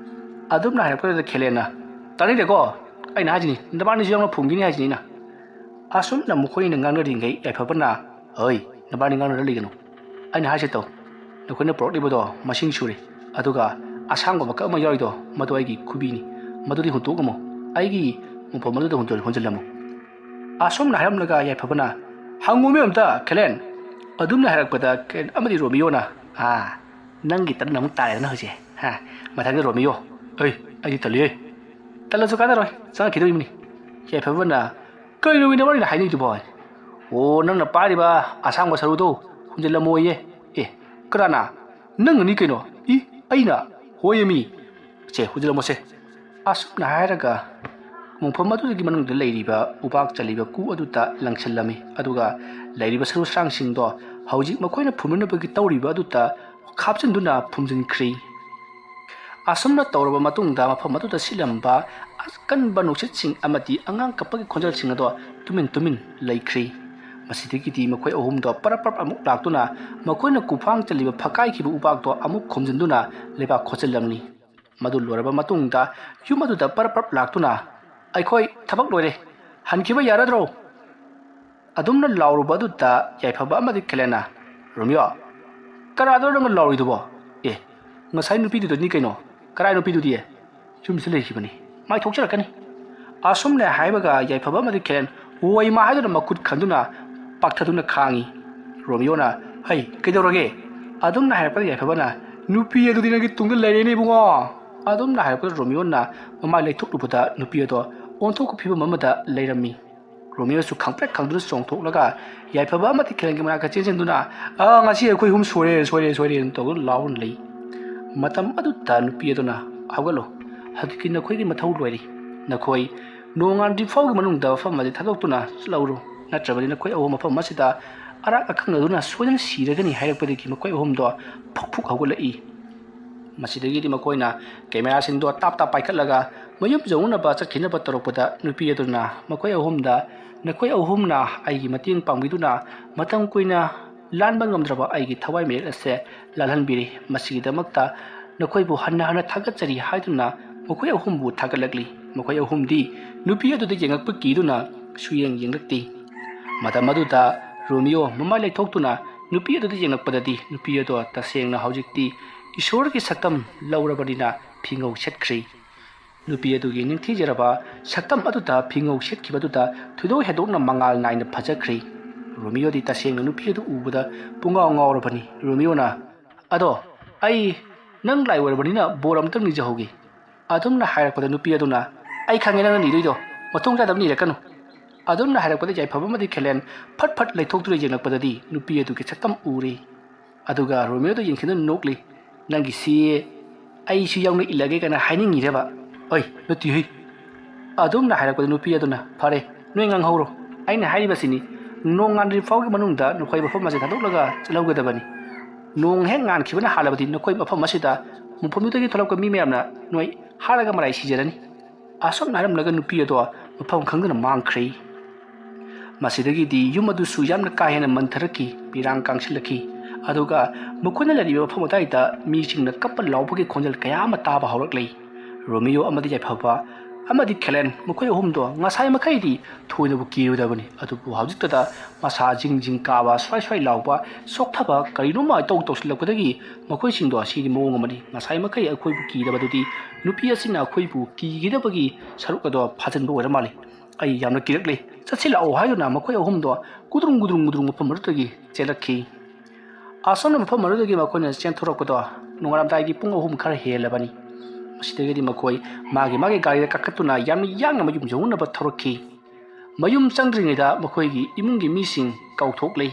ꯑꯗꯨꯝꯅ ꯍꯥꯏꯔꯛꯄꯗꯨꯗ ꯈꯦꯂꯦꯟꯅ, "ꯇꯥꯅꯤꯡꯗꯦꯀꯣ, ꯑꯩꯅ ꯍꯥꯏꯁꯤꯅꯤ, ꯅꯕꯥꯅꯤꯁꯨ ꯌꯥꯎꯅ ꯐꯨꯝꯈꯤꯅꯤ ꯍꯥꯏꯁꯤꯅꯤ ꯑꯩꯅ"꯫ ꯑꯁꯨꯝꯅ ꯃꯈꯣꯏꯅ ꯉꯥꯡꯅꯔꯤꯉꯩ ꯌꯥꯏꯐꯕꯅ, "ꯍꯣꯏ, ꯅꯕꯥꯅꯤ ꯉꯥꯡꯅꯔ ꯂꯩꯒꯅꯨ꯫ ꯑꯩꯅ ꯍꯥꯏꯁꯦ ꯇꯧ꯫ ꯅꯈꯣꯏꯅ ꯄꯨꯔꯛꯂꯤꯕꯗꯣ ꯃꯁꯤꯡ ꯁꯨꯔꯦ꯫ ꯑꯗꯨꯒ ꯑꯁꯥꯡꯕ ꯃꯀꯛ ꯑꯃ ꯌꯥꯎꯔꯤꯗꯣ, ꯃꯗꯨ ꯑꯩꯒꯤ ꯈꯨꯕꯤꯅꯤ꯫ ꯃꯗꯨꯗꯤ ꯍꯨꯟꯇꯣꯛꯂꯝꯃꯣ꯫ ꯑꯩꯒꯤ ꯃꯐꯝ ꯑꯗꯨꯗ ꯍꯨꯟꯗꯣꯛ-, ꯍꯨꯟꯖꯤꯜꯂꯝꯃꯨ"꯫ ꯑꯁꯨꯝꯅ ꯍꯥꯏꯔꯝꯂꯒ ꯌꯥꯏꯐꯕꯅ, "ꯍꯪꯉꯨꯃꯤ ꯑꯝꯇ, ꯈꯦꯂꯦꯟ"꯫ ꯑꯗꯨꯝꯅ ꯍꯥꯏꯔꯛꯄꯗ ꯈꯦꯂꯦꯟ ꯑꯃꯗꯤ ꯔꯣꯃꯤꯌꯣꯅ, "ꯑꯥ, ꯅꯪꯒꯤ ꯇꯔꯟ ꯑꯃꯨꯛ ꯇꯥꯔꯦꯗꯅ ꯍꯧꯖꯤꯛ꯫ ꯍꯥ, ꯃꯊꯪꯗ ꯔꯣꯃꯤꯌꯣ"꯫ "ꯑꯩ, ꯑꯩꯗꯤ ꯇꯜꯂꯤꯌꯦ"꯫ "ꯇꯜꯂꯁꯨ ꯀꯥꯟꯅꯔꯣꯏ, ꯆꯪꯉꯛꯈꯤꯗꯣꯔꯤꯕꯅꯤ"꯫ ꯌꯥꯏꯐꯕꯅ, "ꯀꯩꯅꯣꯃꯤ ꯅꯕꯥꯅꯤꯅ ꯍꯥꯏꯅꯩꯗꯨꯕꯣ? ꯑꯣ, ꯅꯪꯅ ꯄꯥꯏꯔꯤꯕ ꯑꯁꯥꯡꯕ ꯁꯔꯨꯗꯣ ꯍꯨꯟꯖꯤꯜꯂꯝꯃꯣꯌꯦ"꯫ "ꯑꯦ, ꯀꯅꯥꯅ? ꯅꯪꯅꯅꯤ ꯀꯩꯅꯣ"꯫ "ꯏ, ꯑꯩꯅ? ꯍꯣꯏꯃꯤ"꯫ "ꯁꯦ, ꯍꯨꯟꯖꯤꯜꯂꯝꯃꯣꯁꯦ"꯫ ꯑꯁꯨꯝꯅ ꯍꯥꯏꯔꯒ ꯃꯣꯡꯐꯝ ꯑꯗꯨꯒꯤ ꯃꯅꯨꯡꯗ ꯂꯩꯔꯤꯕ ꯎꯄꯥꯛ ꯆꯜꯂꯤꯕ ꯀꯨ ꯑꯗꯨꯗ ꯂꯪꯁꯤꯜꯂꯝꯃꯤ, ꯑꯗꯨꯒ ꯂꯩꯔꯤꯕ ꯁꯔꯨ ꯁꯔꯥꯡꯁꯤꯡꯗꯣ ꯍꯧꯖꯤꯛ ꯃꯈꯣꯏꯅ ꯐꯨꯝꯅꯅꯕꯒꯤ ꯇꯧꯔꯤꯕ ꯑꯗꯨꯗ ꯍꯥꯞꯆꯤꯟꯗꯨꯅ ꯐꯨꯝꯖꯤꯟꯈ꯭ꯔꯤ꯫ ꯑꯁꯨꯝꯅ ꯇꯧꯔꯕ ꯃꯇꯨꯡꯗ ꯃꯐꯝ ꯑꯗꯨꯗ ꯁꯤꯠꯂꯝꯕ ꯑꯀꯟꯕ ꯅꯨꯡꯁꯤꯠꯁꯤꯡ ꯑꯃꯗꯤ ꯑꯉꯥꯡ ꯀꯞꯄꯒꯤ ꯈꯣꯟꯖꯦꯜꯁꯤꯡ ꯑꯗꯣ ꯇꯨꯃꯤꯟ ꯇꯨꯃꯤꯟ ꯂꯩꯈ꯭ꯔꯤ꯫ ꯃꯁꯤꯗꯒꯤꯗꯤ ꯃꯈꯣꯏ ꯑꯍꯨꯝꯗꯣ ꯄꯔꯞ ꯄꯔꯞ ꯑꯃꯨꯛ ꯂꯥꯛꯇꯨꯅ ꯃꯈꯣꯏꯅ ꯀꯨꯐꯥꯡ ꯆꯜꯂꯤꯕ ꯐꯛꯀꯥꯏꯈꯤꯕ ꯎꯄꯥꯛꯇꯣ ꯑꯃꯨꯛ ꯈꯣꯝꯖꯤꯟꯗꯨꯅ ꯂꯩꯕꯥꯛ ꯈꯣꯠꯆꯤꯜꯂꯝꯂꯤ꯫ ꯃꯗꯨ ꯂꯣꯏꯔꯕ ꯃꯇꯨꯡꯗ ꯌꯨꯝ ꯑꯗꯨꯗ ꯄꯔꯞ ꯄꯔꯞ ꯂꯥꯛꯇꯨꯅ, "ꯑꯩꯈꯣꯏ ꯊꯕꯛ ꯂꯣꯏꯔꯦ, ꯍꯟꯈꯤꯕ ꯌꯥꯔꯗ꯭ꯔꯣ?" ꯑꯗꯨꯝꯅ ꯂꯥꯎꯔꯨꯕ ꯑꯗꯨꯗ ꯌꯥꯏꯐꯕ ꯑꯃꯗꯤ ꯈꯦꯂꯦꯟꯅ, "ꯔꯣꯃꯤꯌꯣ, ꯀꯅꯥꯗꯅꯣ ꯅꯪꯅ ꯂꯥꯎꯔꯤꯗꯨꯕꯣ? ꯑꯦ, ꯉꯁꯥꯏ ꯅꯨꯄꯤꯗꯨꯗꯅꯤ ꯀꯩꯅꯣ꯫ ꯀꯔꯥꯏ ꯅꯨꯄꯤꯗꯨꯗꯤ? ꯌꯨꯝꯁꯤꯗ ꯂꯩꯈꯤꯕꯅꯤ꯫ ꯃꯥꯏ ꯊꯣꯛꯆꯔꯛꯀꯅꯤ"꯫ ꯑꯁꯨꯝꯅ ꯍꯥꯏꯕꯒ ꯌꯥꯏꯐꯕ ꯑꯃꯗꯤ ꯈꯦꯂꯦꯟ ꯋꯥꯏ ꯃꯥ ꯍꯥꯏꯗꯨꯅ ꯃꯈꯨꯠ ꯈꯟꯗꯨꯅ ꯄꯥꯛꯊꯗꯨꯅ ꯈꯥꯡꯉꯤ꯫ ꯔꯣꯃꯤꯌꯣꯅ, "ꯍꯩ, ꯀꯩꯗꯧꯔꯒꯦ?" ꯑꯗꯨꯝꯅ ꯍꯥꯏꯔꯛꯄꯗ ꯌꯥꯏꯐꯕꯅ, "ꯅꯨꯄꯤ ꯑꯗꯨꯗꯤ ꯅꯪꯒꯤ ꯇꯨꯡꯗ ꯂꯩꯔꯦꯅꯦ ꯏꯕꯨꯡꯉꯣ"꯫ ꯑꯗꯨꯝꯅ ꯍꯥꯏꯔꯛꯄꯗ ꯔꯣꯃꯤꯌꯣꯅ ꯃꯃꯥꯏ ꯂꯩꯊꯣꯛꯂꯨꯕꯗ ꯅꯨꯄꯤ ꯑꯗꯣ ꯑꯣꯟꯊꯣꯛꯄ ꯐꯤꯕꯝ ꯑꯃꯗ ꯂꯩꯔꯝꯃꯤ꯫ ꯔꯣꯃꯤꯌꯣꯁꯨ ꯈꯪꯄ꯭ꯔꯦꯛ ꯈꯪꯗꯨꯅ ꯆꯣꯡꯊꯣꯛꯂꯒ ꯌꯥꯏꯐꯕ ꯑꯃꯗꯤ ꯈꯦꯂꯦꯟꯒꯤ ꯃꯅꯥꯛꯇ ꯆꯦꯟꯁꯤꯟꯗꯨꯅ, "ꯑꯥ, ꯉꯁꯤ ꯑꯩꯈꯣꯏ ꯑꯍꯨꯝ ꯁꯣꯏꯔꯦ, ꯁꯣꯏꯔꯦ, ꯁꯣꯏꯔꯦ" ꯇꯧꯗꯨꯅ ꯂꯥꯎꯔ ꯂꯩ꯫ ꯃꯇꯝ ꯑꯗꯨꯗ ꯅꯨꯄꯤ ꯑꯗꯨꯅ, "ꯍꯧꯒꯠꯂꯣ, ꯍꯧꯖꯤꯛꯇꯤ ꯅꯈꯣꯏꯒꯤ ꯃꯊꯧ ꯂꯣꯏꯔꯦ꯫ ꯅꯈꯣꯏ ꯅꯣꯡꯉꯥꯟꯗ꯭ꯔꯤ ꯐꯥꯎꯒꯤ ꯃꯅꯨꯡꯗ ꯃꯐꯝ ꯑꯁꯤ ꯊꯥꯗꯣꯛꯇꯨꯅ ꯆꯠꯍꯧꯔꯣ, ꯅꯠꯇ꯭ꯔꯕꯗꯤ ꯅꯈꯣꯏ ꯑꯍꯨꯝ ꯃꯐꯝ ꯑꯁꯤꯗ ꯑꯔꯥꯛ ꯑꯈꯪꯅꯗꯨꯅ ꯁꯣꯏꯗꯅ ꯁꯤꯔꯒꯅꯤ" ꯍꯥꯏꯔꯛꯄꯗꯒꯤ ꯃꯈꯣꯏ ꯑꯍꯨꯝꯗꯣ ꯐꯨꯛ ꯐꯨꯛ ꯍꯧꯒꯠꯂꯛꯏ꯫ ꯃꯁꯤꯗꯒꯤꯗꯤ ꯃꯈꯣꯏꯅ ꯀꯦꯃꯦꯔꯥꯁꯤꯡꯗꯣ ꯇꯥꯞ ꯇꯥꯞ ꯄꯥꯏꯈꯠꯂꯒ ꯃꯌꯨꯝ ꯌꯧꯅꯅꯕ ꯆꯠꯈꯤꯅꯕ ꯇꯧꯔꯛꯄꯗ, ꯅꯨꯄꯤ ꯑꯗꯨꯅ ꯃꯈꯣꯏ ꯑꯍꯨꯝꯗ, "ꯅꯈꯣꯏ ꯑꯍꯨꯝꯅ ꯑꯩꯒꯤ ꯃꯇꯦꯡ ꯄꯥꯡꯕꯤꯗꯨꯅ ꯃꯇꯝ ꯀꯨꯏꯅ ꯂꯥꯟꯕ ꯉꯝꯗ꯭ꯔꯕ ꯑꯩꯒꯤ ꯊꯋꯥꯏ ꯃꯤꯔꯦꯜ ꯑꯁꯦ ꯂꯥꯜꯍꯟꯕꯤꯔꯤ꯫ ꯃꯁꯤꯒꯤꯗꯃꯛꯇ ꯅꯈꯣꯏꯕꯨ ꯍꯟꯅ ꯍꯟꯅ ꯊꯥꯒꯠꯆꯔꯤ" ꯍꯥꯏꯗꯨꯅ ꯃꯈꯣꯏ ꯑꯍꯨꯝꯕꯨ ꯊꯥꯒꯠꯂꯛꯂꯤ꯫ ꯃꯈꯣꯏ ꯑꯍꯨꯝꯗꯤ ꯅꯨꯄꯤ ꯑꯗꯨꯗ ꯌꯦꯡꯉꯛꯄ ꯀꯤꯗꯨꯅ ꯁꯨꯌꯦꯡ ꯌꯦꯡꯂꯛꯇꯦ꯫ ꯃꯇꯝ ꯑꯗꯨꯗ ꯔꯣꯃꯤꯌꯣ ꯃꯃꯥꯏ ꯂꯩꯊꯣꯛꯇꯨꯅ ꯅꯨꯄꯤ ꯑꯗꯨꯗ ꯌꯦꯡꯂꯛꯄꯗꯗꯤ, ꯅꯨꯄꯤ ꯑꯗꯣ ꯇꯁꯦꯡꯅ ꯍꯧꯖꯤꯛꯇꯤ ꯏꯁꯣꯔꯒꯤ ꯁꯛꯇꯝ ꯂꯧꯔꯕꯅꯤꯅ ꯐꯤꯉꯧ ꯁꯦꯠꯈ꯭ꯔꯤ꯫ ꯅꯨꯄꯤ ꯑꯗꯨꯒꯤ ꯅꯤꯡꯊꯤꯖꯔꯕ ꯁꯛꯇꯝ ꯑꯗꯨꯗ ꯐꯤꯉꯧ ꯁꯦꯠꯈꯤꯕꯗꯨꯗ ꯊꯣꯏꯗꯣꯛ ꯍꯦꯟꯗꯣꯛꯅ ꯃꯉꯥꯜ ꯅꯥꯏꯅ ꯐꯖꯈ꯭ꯔꯤ꯫ ꯔꯣꯃꯤꯌꯣꯗꯤ ꯇꯁꯦꯡꯅ ꯅꯨꯄꯤ ꯑꯗꯨ ꯎꯕꯗ ꯄꯨꯡꯉꯥꯎ ꯉꯥꯎꯔꯕꯅꯤ꯫ ꯔꯣꯃꯤꯌꯣꯅ, "ꯑꯗꯣ ꯑꯩ ꯅꯪ ꯂꯥꯏ ꯑꯣꯏꯔꯕꯅꯤꯅ ꯕꯣꯔ ꯑꯃꯇꯪ ꯅꯤꯖꯍꯧꯒꯦ" ꯑꯗꯨꯝꯅ ꯍꯥꯏꯔꯛꯄꯗ, ꯅꯨꯄꯤ ꯑꯗꯨꯅ, "ꯑꯩ ꯈꯪꯉꯦ ꯅꯪꯅ ꯅꯤꯗꯣꯏꯗꯣ, ꯃꯇꯨꯡ ꯆꯥꯗꯕ ꯅꯤꯔꯛꯀꯅꯨ" ꯑꯗꯨꯝꯅ ꯍꯥꯏꯔꯛꯄꯗ, ꯌꯥꯏꯐꯕ ꯑꯃꯗꯤ ꯈꯦꯂꯦꯟ ꯐꯠ ꯐꯠ ꯂꯩꯊꯣꯛꯇꯨꯅ ꯌꯦꯡꯂꯛꯄꯗꯗꯤ ꯅꯨꯄꯤ ꯑꯗꯨꯒꯤ ꯁꯛꯇꯝ ꯎꯔꯦ꯫ ꯑꯗꯨꯒ ꯔꯣꯃꯤꯌꯣꯗ ꯌꯦꯡꯁꯤꯟꯗꯨꯅ ꯅꯣꯛꯂꯤ꯫ "ꯅꯪꯒꯤꯁꯤ ꯑꯩꯁꯨ ꯌꯥꯎꯅ ꯏꯜꯂꯒꯦ ꯀꯥꯏꯅ ꯍꯥꯏꯅꯤꯡꯉꯤꯔꯕ?" "ꯑꯩ ꯅꯠꯇꯦꯍꯦ, ꯑꯗꯨꯝꯅ ꯍꯥꯏꯔꯛꯄꯗ ꯅꯨꯄꯤ ꯑꯗꯨꯅ, "ꯐꯔꯦ, ꯅꯣꯏ ꯉꯥꯡꯍꯧꯔꯣ, ꯑꯩꯅ ꯍꯥꯏꯔꯤꯕꯁꯤꯅꯤ, ꯅꯣꯡ ꯉꯥꯟꯗ꯭ꯔꯤ ꯐꯥꯎꯒꯤ ꯃꯅꯨꯡꯗ ꯅꯈꯣꯏ ꯃꯐꯝ ꯑꯁꯤ ꯊꯥꯗꯣꯛꯂꯒ ꯆꯠꯍꯧꯒꯗꯕꯅꯤ꯫ ꯅꯣꯡ ꯍꯦꯛ ꯉꯥꯟꯈꯤꯕꯅ ꯍꯥꯜꯂꯕꯗꯤ ꯅꯈꯣꯏ ꯃꯐꯝ ꯑꯁꯤꯗ, ꯃꯐꯝꯗꯨꯗꯒꯤ ꯊꯣꯛꯂꯛꯄ ꯃꯤ ꯃꯌꯥꯝꯅ ꯅꯣꯏ ꯍꯥꯠꯂꯒ ꯃꯔꯥꯏ ꯁꯤꯖꯔꯅꯤ"꯫ ꯑꯁꯨꯝꯅ ꯍꯥꯏꯔꯝꯂꯒ ꯅꯨꯄꯤ ꯑꯗꯣ ꯃꯐꯝ ꯈꯪꯗꯅ ꯃꯥꯡꯈ꯭ꯔꯦ꯫ ꯃꯁꯤꯗꯒꯤꯗꯤ ꯌꯨꯝ ꯑꯗꯨꯁꯨ ꯌꯥꯝꯅ ꯀꯥ ꯍꯦꯟꯅ ꯃꯟꯊꯔꯛꯈꯤ, ꯄꯤꯔꯥꯡ ꯀꯥꯡꯁꯤꯜꯂꯛꯈꯤ꯫ ꯑꯗꯨꯒ ꯃꯈꯣꯏꯅ ꯂꯩꯔꯤꯕ ꯃꯐꯝ ꯑꯗꯨꯋꯥꯏꯗ ꯃꯤꯁꯤꯡꯅ ꯀꯞꯄ ꯂꯥꯎꯕꯒꯤ ꯈꯣꯟꯖꯦꯜ ꯀꯌꯥ ꯑꯃ ꯇꯥꯕ ꯍꯧꯔꯛꯂꯦ꯫ ꯔꯣꯃꯤꯌꯣ ꯑꯃꯗꯤ ꯌꯥꯏꯐꯕ ꯑꯃꯗꯤ ꯈꯦꯂꯦꯟ, ꯃꯈꯣꯏ ꯑꯍꯨꯝꯗꯣ ꯉꯁꯥꯏ ꯃꯈꯩꯗꯤ ꯊꯣꯏꯅꯕꯨ ꯀꯤꯔꯨꯗꯕꯅꯤ, ꯑꯗꯨꯕꯨ ꯍꯧꯖꯤꯛꯇꯗ ꯃꯁꯥ ꯖꯤꯡ ꯖꯤꯡ ꯀꯥꯕ, ꯁ꯭ꯋꯥꯏ ꯁ꯭ꯋꯥꯏ ꯂꯥꯎꯕ, ꯁꯣꯛꯊꯕ ꯀꯔꯤꯅꯣꯃ ꯏꯇꯧ ꯇꯧꯁꯤꯜꯂꯛꯄꯗꯒꯤ ꯃꯈꯣꯏꯁꯤꯡꯗꯣ ꯑꯁꯤꯗꯤ ꯃꯑꯣꯡ ꯑꯃꯅꯤ꯫ ꯉꯁꯥꯏ ꯃꯈꯩ ꯑꯩꯈꯣꯏꯕꯨ ꯀꯤꯗꯕꯗꯨꯗꯤ ꯅꯨꯄꯤ ꯑꯁꯤꯅ ꯑꯩꯈꯣꯏꯕꯨ ꯀꯤꯒꯗꯕꯒꯤ ꯁꯔꯨꯛ ꯑꯗꯣ ꯐꯥꯖꯤꯟꯕ ꯑꯣꯏꯔ ꯃꯥꯜꯂꯤ꯫ ꯑꯩ ꯌꯥꯝꯅ ꯀꯤꯔꯛꯂꯦ꯫ ꯆꯠꯁꯤ ꯂꯥꯛꯑꯣ ꯍꯥꯏꯗꯨꯅ ꯃꯈꯣꯏ ꯑꯍꯨꯝꯗꯣ ꯒꯨꯗ꯭ꯔꯨꯡ ꯒꯨꯗ꯭ꯔꯨꯡ ꯒꯨꯗ꯭ꯔꯨꯡ ꯃꯐꯝ ꯑꯗꯨꯗꯒꯤ ꯆꯦꯜꯂꯛꯈꯤ꯫ ꯑꯁꯣꯝꯅ ꯃꯐꯝ ꯑꯗꯨꯗꯒꯤ ꯃꯈꯣꯏꯅ ꯆꯦꯟꯊꯣꯔꯛꯄꯗꯣ ꯅꯣꯡꯉꯥꯜꯂꯝꯗꯥꯏꯒꯤ ꯄꯨꯡ ꯑꯍꯨꯝ ꯈꯔ ꯍꯦꯜꯂꯕꯅꯤ꯫ ꯃꯁꯤꯗꯒꯤꯗꯤ ꯃꯈꯣꯏ ꯃꯥꯒꯤ ꯃꯥꯒꯤ ꯒꯥꯔꯤꯗ ꯀꯥꯈꯠꯇꯨꯅ ꯌꯥꯝꯅ ꯌꯥꯡꯅ ꯃꯌꯨꯝ ꯌꯧꯅꯅꯕ ꯊꯧꯔꯛꯈꯤ꯫ ꯃꯌꯨꯝ ꯆꯪꯗ꯭ꯔꯤꯉꯩꯗ ꯃꯈꯣꯏꯒꯤ ꯏꯃꯨꯡꯒꯤ ꯃꯤꯁꯤꯡ ꯀꯧꯊꯣꯛꯂꯦ꯫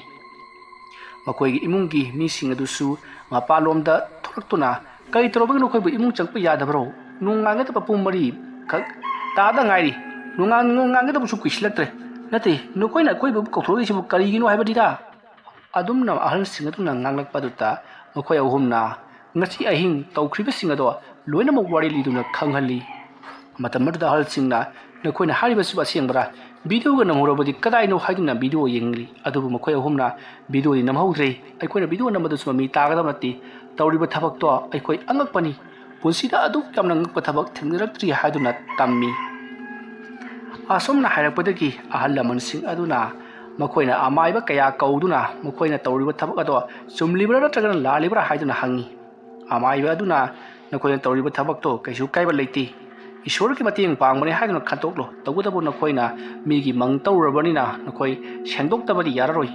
ꯃꯈꯣꯏꯒꯤ ꯏꯃꯨꯡꯒꯤ ꯃꯤꯁꯤꯡ ꯑꯗꯨꯁꯨ ꯃꯄꯥꯟꯂꯣꯝꯗ ꯊꯣꯛꯂꯛꯇꯨꯅ, "ꯀꯔꯤ ꯇꯧꯔꯕꯒꯤꯅꯣ? ꯑꯩꯈꯣꯏꯕꯨ ꯏꯃꯨꯡ ꯆꯪꯉꯛꯄ ꯌꯥꯗꯕ꯭ꯔꯣ? ꯅꯣꯡꯉꯥꯟꯒꯗꯕ ꯄꯨꯡ ꯃꯔꯤ ꯈꯛ ꯇꯥꯗ ꯉꯥꯏꯔꯤ꯫ ꯅꯣꯡꯉꯥꯟ-, ꯅꯣꯡꯉꯥꯟꯒꯗꯕꯁꯨ ꯀꯨꯏꯁꯤꯜꯂꯛꯇ꯭ꯔꯦ꯫ ꯅꯠꯇꯦ, ꯅꯈꯣꯏꯅ ꯑꯩꯈꯣꯏꯕꯨ ꯀꯧꯊꯣꯔꯛꯏꯁꯤꯕꯨ ꯀꯔꯤꯒꯤꯅꯣ ꯍꯥꯏꯕꯅꯤꯗ?" ꯑꯗꯨꯝꯅ ꯑꯍꯜꯁꯤꯡ ꯑꯗꯨꯅ ꯉꯥꯡꯂꯛꯄ ꯑꯗꯨꯗ ꯃꯈꯣꯏ ꯑꯍꯨꯝꯅ ꯉꯁꯤ ꯑꯍꯤꯡ ꯇꯧꯈ꯭ꯔꯤꯕꯁꯤꯡ ꯑꯗꯣ ꯂꯣꯏꯅꯃꯛ ꯋꯥꯔꯤ ꯂꯤꯗꯨꯅ ꯈꯪꯍꯜꯂꯤ꯫ ꯃꯇꯝ ꯑꯗꯨꯗ ꯑꯍꯜꯁꯤꯡꯅ, "ꯅꯈꯣꯏꯅ ꯍꯥꯏꯔꯤꯕꯁꯤꯕꯨ ꯑꯁꯦꯡꯕꯔꯥ? ꯚꯤꯗꯤꯑꯣꯒ ꯅꯝꯍꯧꯔꯕꯗꯤ ꯀꯗꯥꯏꯅꯣ?" ꯍꯥꯏꯗꯨꯅ ꯚꯤꯗꯤꯑꯣ ꯌꯦꯡꯂꯤ꯫ ꯑꯗꯨꯕꯨ ꯃꯈꯣꯏ ꯑꯍꯨꯝꯅ ꯚꯤꯗꯤꯑꯣꯗꯤ ꯅꯝꯍꯧꯗ꯭ꯔꯦ꯫ "ꯑꯩꯈꯣꯏꯅ ꯚꯤꯗꯤꯑꯣ ꯅꯝꯕꯗꯨꯁꯨ ꯃꯃꯤ ꯇꯥꯒꯗꯕ ꯅꯠꯇꯦ꯫ ꯇꯧꯔꯤꯕ ꯊꯕꯛꯇꯣ ꯑꯩꯈꯣꯏ ꯑꯉꯛꯄꯅꯤ꯫ ꯄꯨꯟꯁꯤꯗ ꯑꯗꯨꯛ ꯌꯥꯝꯅ ꯉꯛꯄ ꯊꯕꯛ ꯊꯦꯡꯅꯔꯛꯇ꯭ꯔꯤ" ꯍꯥꯏꯗꯨꯅ ꯇꯝꯃꯤ꯫ ꯑꯁꯨꯝꯅ ꯍꯥꯏꯔꯛꯄꯗꯒꯤ ꯑꯍꯜ ꯂꯃꯟꯁꯤꯡ ꯑꯗꯨꯅ ꯃꯈꯣꯏꯅ ꯑꯃꯥꯏꯕ ꯀꯌꯥ ꯀꯧꯗꯨꯅ ꯃꯈꯣꯏꯅ ꯇꯧꯔꯤꯕ ꯊꯕꯛ ꯑꯗꯣ ꯆꯨꯝꯂꯤꯕ꯭ꯔꯥ ꯅꯠꯇ꯭ꯔꯒꯅ ꯂꯥꯜꯂꯤꯕ꯭ꯔꯥ ꯍꯥꯏꯗꯨꯅ ꯍꯪꯉꯤ꯫ ꯑꯃꯥꯏꯕ ꯑꯗꯨꯅ, "ꯅꯈꯣꯏꯅ ꯇꯧꯔꯤꯕ ꯊꯕꯛꯇꯣ ꯀꯩꯁꯨ ꯀꯥꯏꯕ ꯂꯩꯇꯦ, ꯏꯁꯣꯔꯒꯤ ꯃꯇꯦꯡ ꯄꯥꯡꯕꯅꯤ ꯍꯥꯏꯗꯨꯅ ꯈꯟꯗꯣꯛꯂꯣ, ꯇꯧꯕꯇꯕꯨ ꯅꯈꯣꯏꯅ ꯃꯤꯒꯤ ꯃꯪ ꯇꯧꯔꯨꯔꯕꯅꯤꯅ ꯅꯈꯣꯏ ꯁꯦꯡꯗꯣꯛꯇꯕꯗꯤ ꯌꯥꯔꯔꯣꯏ"꯫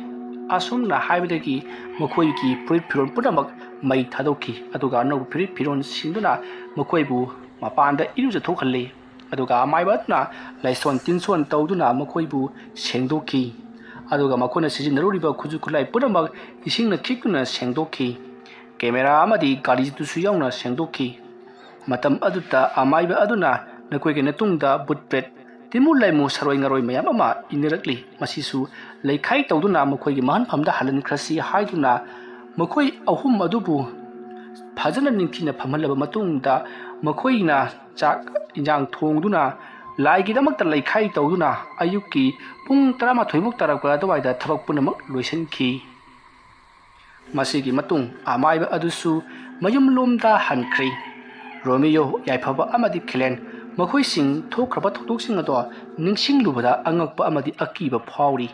ꯑꯁꯨꯝꯅ ꯍꯥꯏꯕꯗꯒꯤ ꯃꯈꯣꯏꯒꯤ ꯐꯨꯔꯤꯠ ꯐꯤꯔꯣꯜ ꯄꯨꯝꯅꯃꯛ ꯃꯩ ꯊꯥꯗꯣꯛꯈꯤ, ꯑꯗꯨꯒ ꯑꯅꯧꯕ ꯐꯨꯔꯤꯠ ꯐꯤꯔꯣꯜ ꯁꯤꯟꯗꯨꯅ ꯃꯈꯣꯏꯕꯨ ꯃꯄꯥꯟꯗ ꯏꯔꯨꯖꯊꯣꯛꯍꯜꯂꯤ꯫ ꯑꯗꯨꯒ ꯑꯃꯥꯏꯕ ꯑꯗꯨꯅ ꯂꯥꯏꯁꯣꯟ ꯇꯤꯟꯁꯣꯟ ꯇꯧꯗꯨꯅ ꯃꯈꯣꯏꯕꯨ ꯁꯦꯡꯗꯣꯛꯈꯤ꯫ ꯑꯗꯨꯒ ꯃꯈꯣꯏꯅ ꯁꯤꯖꯤꯟꯅꯔꯨꯔꯤꯕ ꯈꯨꯠꯁꯨ ꯈꯨꯠꯂꯥꯏ ꯄꯨꯝꯅꯃꯛ ꯏꯁꯤꯡꯅ ꯈꯤꯛꯇꯨꯅ ꯁꯦꯡꯗꯣꯛꯈꯤ꯫ ꯀꯦꯃꯦꯔꯥ ꯑꯃꯗꯤ ꯒꯥꯔꯤꯗꯨꯁꯨ ꯌꯥꯎꯅ ꯁꯦꯡꯗꯣꯛꯈꯤ꯫ ꯃꯇꯝ ꯑꯗꯨꯗ ꯑꯃꯥꯏꯕ ꯑꯗꯨꯅ ꯅꯈꯣꯏꯒꯤ ꯅꯇꯨꯡꯗ ꯕꯨꯠ ꯄ꯭ꯔꯦꯠ, ꯇꯤꯟꯃꯨ ꯂꯥꯏꯃꯨ, ꯁꯔꯣꯏ ꯉꯔꯣꯏ ꯃꯌꯥꯝ ꯑꯃ ꯏꯟꯅꯔꯛꯂꯤ꯫ ꯃꯁꯤꯁꯨ ꯂꯩꯈꯥꯏ ꯇꯧꯗꯨꯅ ꯃꯈꯣꯏꯒꯤ ꯃꯍꯟꯐꯝꯗ ꯍꯜꯍꯟꯈ꯭ꯔꯁꯤ ꯍꯥꯏꯗꯨꯅ ꯃꯈꯣꯏ ꯑꯍꯨꯝ ꯑꯗꯨꯕꯨ ꯐꯖꯅ ꯅꯤꯡꯊꯤꯅ ꯐꯝꯍꯜꯂꯕ ꯃꯇꯨꯡꯗ ꯃꯈꯣꯏꯅ ꯆꯥꯛ ꯏꯟꯖꯥꯡ ꯊꯣꯡꯗꯨꯅ ꯂꯥꯏꯒꯤꯗꯃꯛꯇ ꯂꯩꯈꯥꯏ ꯇꯧꯗꯨꯅ ꯑꯌꯨꯛꯀꯤ ꯄꯨꯡ ꯇꯔꯥꯃꯥꯊꯣꯏꯃꯨꯛ ꯇꯥꯔꯛꯄ ꯑꯗꯨꯋꯥꯏꯗ ꯊꯕꯛ ꯄꯨꯝꯅꯃꯛ ꯂꯣꯏꯁꯤꯟꯈꯤ꯫ ꯃꯁꯤꯒꯤ ꯃꯇꯨꯡ ꯑꯃꯥꯏꯕ ꯑꯗꯨꯁꯨ ꯃꯌꯨꯝꯂꯣꯝꯗ ꯍꯟꯈ꯭ꯔꯦ꯫ ꯔꯣꯃꯤꯌꯣ, ꯌꯥꯏꯐꯕ ꯑꯃꯗꯤ ꯈꯦꯂꯦꯟ ꯃꯈꯣꯏꯁꯤꯡ ꯊꯣꯛꯈ꯭ꯔꯕ ꯊꯧꯗꯣꯛꯁꯤꯡ ꯑꯗꯣ ꯅꯤꯡꯁꯤꯡꯂꯨꯕꯗ ꯑꯉꯛꯄ ꯑꯃꯗꯤ ꯑꯀꯤꯕ ꯐꯥꯎꯔꯤ꯫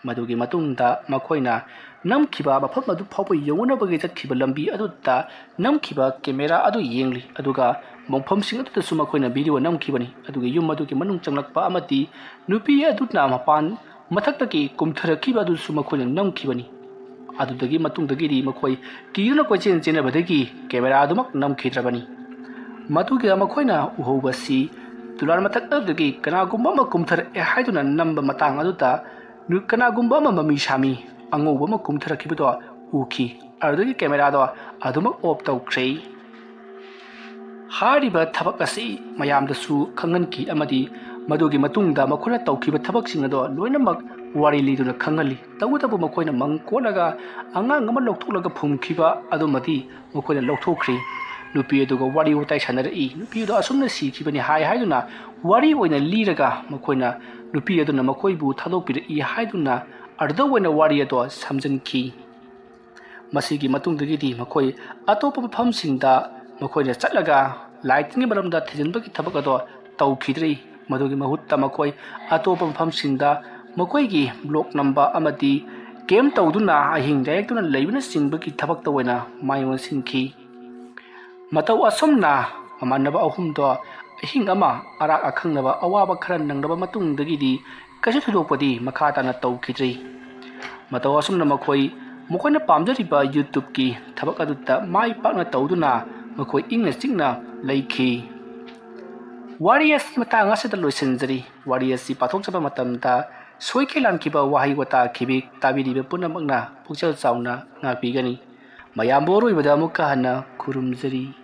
ꯃꯗꯨꯒꯤ ꯃꯇꯨꯡꯗ ꯃꯈꯣꯏꯅ ꯅꯝꯈꯤꯕ ꯃꯐꯝ ꯑꯗꯨ ꯐꯥꯎꯕ ꯌꯧꯅꯅꯕꯒꯤ ꯆꯠꯈꯤꯕ ꯂꯝꯕꯤ ꯑꯗꯨꯗ ꯅꯝꯈꯤꯕ ꯀꯦꯃꯦꯔꯥ ꯑꯗꯨ ꯌꯦꯡꯂꯤ, ꯑꯗꯨꯒ ꯃꯐꯝꯁꯤꯡ ꯑꯗꯨꯗꯁꯨ ꯃꯈꯣꯏꯅ ꯚꯤꯗꯤꯑꯣ ꯅꯝꯈꯤꯕꯅꯤ꯫ ꯑꯗꯨꯒ ꯌꯨꯝ ꯑꯗꯨꯒꯤ ꯃꯅꯨꯡ ꯆꯪꯂꯛꯄ ꯑꯃꯗꯤ ꯅꯨꯄꯤ ꯑꯗꯨꯅ ꯃꯄꯥꯟ ꯃꯊꯛꯇꯒꯤ ꯀꯨꯝꯊꯔꯛꯈꯤꯕ ꯑꯗꯨꯁꯨ ꯃꯈꯣꯏꯅ ꯅꯝꯈꯤꯕꯅꯤ꯫ ꯑꯗꯨꯗꯒꯤ ꯃꯇꯨꯡꯗꯒꯤꯗꯤ ꯃꯈꯣꯏ ꯀꯤꯗꯨꯅ ꯀꯣꯏꯆꯦꯟ ꯆꯦꯟꯅꯕꯗꯒꯤ ꯀꯦꯃꯦꯔꯥ ꯑꯗꯨꯃꯛ ꯅꯝꯈꯤꯗ꯭ꯔꯕꯅꯤ꯫ ꯃꯗꯨꯒ ꯃꯈꯣꯏꯅ ꯎꯍꯧꯕꯁꯤ ꯇꯨꯂꯥꯟ ꯃꯊꯛ ꯑꯗꯨꯗꯒꯤ ꯀꯅꯥꯒꯨꯝꯕ ꯑꯃ ꯀꯨꯝꯊꯔꯛꯑꯦ ꯍꯥꯏꯗꯨꯅ ꯅꯝꯕ ꯃꯇꯥꯡ ꯑꯗꯨꯗ ꯅꯨ-, ꯀꯅꯥꯒꯨꯝꯕ ꯑꯃ ꯃꯃꯤ ꯁꯥꯃꯤ ꯑꯉꯧꯕ ꯑꯃ ꯀꯨꯝꯊꯔꯛꯈꯤꯕꯗꯣ ꯎꯈꯤ꯫ ꯑꯗꯨꯗꯒꯤ ꯀꯦꯃꯦꯔꯥꯗꯣ ꯑꯗꯨꯃꯛ ꯑꯣꯐ ꯇꯧꯈ꯭ꯔꯦ꯫ ꯍꯥꯏꯔꯤꯕ ꯊꯕꯛ ꯑꯁꯤ ꯃꯌꯥꯝꯗꯁꯨ ꯈꯪꯍꯟꯈꯤ ꯑꯃꯗꯤ ꯃꯗꯨꯒꯤ ꯃꯇꯨꯡꯗ ꯃꯈꯣꯏꯅ ꯇꯧꯈꯤꯕ ꯊꯕꯛꯁꯤꯡ ꯑꯗꯣ ꯂꯣꯏꯅꯃꯛ ꯋꯥꯔꯤ ꯂꯤꯗꯨꯅ ꯈꯪꯍꯜꯂꯤ꯫ ꯇꯧꯕꯇꯕꯨ ꯃꯈꯣꯏꯅ ꯃꯪ ꯀꯣꯠꯂꯒ ꯑꯉꯥꯡ ꯑꯃ ꯂꯧꯊꯣꯛꯂꯒ ꯐꯨꯝꯈꯤꯕ ꯑꯗꯨꯃꯗꯤ ꯃꯈꯣꯏꯅ ꯂꯧꯊꯣꯛꯈ꯭ꯔꯤ꯫ ꯅꯨꯄꯤ ꯑꯗꯨꯒ ꯋꯥꯔꯤ ꯋꯥꯇꯥꯏ ꯁꯥꯟꯅꯔꯛꯏ꯫ ꯅꯨꯄꯤ ꯑꯗꯨ ꯑꯁꯨꯝꯅ ꯁꯤꯈꯤꯕꯅꯤ ꯍꯥꯏ ꯍꯥꯏꯗꯨꯅ ꯋꯥꯔꯤ ꯑꯣꯏꯅ ꯂꯤꯔꯒ ꯃꯈꯣꯏꯅ ꯅꯨꯄꯤ ꯑꯗꯨꯅ ꯃꯈꯣꯏꯕꯨ ꯊꯥꯗꯣꯛꯄꯤꯔꯛꯏ ꯍꯥꯏꯗꯨꯅ ꯑꯗꯨꯗ ꯑꯣꯏꯅ ꯋꯥꯔꯤ ꯑꯗꯣ ꯁꯝꯖꯤꯟꯈꯤ꯫ ꯃꯁꯤꯒꯤ ꯃꯇꯨꯡꯗꯒꯤꯗꯤ ꯃꯈꯣꯏ ꯑꯇꯣꯞꯄ ꯃꯐꯝꯁꯤꯡꯗ ꯃꯈꯣꯏꯅ ꯆꯠꯂꯒ ꯂꯥꯏ ꯇꯤꯟꯒꯤ ꯃꯔꯝꯗ ꯊꯤꯖꯤꯟꯕꯒꯤ ꯊꯕꯛ ꯑꯗꯣ ꯇꯧꯈꯤꯗ꯭ꯔꯤ꯫ ꯃꯗꯨꯒꯤ ꯃꯍꯨꯠꯇ ꯃꯈꯣꯏ ꯑꯇꯣꯞꯄ ꯃꯐꯝꯁꯤꯡꯗ ꯃꯈꯣꯏꯒꯤ ꯕ꯭ꯂꯣꯛ ꯅꯝꯕ ꯑꯃꯗꯤ ꯀꯦꯝ ꯇꯧꯗꯨꯅ ꯑꯍꯤꯡ ꯂꯦꯛꯇꯨꯅ ꯂꯩꯕꯅꯆꯤꯡꯕꯒꯤ ꯊꯕꯛꯇ ꯑꯣꯏꯅ ꯃꯥꯏ ꯑꯣꯟꯁꯤꯟꯈꯤ꯫ ꯃꯇꯧ ꯑꯁꯨꯝꯅ ꯃꯃꯥꯟꯅꯕ ꯑꯍꯨꯝꯗꯣ ꯑꯍꯤꯡ ꯑꯃ ꯑꯔꯥꯛ ꯑꯈꯪꯅꯕ ꯑꯋꯥꯕ ꯈꯔ ꯅꯪꯂꯕ ꯃꯇꯨꯡꯗꯒꯤꯗꯤ ꯀꯩꯁꯨ ꯊꯣꯏꯗꯣꯛꯄꯗꯤ ꯃꯈꯥ ꯇꯥꯅ ꯇꯧꯈꯤꯗ꯭ꯔꯤ꯫ ꯃꯇꯧ ꯑꯁꯨꯝꯅ ꯃꯈꯣꯏ ꯃꯈꯣꯏꯅ ꯄꯥꯝꯖꯔꯤꯕ YouTubeꯀꯤ ꯊꯕꯛ ꯑꯗꯨꯗ ꯃꯥꯏ ꯄꯥꯛꯅ ꯇꯧꯗꯨꯅ ꯃꯈꯣꯏ ꯏꯪꯅ ꯆꯤꯛꯅ ꯂꯩꯈꯤ꯫ ꯋꯥꯔꯤ ꯑꯁꯤ ꯃꯇꯥꯡ ꯑꯁꯤꯗ ꯂꯣꯏꯁꯤꯟꯖꯔꯤ꯫ ꯋꯥꯔꯤ ꯑꯁꯤ ꯄꯥꯊꯣꯛꯆꯕ ꯃꯇꯝꯗ ꯁꯣꯏꯈꯤ ꯂꯥꯟꯈꯤꯕ ꯋꯥꯍꯩ ꯋꯥꯇꯥ ꯈꯤꯕꯤꯛ ꯇꯥꯕꯤꯔꯤꯕ ꯄꯨꯝꯅꯃꯛꯅ ꯄꯨꯛꯆꯦꯜ ꯆꯥꯎꯅ ꯉꯥꯛꯄꯤꯒꯅꯤ꯫ ꯃꯌꯥꯝꯕꯨ ꯑꯔꯣꯏꯕꯗ ꯑꯃꯨꯛꯀ ꯍꯟꯅ ꯈꯨꯔꯨꯝꯖꯔꯤ꯫